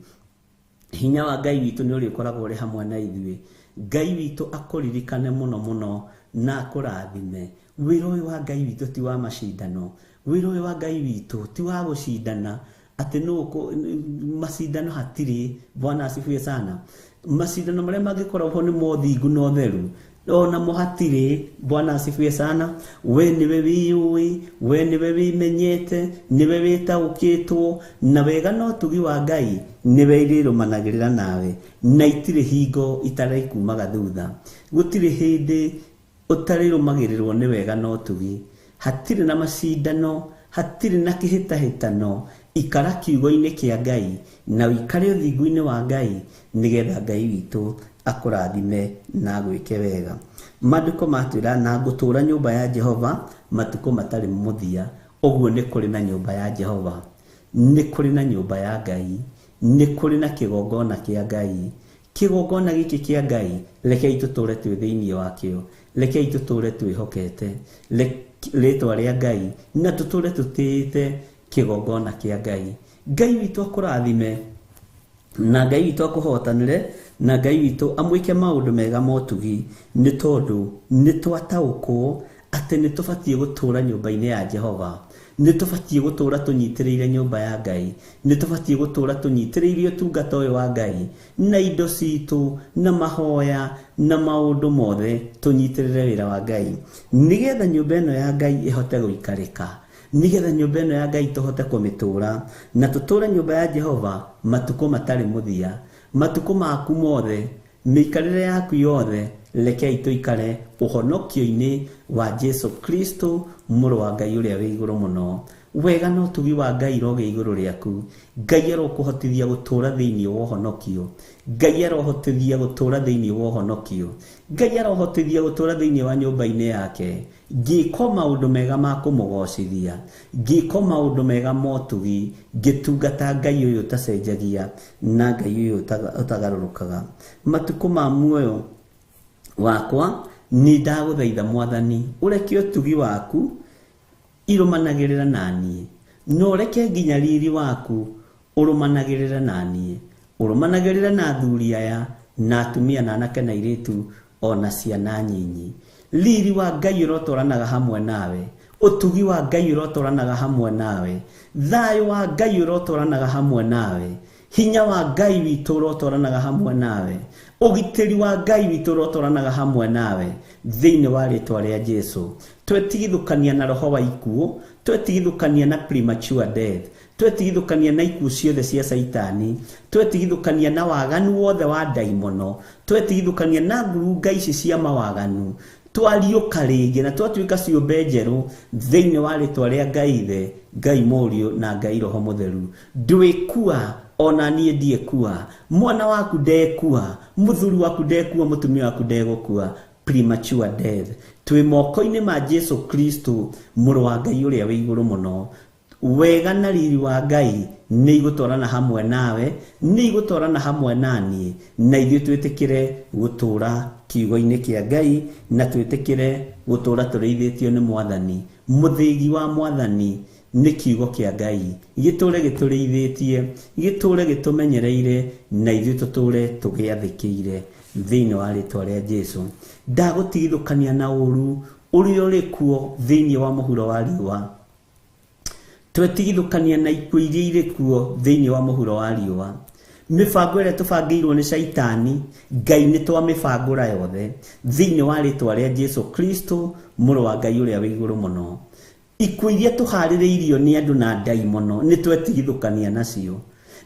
Hinya wa Ngai witũ nĩ ũrĩkoragwo ũrĩ hamwe na ithuĩ. Ngai witũ akũririkane mũno mũno na akũrathime. Wĩra ũyũ wa Ngai witũ ti wa macindano, wĩra ũyũ wa Ngai witũ ti wa gũcindana atĩ nũ macindano hatirĩ. Bwana asifiwe sana. Macindano marĩa mangĩkorwo ho nĩ mothingu na ũtheru, ona mo hatirĩ. Bwana asifiwe sana. We nĩwe wĩyũĩ, we nĩwe wĩmenyete, nĩwe wĩtaũkĩtwo, na wega na ũtugi wa Ngai nĩwe irĩrũmanagĩrĩra nawe, na itirĩ hingo itarĩkumaga thutha. Gũtirĩ hĩndĩ ũtarĩrũmagĩrĩrwo nĩ wega na ũtugi. Hatirĩ na macindano, hatirĩ na kĩhĩtahĩtano. Ikara kiugo-inĩ kĩa Ngai na ũikare ũthingu-inĩ wa Ngai nĩgetha Ngai witũ akũrathime na agwĩke wega. Maandĩko matwĩra na ngũtũũra nyũmba ya Jehova matukũ matarĩ mũthia. Ũguo nĩ kũrĩ na nyũmba ya Jehova, nĩ kũrĩ na nyũmba ya Ngai, nĩ kũrĩ na kĩgongona kĩa Ngai. Kĩgongona gĩkĩ kĩa Ngai rekei tũtũũre twĩ thĩinĩ wakĩo, rekei tũtũũre twĩhokete rĩtwa rĩa Ngai na tũtũũre tũtĩĩte kĩgongona kĩa Ngai. Ngai witũ akũrathime na Ngai witũ akũhotanĩre na Ngai witũ amwĩke maũndũ mega ma ũtugi, nĩ tondũ nĩ twataũkwo atĩ nĩ tũbatiĩ gũtũũra nyũmba-inĩ ya Jehova, nĩ tũbatiĩ gũtũũra tũnyitĩrĩire nyũmba ya Ngai, nĩ tũbatiĩ gũtũũra tũnyitĩrĩire ũtungata ũyũ wa Ngai na indo citũ na mahoya na maũndũ mothe, tũnyitĩrĩre wĩra wa Ngai nĩgetha nyũmba ĩno ya Ngai ĩhote gũikarĩka, nĩgetha nyũmba ĩno ya Ngai tũhote kũmĩtũũra na tũtũũre nyũmba ya Jehova matukũ matarĩ mũthia. Matukũ maku mothe Mĩikarĩre yaku yothe rekei tũikare ũhonokio-inĩ wa Jesu Kristo mũrũ wa Ngai ũrĩa wĩ igũrũ mũno. Wega na ũtugi wa Ngai irogĩa igũrũ rĩaku. Ngai arokũhotithia gũtũũra thĩinĩ wa ũhonokio. Ngai arohotithia gũtũũra thĩinĩ wa ũhonokio. Ngai arohotithia gũtũũra thĩinĩ wa nyũmba-inĩ yake. Ngĩka maũndũ mega ma kũmũgocithia, ngĩka maũndũ mega ma ũtugi, ngĩtungata Ngai ũyũ ũtacenjagia na Ngai ũyũ ũtagarũrũkaga. Matukũ ma muoyo wakwa nĩ ndagũthaitha Mwathani, ũreke ũtugi waku irũmanagĩrĩra na niĩ, na ũreke nginya riri waku ũrũmanagĩrĩra na niĩ, ũrũmanagĩrĩra na athuri aya na atumia na anake na airĩtu ona ciana nyinyi. Riri wa Ngai ũrotwaranaga hamwe nawe, ũtugi wa Ngai ũrotwaranaga hamwe nawe, thayũ wa Ngai ũrotwaranaga hamwe nawe, hinya wa Ngai witũ ũrotwaranaga hamwe nawe, ũgitĩri wa Ngai witũ ũrotwaranaga hamwe nawe thĩinĩ wa rĩtwa rĩa Jesu. Twetigithũkania na roho wa ikuũ, twetigithũkania na premature death, twetigithũkania na ikuũ ciothe cia Caitani, twetigithũkania na waganu wothe wa ndaimono, twetigithũkania na ngurunga ici cia mawaganu, twariũka rĩngĩ na twatuĩka ciũmbe njerũ thĩinĩ wa rĩtwa rĩa Ngai Ithe, Ngai Mũriũ na Ngai Roho Mũtheru. Ndwĩkua ona niĩ ndiĩkua, mwana waku ndekua, mũthuri waku ndekua, mũtumia waku ndegũkua. Premature death. Twĩ moko-inĩ ma Jesu Kristo mũrũ wa Ngai ũrĩa wĩ igũrũ mũno. Wega na riri wa Ngai nĩ igũtwarana hamwe nawe, nĩ igũtwarana hamwe na niĩ, na ithuĩ twĩtĩkĩre gũtũũra kiugo-inĩ kĩa Ngai, na twĩtĩkĩre gũtũũra tũrĩithĩtio nĩ Mwathani. Mũthĩgi wa Mwathani nĩ kiugo kĩa Ngai, gĩtũũre gĩtũrĩithĩtie, gĩtũũre gĩtũmenyereire, na ithuĩ tũtũũre tũgĩathĩkĩire thĩinĩ wa rĩtwa rĩa Jesu. Ndagũtigithũkania na ũũru ũrĩa ũrĩ kuo thĩinĩ wa mũhuro wa riũa. Twetigithũkania na ikuũ iria irĩ kuo thĩinĩ wa mũhuro wa riũa. Mĩbango ĩrĩa tũbangĩirwo nĩ Caitani, Ngai nĩ twamĩbangũra yothe thĩinĩ wa rĩtwa rĩa Jesu Kristo mũrũ wa Ngai ũrĩa wĩ igũrũ mũno. Ikuũ iria tũharĩrĩirio nĩ andũ na ndaimono nĩ twetigithũkania nacio.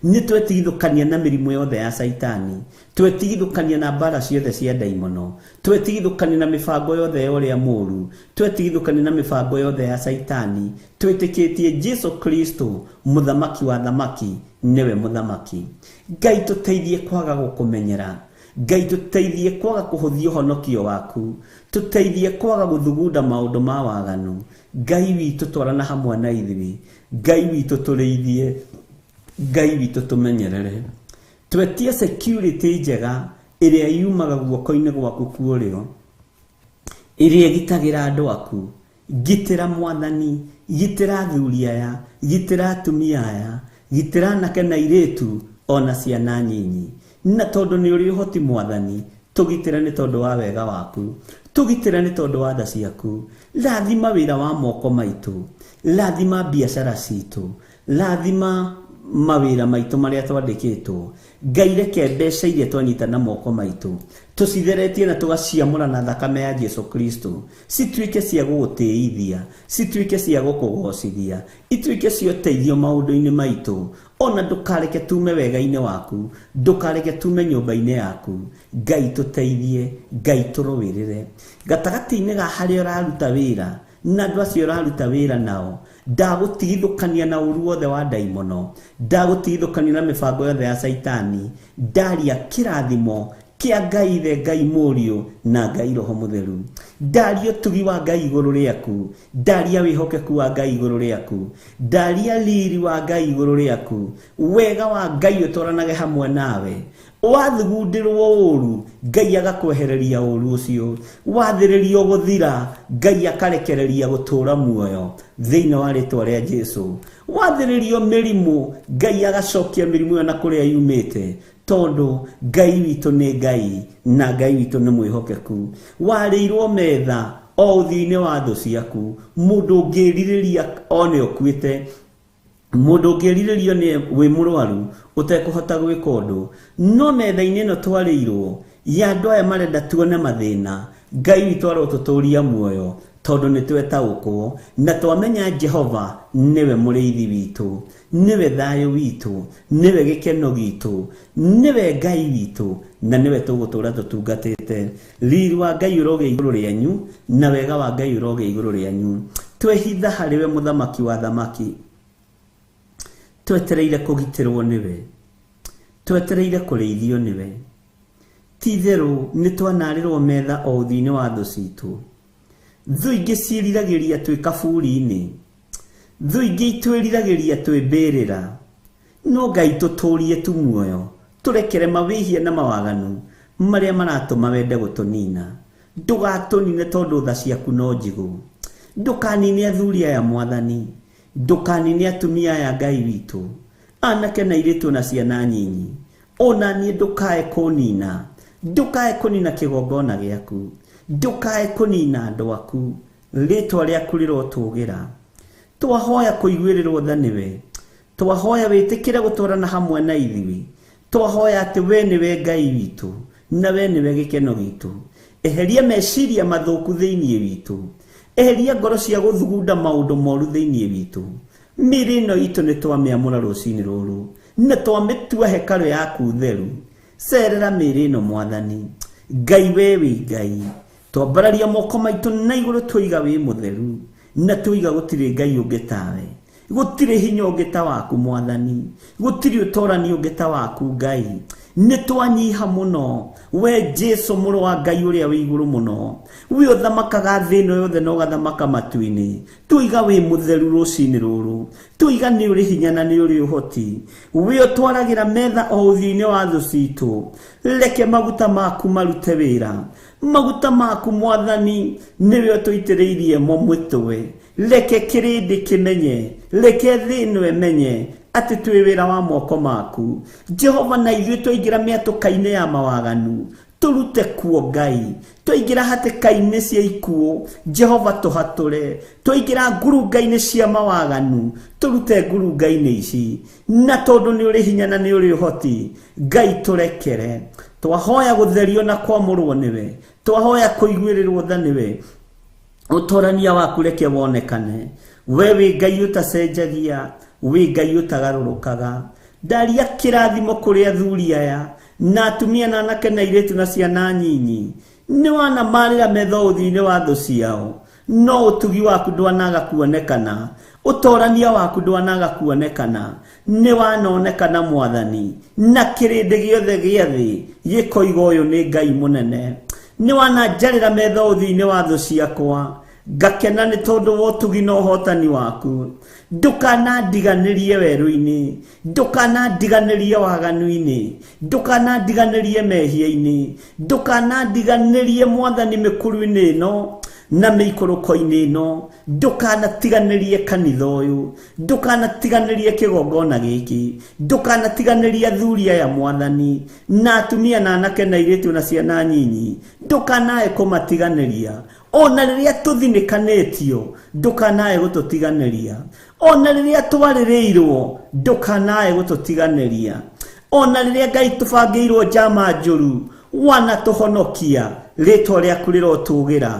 Nĩ twetigithũkania na mĩrimũ yothe ya Caitani, twetigithũkania na mbara ciothe cia ndaimono, twetigithũkania na mĩbango yothe ya ũrĩa mũũru, twetigithũkania na mĩbango yothe ya Caitani, twĩtĩkĩtie Jesu Kristo mũthamaki wa thamaki nĩwe mũthamaki. Ngai tũteithie kwaga gũkũmenyera, Ngai tũteithie kwaga kũhũthia ũhonokio waku, tũteithie kwaga gũthugunda maũndũ ma waganu. Ngai witũ twarana hamwe na ithuĩ, Ngai witũ tũrĩithie, Ngai witũ tũmenyerere. Twetie security njega ĩrĩa yumaga guoko-inĩ gwaku kwa ũrĩo, ĩrĩa ĩgitagĩra andũ aku. Gitĩra Mwathani, gitĩra athuri aya, gitĩra atumia aya, gitĩra anake na airĩtu ona ciana nyinyi. Na tondũ nĩ ũrĩ ũhoti Mwathani, tũgitĩre nĩ tondũ wa wega waku, tũgitĩre nĩ tondũ wa tha ciaku. Rathima wĩra wa moko maitũ, rathima biacara citũ, rathima mawĩra maitũ marĩa twandĩkĩtwo. Ngai reke mbeca iria twanyita na moko maitũ tũcitheretie na tũgaciamũra na thakame ya Jesu Kristo, cituĩke cia gũgũtĩithia, cituĩke cia gũkũgocithia, ituĩke cia ũteithio maũndũ-inĩ maitũ. Ona ndũkareke tume wega-inĩ waku, ndũkareke tume nyũmba-inĩ yaku. Ngai tũteithie, Ngai tũrũĩrĩre gatagatĩ-inĩ ga harĩa ũraruta wĩra na andũ acio ũraruta wĩra nao. Ndagũtigithũkania na ũũru wothe wa ndaimono, ndagũtigithũkania na mĩbango yothe ya Caitani. Ndaria kĩrathimo kĩa Ngai Ithe, Ngai Mũriũ na Ngai Roho Mũtheru. Ndaria ũtugi wa Ngai igũrũ rĩaku, ndaria wĩhokeku wa Ngai igũrũ rĩaku, ndaria riri wa Ngai igũrũ rĩaku. Wega wa Ngai ũtwaranage hamwe nawe. Wathugundĩrwo ũũru, Ngai agakwehereria ũũru ũcio. Wathĩrĩrio gũthira, Ngai akarekereria gũtũũra muoyo thĩinĩ wa rĩtwa rĩa Jesu. Wathĩrĩrio mĩrimũ, Ngai agacokia mĩrimũ ĩyo na kũrĩa yumĩte, tondũ Ngai witũ nĩ Ngai na Ngai witũ nĩ mwĩhokeku. Warĩirwo metha o ũthiũ-inĩ wa thũ ciaku, mũndũ ũngĩrirĩria one ũkuĩte, mũndũ ũngĩrirĩrio nĩ wĩ mũrwaru ũtekũhota gwĩka ũndũ, no metha-inĩ ĩno twarĩirwo ya andũ aya marenda tuone mathĩna, Ngai witũ arotũtũria muoyo tondũ nĩ twetaũkwo na twamenya Jehova nĩwe mũrĩithi witũ, nĩwe thayũ witũ, nĩwe gĩkeno gitũ, nĩwe Ngai witũ, Na nĩwe tũgũtũra tũtungatĩte. Riri wa Ngai ũrogĩa igũrũ rĩanyu, na wega wa Ngai ũrogĩa igũrũ rĩanyu. Twehitha harĩ we mũthamaki wa thamaki, twetereire kũgitĩrwo nĩwe, twetereire kũrĩithio nĩwe. Ti-itherũ nĩ twanarĩrwo metha o ũthiũ-inĩ wa thũ citũ. Thũ ingĩ ciĩriragĩria twĩ kaburi-inĩ, thũ ingĩ itwĩriragĩria twĩ mbĩrĩra. No Ngai tũtũrie tu muoyo, tũrekere mawĩhia na mawaganu marĩa maratũma wende gũtũnina. Ndũgatũnine tondũ tha ciaku no njigũ. Ndũkanine athuri aya Mwathani, ndũkanine atumia aya Ngai witũ, anake na airĩtu na ciana nyinyi. Ona niĩ ndũkae kũnina, ndũkae kũnina kĩgongona gĩaku, ndũkae kũnina andũ aku. Rĩtwa rĩaku rĩrotũgĩra. Twahoya kũiguĩrĩrwo tha nĩwe, twahoya wĩtĩkĩre gũtwarana hamwe na ithuĩ, twahoya atĩ we nĩwe Ngai witũ na we nĩwe gĩkeno gitũ. Eheria meciria mathũku thĩinĩ witũ, eheria ngoro cia gũthugunda maũndũ moru thĩinĩ witũ. Mĩĩrĩ ĩno itũ nĩ twamĩamũra rũcinĩ rũrũ, na twamĩtua hekarũ yaku theru. Cerera mĩĩrĩ ĩno Mwathani. Ngai we wĩ Ngai, twambararia moko maitũ na igũrũ, twoiga wĩ mũtheru, na twoiga gũtirĩ Ngai ũngĩ tawe, gũtirĩ hinya ũngĩ ta waku Mwathani, gũtirĩ ũtorani ũngĩ ta waku Ngai. Nĩ twanyiha mũno, we Jesu mũrũ wa Ngai ũrĩa wĩ igũrũ mũno, we ũthamakaga thĩ ĩno yothe na ũgathamaka matu-inĩ. Twoiga wĩ mũtheru rũcinĩ rũrũ, twoiga nĩ ũrĩ hinya na nĩ ũrĩ ũhoti. We ũtwaragĩra metha o ũthiũ-inĩ wa thũ citũ. Reke maguta maku marute wĩra, maguta maku Mwathani nĩwe ũtũitĩrĩirie mo mũtwe. Reke kĩrĩndĩ kĩmenye, reke thĩ ĩno ĩmenye atĩ twĩ wĩra wa moko maku Jehova. Na ithuĩ twaingĩra mĩatũka-inĩ ya mawaganu, tũrute kuo Ngai. Twaingĩra hatĩka-inĩ cia ikuũ, Jehova tũhatũre. Twaingĩra ngurunga-inĩ cia mawaganu, tũrute ngurunga-inĩ ici. Na tondũ nĩ ũrĩ hinya na nĩ ũrĩ ũhoti, Ngai tũrekere. Twahoya gũtherio na kwamũrwo nĩwe, twahoya kũiguĩrĩrwo tha nĩwe. Ũtorania waku reke wonekane. We wĩ Ngai ũtacenjagia, wĩ Ngai ũtagarũrũkaga. Ndaria kĩrathimo kũrĩ athuri aya na atumia na anake na airĩtu na ciana nyinyi. Nĩ wanamarĩra metho ũthiũ-inĩ wa thũ ciao, no ũtugi waku ndwanaga kuonekana, ũtorania waku ndwanaga kuonekana. Nĩ wanonekana Mwathani, na kĩrĩndĩ gĩothe gĩa thĩ gĩkoiga ũyũ nĩ Ngai mũnene. Nĩ wananjarĩra metho ũthiũ-inĩ wa thũ ciakwa, ngakena nĩ tondũ wa ũtugi na ũhotani waku. Ndũkanandiganĩrie werũ-inĩ, ndũkanandiganĩrie waganu-inĩ, ndũkanandiganĩrie mehia-inĩ, ndũkanandiganĩrie Mwathani mĩkuru-inĩ ĩno na mĩikũrũko-inĩ ĩno. Ndũkanatiganĩrie kanitha ũyũ, ndũkanatiganĩrie kĩgongona gĩkĩ, ndũkanatiganĩrie athuri aya Mwathani, na atumia na anake na airĩtu na ciana nyinyi. Ndũkanae kũmatiganĩria. Ona rĩrĩa tũthinĩkanĩtio, ndũkanae gũtũtiganĩria. Ona rĩrĩa twarĩrĩirwo, ndũkanae gũtũtiganĩria. Ona rĩrĩa Ngai tũbangĩirwo njama njũru, wanatũhonokia. Rĩtwa rĩaku rĩrotũgĩra.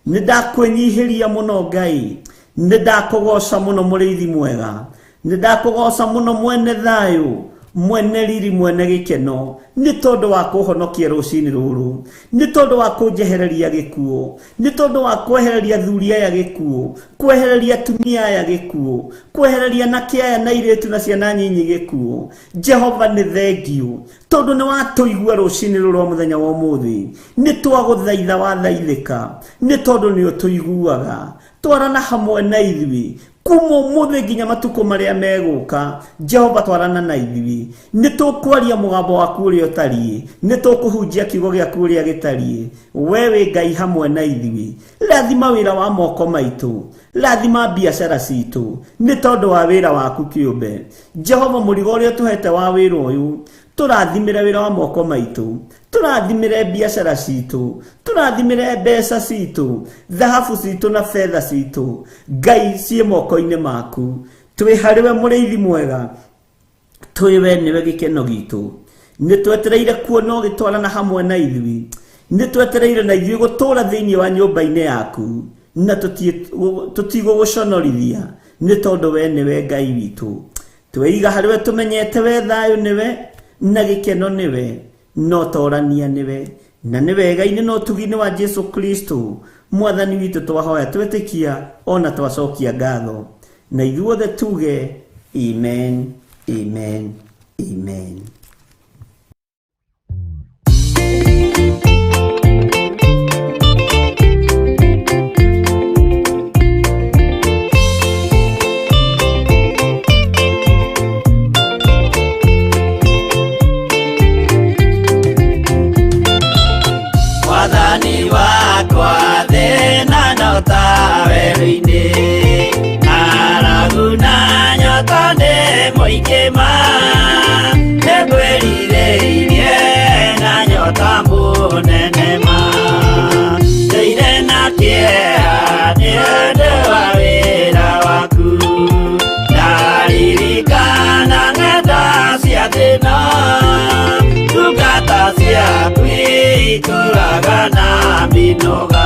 Nĩ ndakwĩnyihĩria mũno Ngai, nĩ ndakũgoca mũno mũrĩithi mwega, nĩ ndakũgoca mũno mwene thayũ, mwene riri, mwene gĩkeno, nĩ tondũ wa kũhonokia rũcinĩ rũrũ, nĩ tondũ wa kũnjehereria gĩkuũ, nĩ tondũ wa kwehereria athuri aya gĩkuũ, kwehereria atumia aya gĩkuũ, kwehereria anake aya na airĩtu na ciana nyinyi gĩkuũ. Jehova nĩ thengiũ tondũ nĩ watũigua rũcinĩ rũrũ rwa mũthenya wa ũmũthĩ. Nĩ twagũthaitha wathaithĩka, nĩ tondũ nĩ ũtũiguaga. Twarana hamwe na ithuĩ kuma ũmũthĩ nginya matukũ marĩa megũka. Jehova twarana na ithuĩ. Nĩ tũkwaria mũgambo waku ũrĩa ũtariĩ, nĩ tũkũhunjia kiugo gĩaku ũrĩa gĩtariĩ. We wĩ Ngai hamwe na ithuĩ. Rathima wĩra wa moko maitũ, rathima biacara citũ, nĩ tondũ wa wĩra waku kĩũmbe. Jehova, mũrigo ũrĩa ũtũhete wa wĩra ũyũ, tũrathimĩre wĩra wa moko maitũ, tũrathimĩre biacara citũ, tũrathimĩre mbeca citũ, thahabu citũ na betha citũ. Ngai ciĩ moko-inĩ maku. Twĩ harĩwe mũrĩithi mwega, twĩ we nĩwe gĩkeno gitũ. Nĩ twetereire kuona ũgĩtwarana hamwe na ithuĩ, nĩ twetereire na ithuĩ gũtũra thĩinĩ wa nyũmba-inĩ yaku, na tũtigũgũconorithia, nĩ tondũ we nĩwe Ngai witũ. Tweiga harĩwe tũmenyete we thayũ nĩwe na gĩkeno nĩwe. No torania nĩwe na nĩ wega-inĩ na ũtugi-inĩ wa Jesu Kristo mwathani witũ twahoya twetĩkia ona twacokia ngatho na ithuothe tuge amen, amen, amen. Mwathani wakwa thĩna no ta werũ-inĩ ng'aragu na nyota nĩ mũingĩ ma nĩngwĩrirĩirie na nyota mũnene ma ndĩire na kĩeha nĩ ũndũ wa wĩra waku ndaririkana ng'enda cia thĩna ndungata ciaku itũraga na mĩnoga.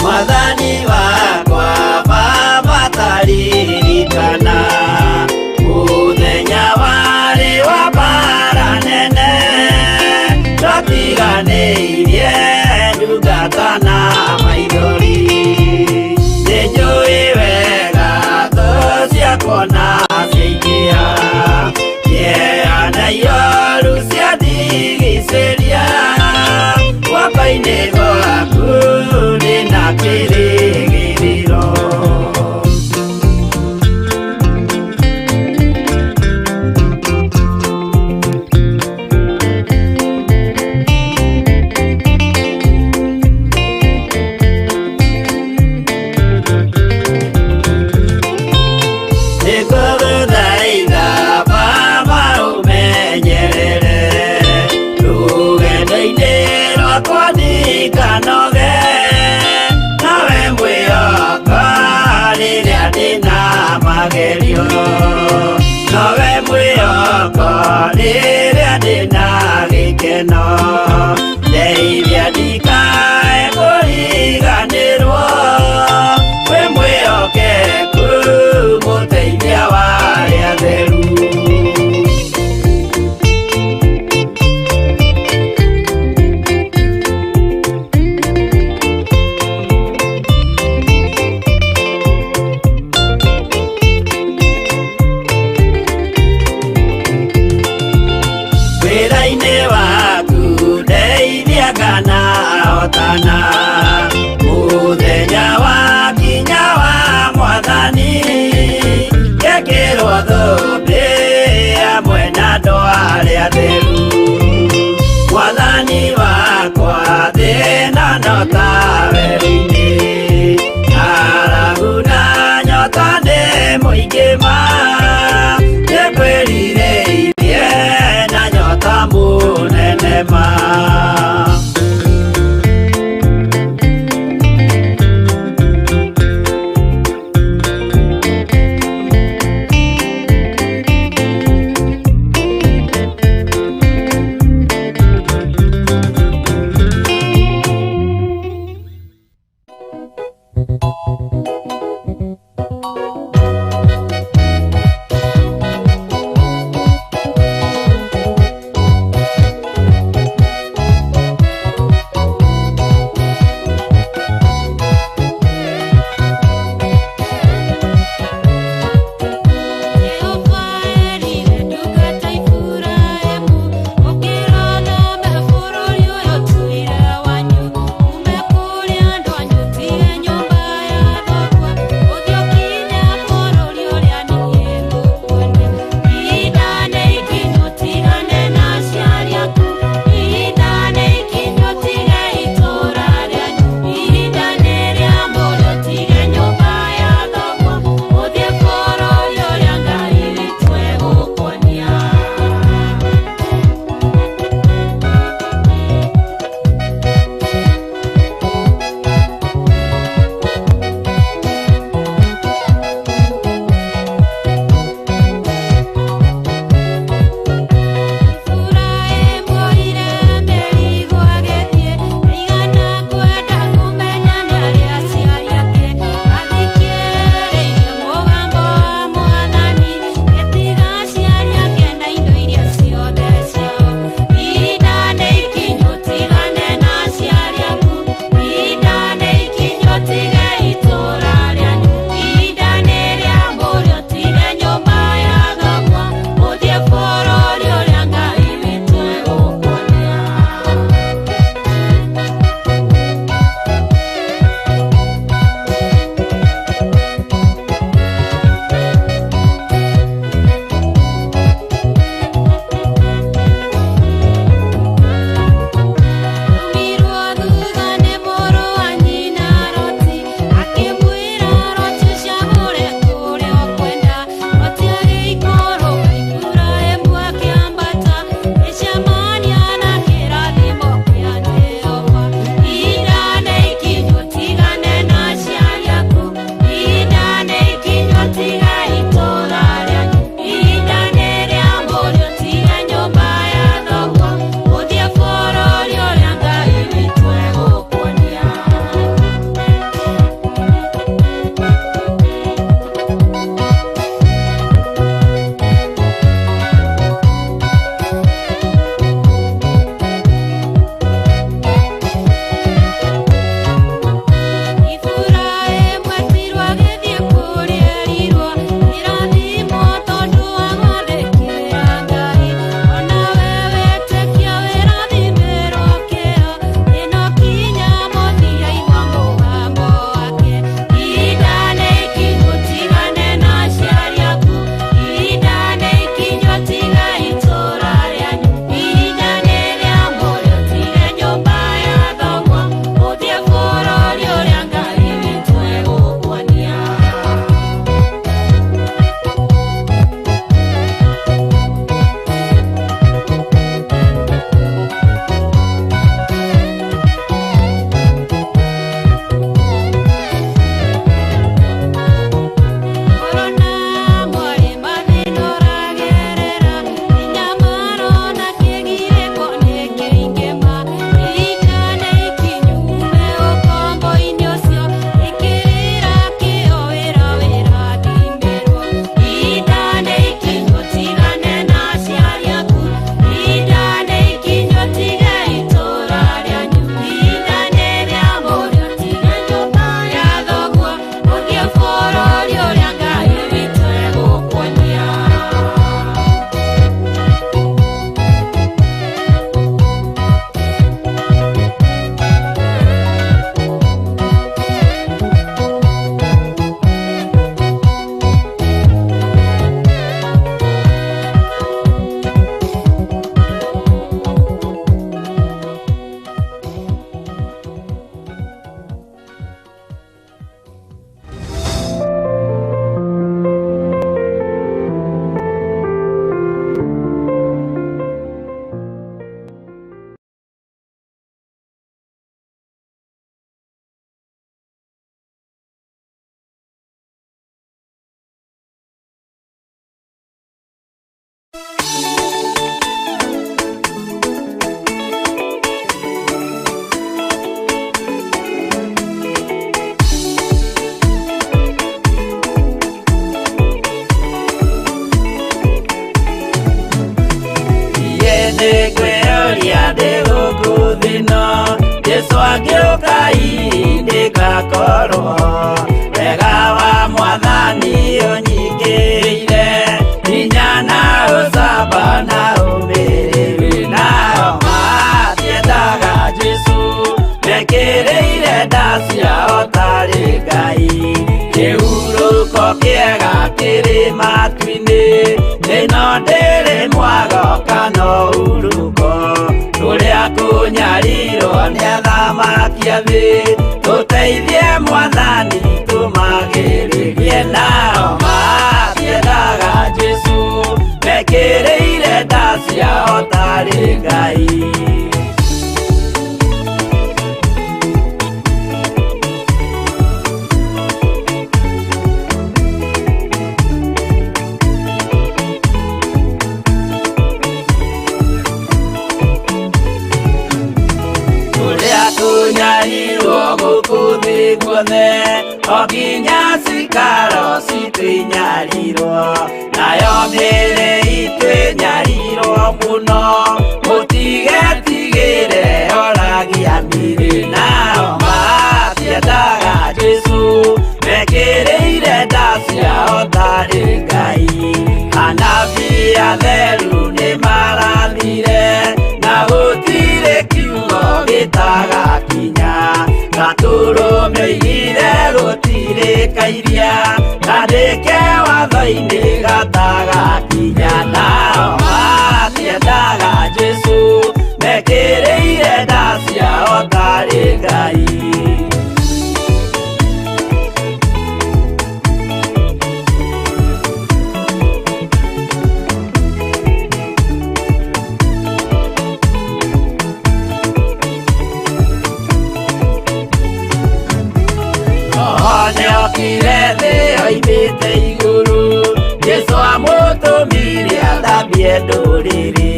Mwathani wakwa Baba taririkana mũthenya warĩ wa mbara nene twatiganĩirie ndungata na maithori nĩnjũĩ wega thũ ciakwa na ciaingĩha kĩeha na ioru ciandigicĩria guoko-inĩ gwaku ndĩna kĩrĩgĩrĩro. Nĩngũgũthaitha Baba ũmenyerere rũgendo-inĩ rwakwa ndikanoge nawe mwĩhoko rĩrĩa ndĩna magerio nowe mwĩhoko rĩrĩa ndĩna gĩkeno ndeithia ndikae kũriganĩrwo wĩ mwĩhokeku mũteithia wa arĩa atheru. Wĩra-inĩ waku ndeithia kana hotana mũthenya wakinya wa mwathani ngekĩrwo thũmbĩ hamwe na andũ arĩa atheru mwathani wakwa thĩna no ta werũ-inĩ ng'aragu na nyota nĩ mũingĩ ma nĩngwĩrirĩirie na nyota mũnene ma. Tũnyarirwo nĩ athamaki a thĩ, tũteithie Mwathani tũmagĩrĩrie. Nao matiendaga Jesũ, mekĩrĩire nda ciao tarĩ Ngai. Ũrĩa tũnyarirwo gũkũ thĩ guothe, o nginya cikaro citũ inyarirwo, nayo mĩĩrĩ itũ ĩnyarirwo mũno, mũtigetigĩre oragia mĩĩrĩ. Nao matiendaga Jesũ, mekĩrĩire nda ciao tarĩ Ngai. Anabii atheru nĩmarathire, na gũtirĩ kiugo gĩtagakinya. Gatũrũme oigire gũtirĩ kairia, kandĩke watho-inĩ gatagakinya. Nao matiendaga Jesũ, mekĩrĩire nda ciao tarĩ Ngai. Nĩokire thĩ oimĩte igũrũ, Jesũ amũtũmire athambie ndũrĩrĩ.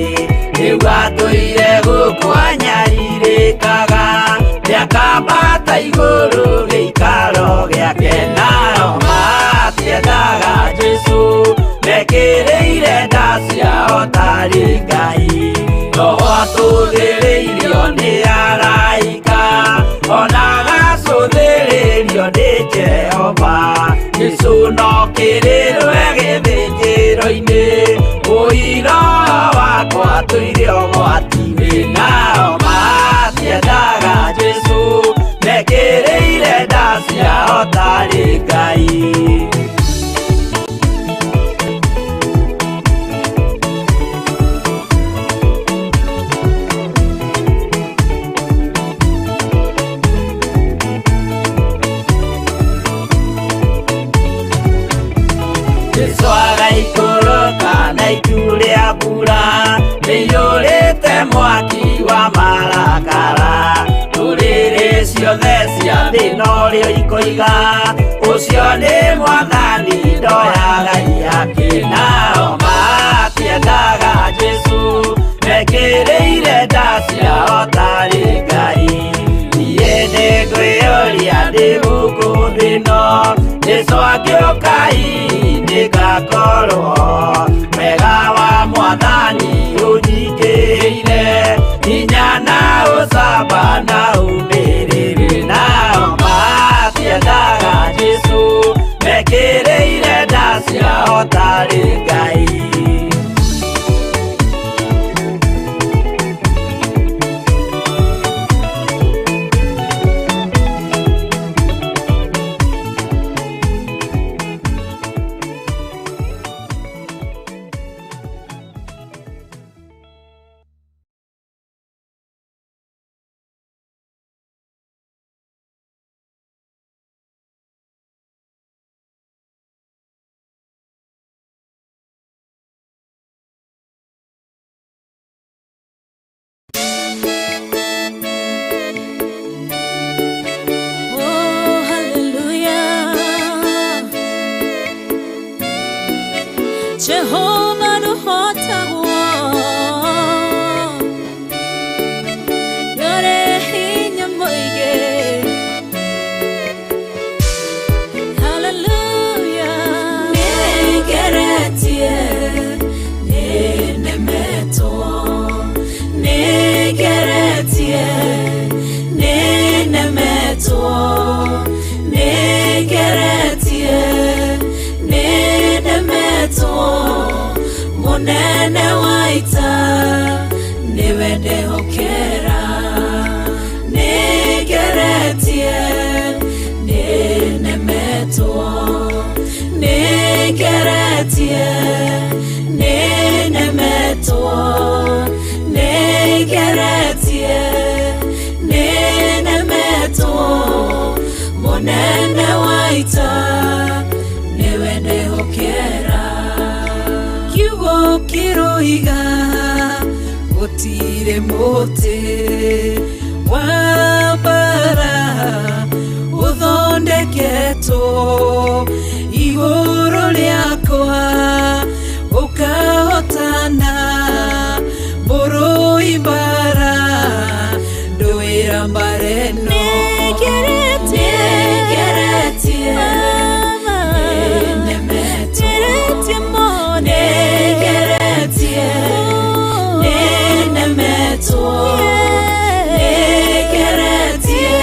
Rĩu atũire gũkũ anyarirĩkaga, nĩakambata igũrũ gĩikaro gĩake. Nao matiendaga Jesũ, mekĩrĩire nda ciao tarĩ Ngai. Roho atũthĩrĩirio nĩ araika, ona agacũthĩrĩrio nĩ Jehova. Jesũ no kĩrĩrwe gĩthĩnjĩro-inĩ, ũira wakwa tũire ũgwati-inĩ. Nao matiendaga Jesũ, mekĩrĩire nda ciao tarĩ Ngai. Jesũ agaikũrũka na itu rĩa mbura rĩiyũrĩte mwaki wa marakara. Ndũrĩrĩ ciothe cia thĩ norĩo ikoiga, ũcio nĩ Mwathani ndoyaga ihaki. Nao matiendaga Jesũ, mekĩrĩire nda ciao tarĩ Ngai. Niĩ nĩngwĩyũria ndĩ gũkũ thĩ ĩno, Jesũ angĩũka hihi nĩngakorwo. Wega wa Mwathani ũnyingĩrĩire, hinya na ũcamba na ũmĩrĩru. Nao matiendaga Jesũ, mekĩrĩire nda ciao tarĩ Ngai. Oh, hallelujah. Jehovah nũhotagwo, nĩũrĩ hinya mũingĩ. Hallelujah. Nĩngeretie, nĩnemetwo, nĩngeretie, nĩnemetwo, nĩngeretie, nĩnemetwo. Mũnene wa ita nĩwe ndehokera. Nĩngeretie, nĩnemetwo, nĩngeretie, nĩnemetwo, nĩngeretie, Woiga gũtirĩ mũtĩ wa mbara ũthondeketwo igũrũ rĩakwa ũkahotana mũrũi mbara ndũĩra mbara ĩno. Nĩngeretie, nĩnemetwo, nĩngeretie, nĩnemetwo, nĩngeretie,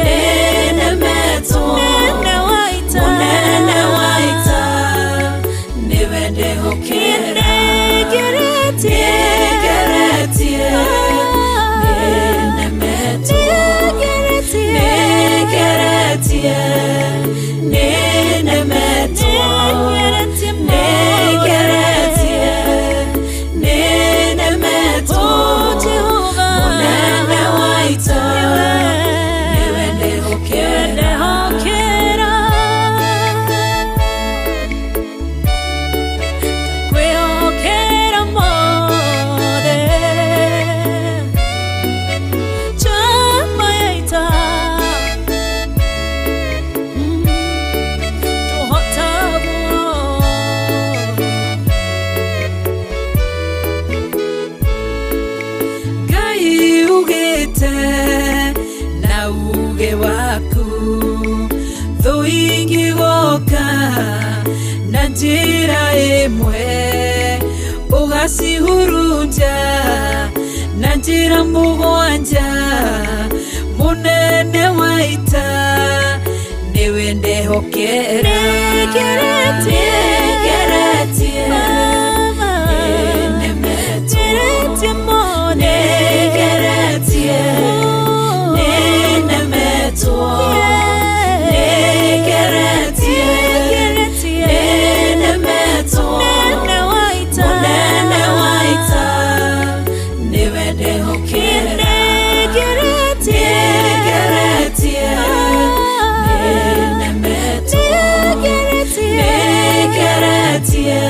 nĩnemetwo, mũnene wa ita nĩwe ndehokera. Nĩngeretie, nĩnemetwo, nĩngeretie, nĩnemetwo, nĩngeretie, nĩnemetwo, mũnene wa ita nĩwe ndehokera. Kwĩhokera mothe chama ya ita tũhotagwo. Ngai ugĩte na uge waku thũ ingĩgoka na njĩra ĩmwe ũgacihurunja na njĩra mũgwanja mũnene wa ita nĩwe ndehokera. Nĩngeretie, Nĩngeretie, nĩnemetwo, nĩngeretie, nĩnemetwo, nĩngeretie, nĩnemetwo, mũnene wa ita nĩwe ndehokera. Nĩngeretie, nĩnemetwo, nĩngeretie,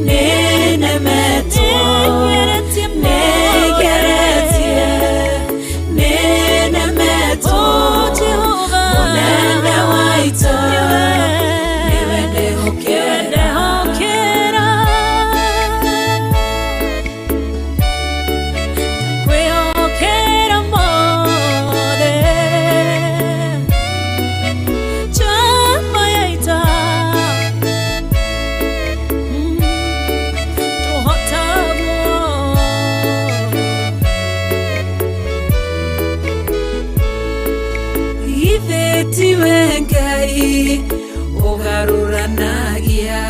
nĩnemetwo, nĩngeretie, nĩnemetwo, mũnene wa ita nĩwe ndehokera. Kwĩhokera mothe chama ya ita tũhotagwo. Githĩ tiwe Ngai ũgarũranagia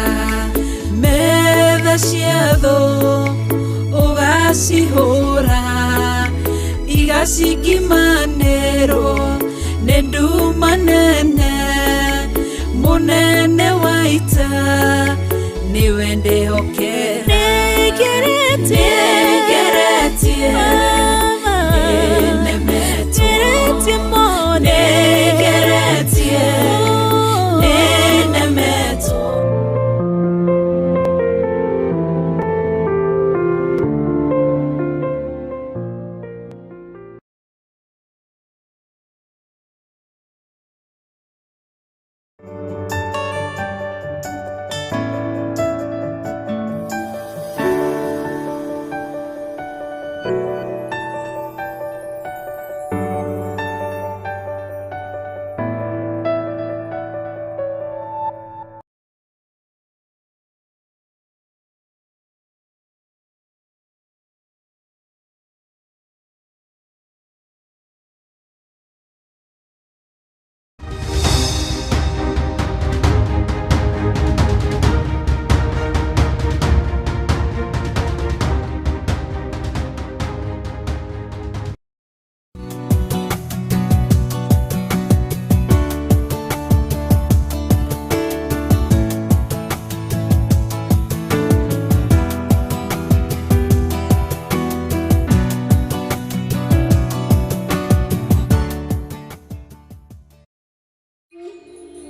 metha cia thũ ũgacihũra igacingimanĩrwo nĩ nduma nene mũnene wa ita nĩwe ndehokera. Nĩngeretie, Nĩngeretie,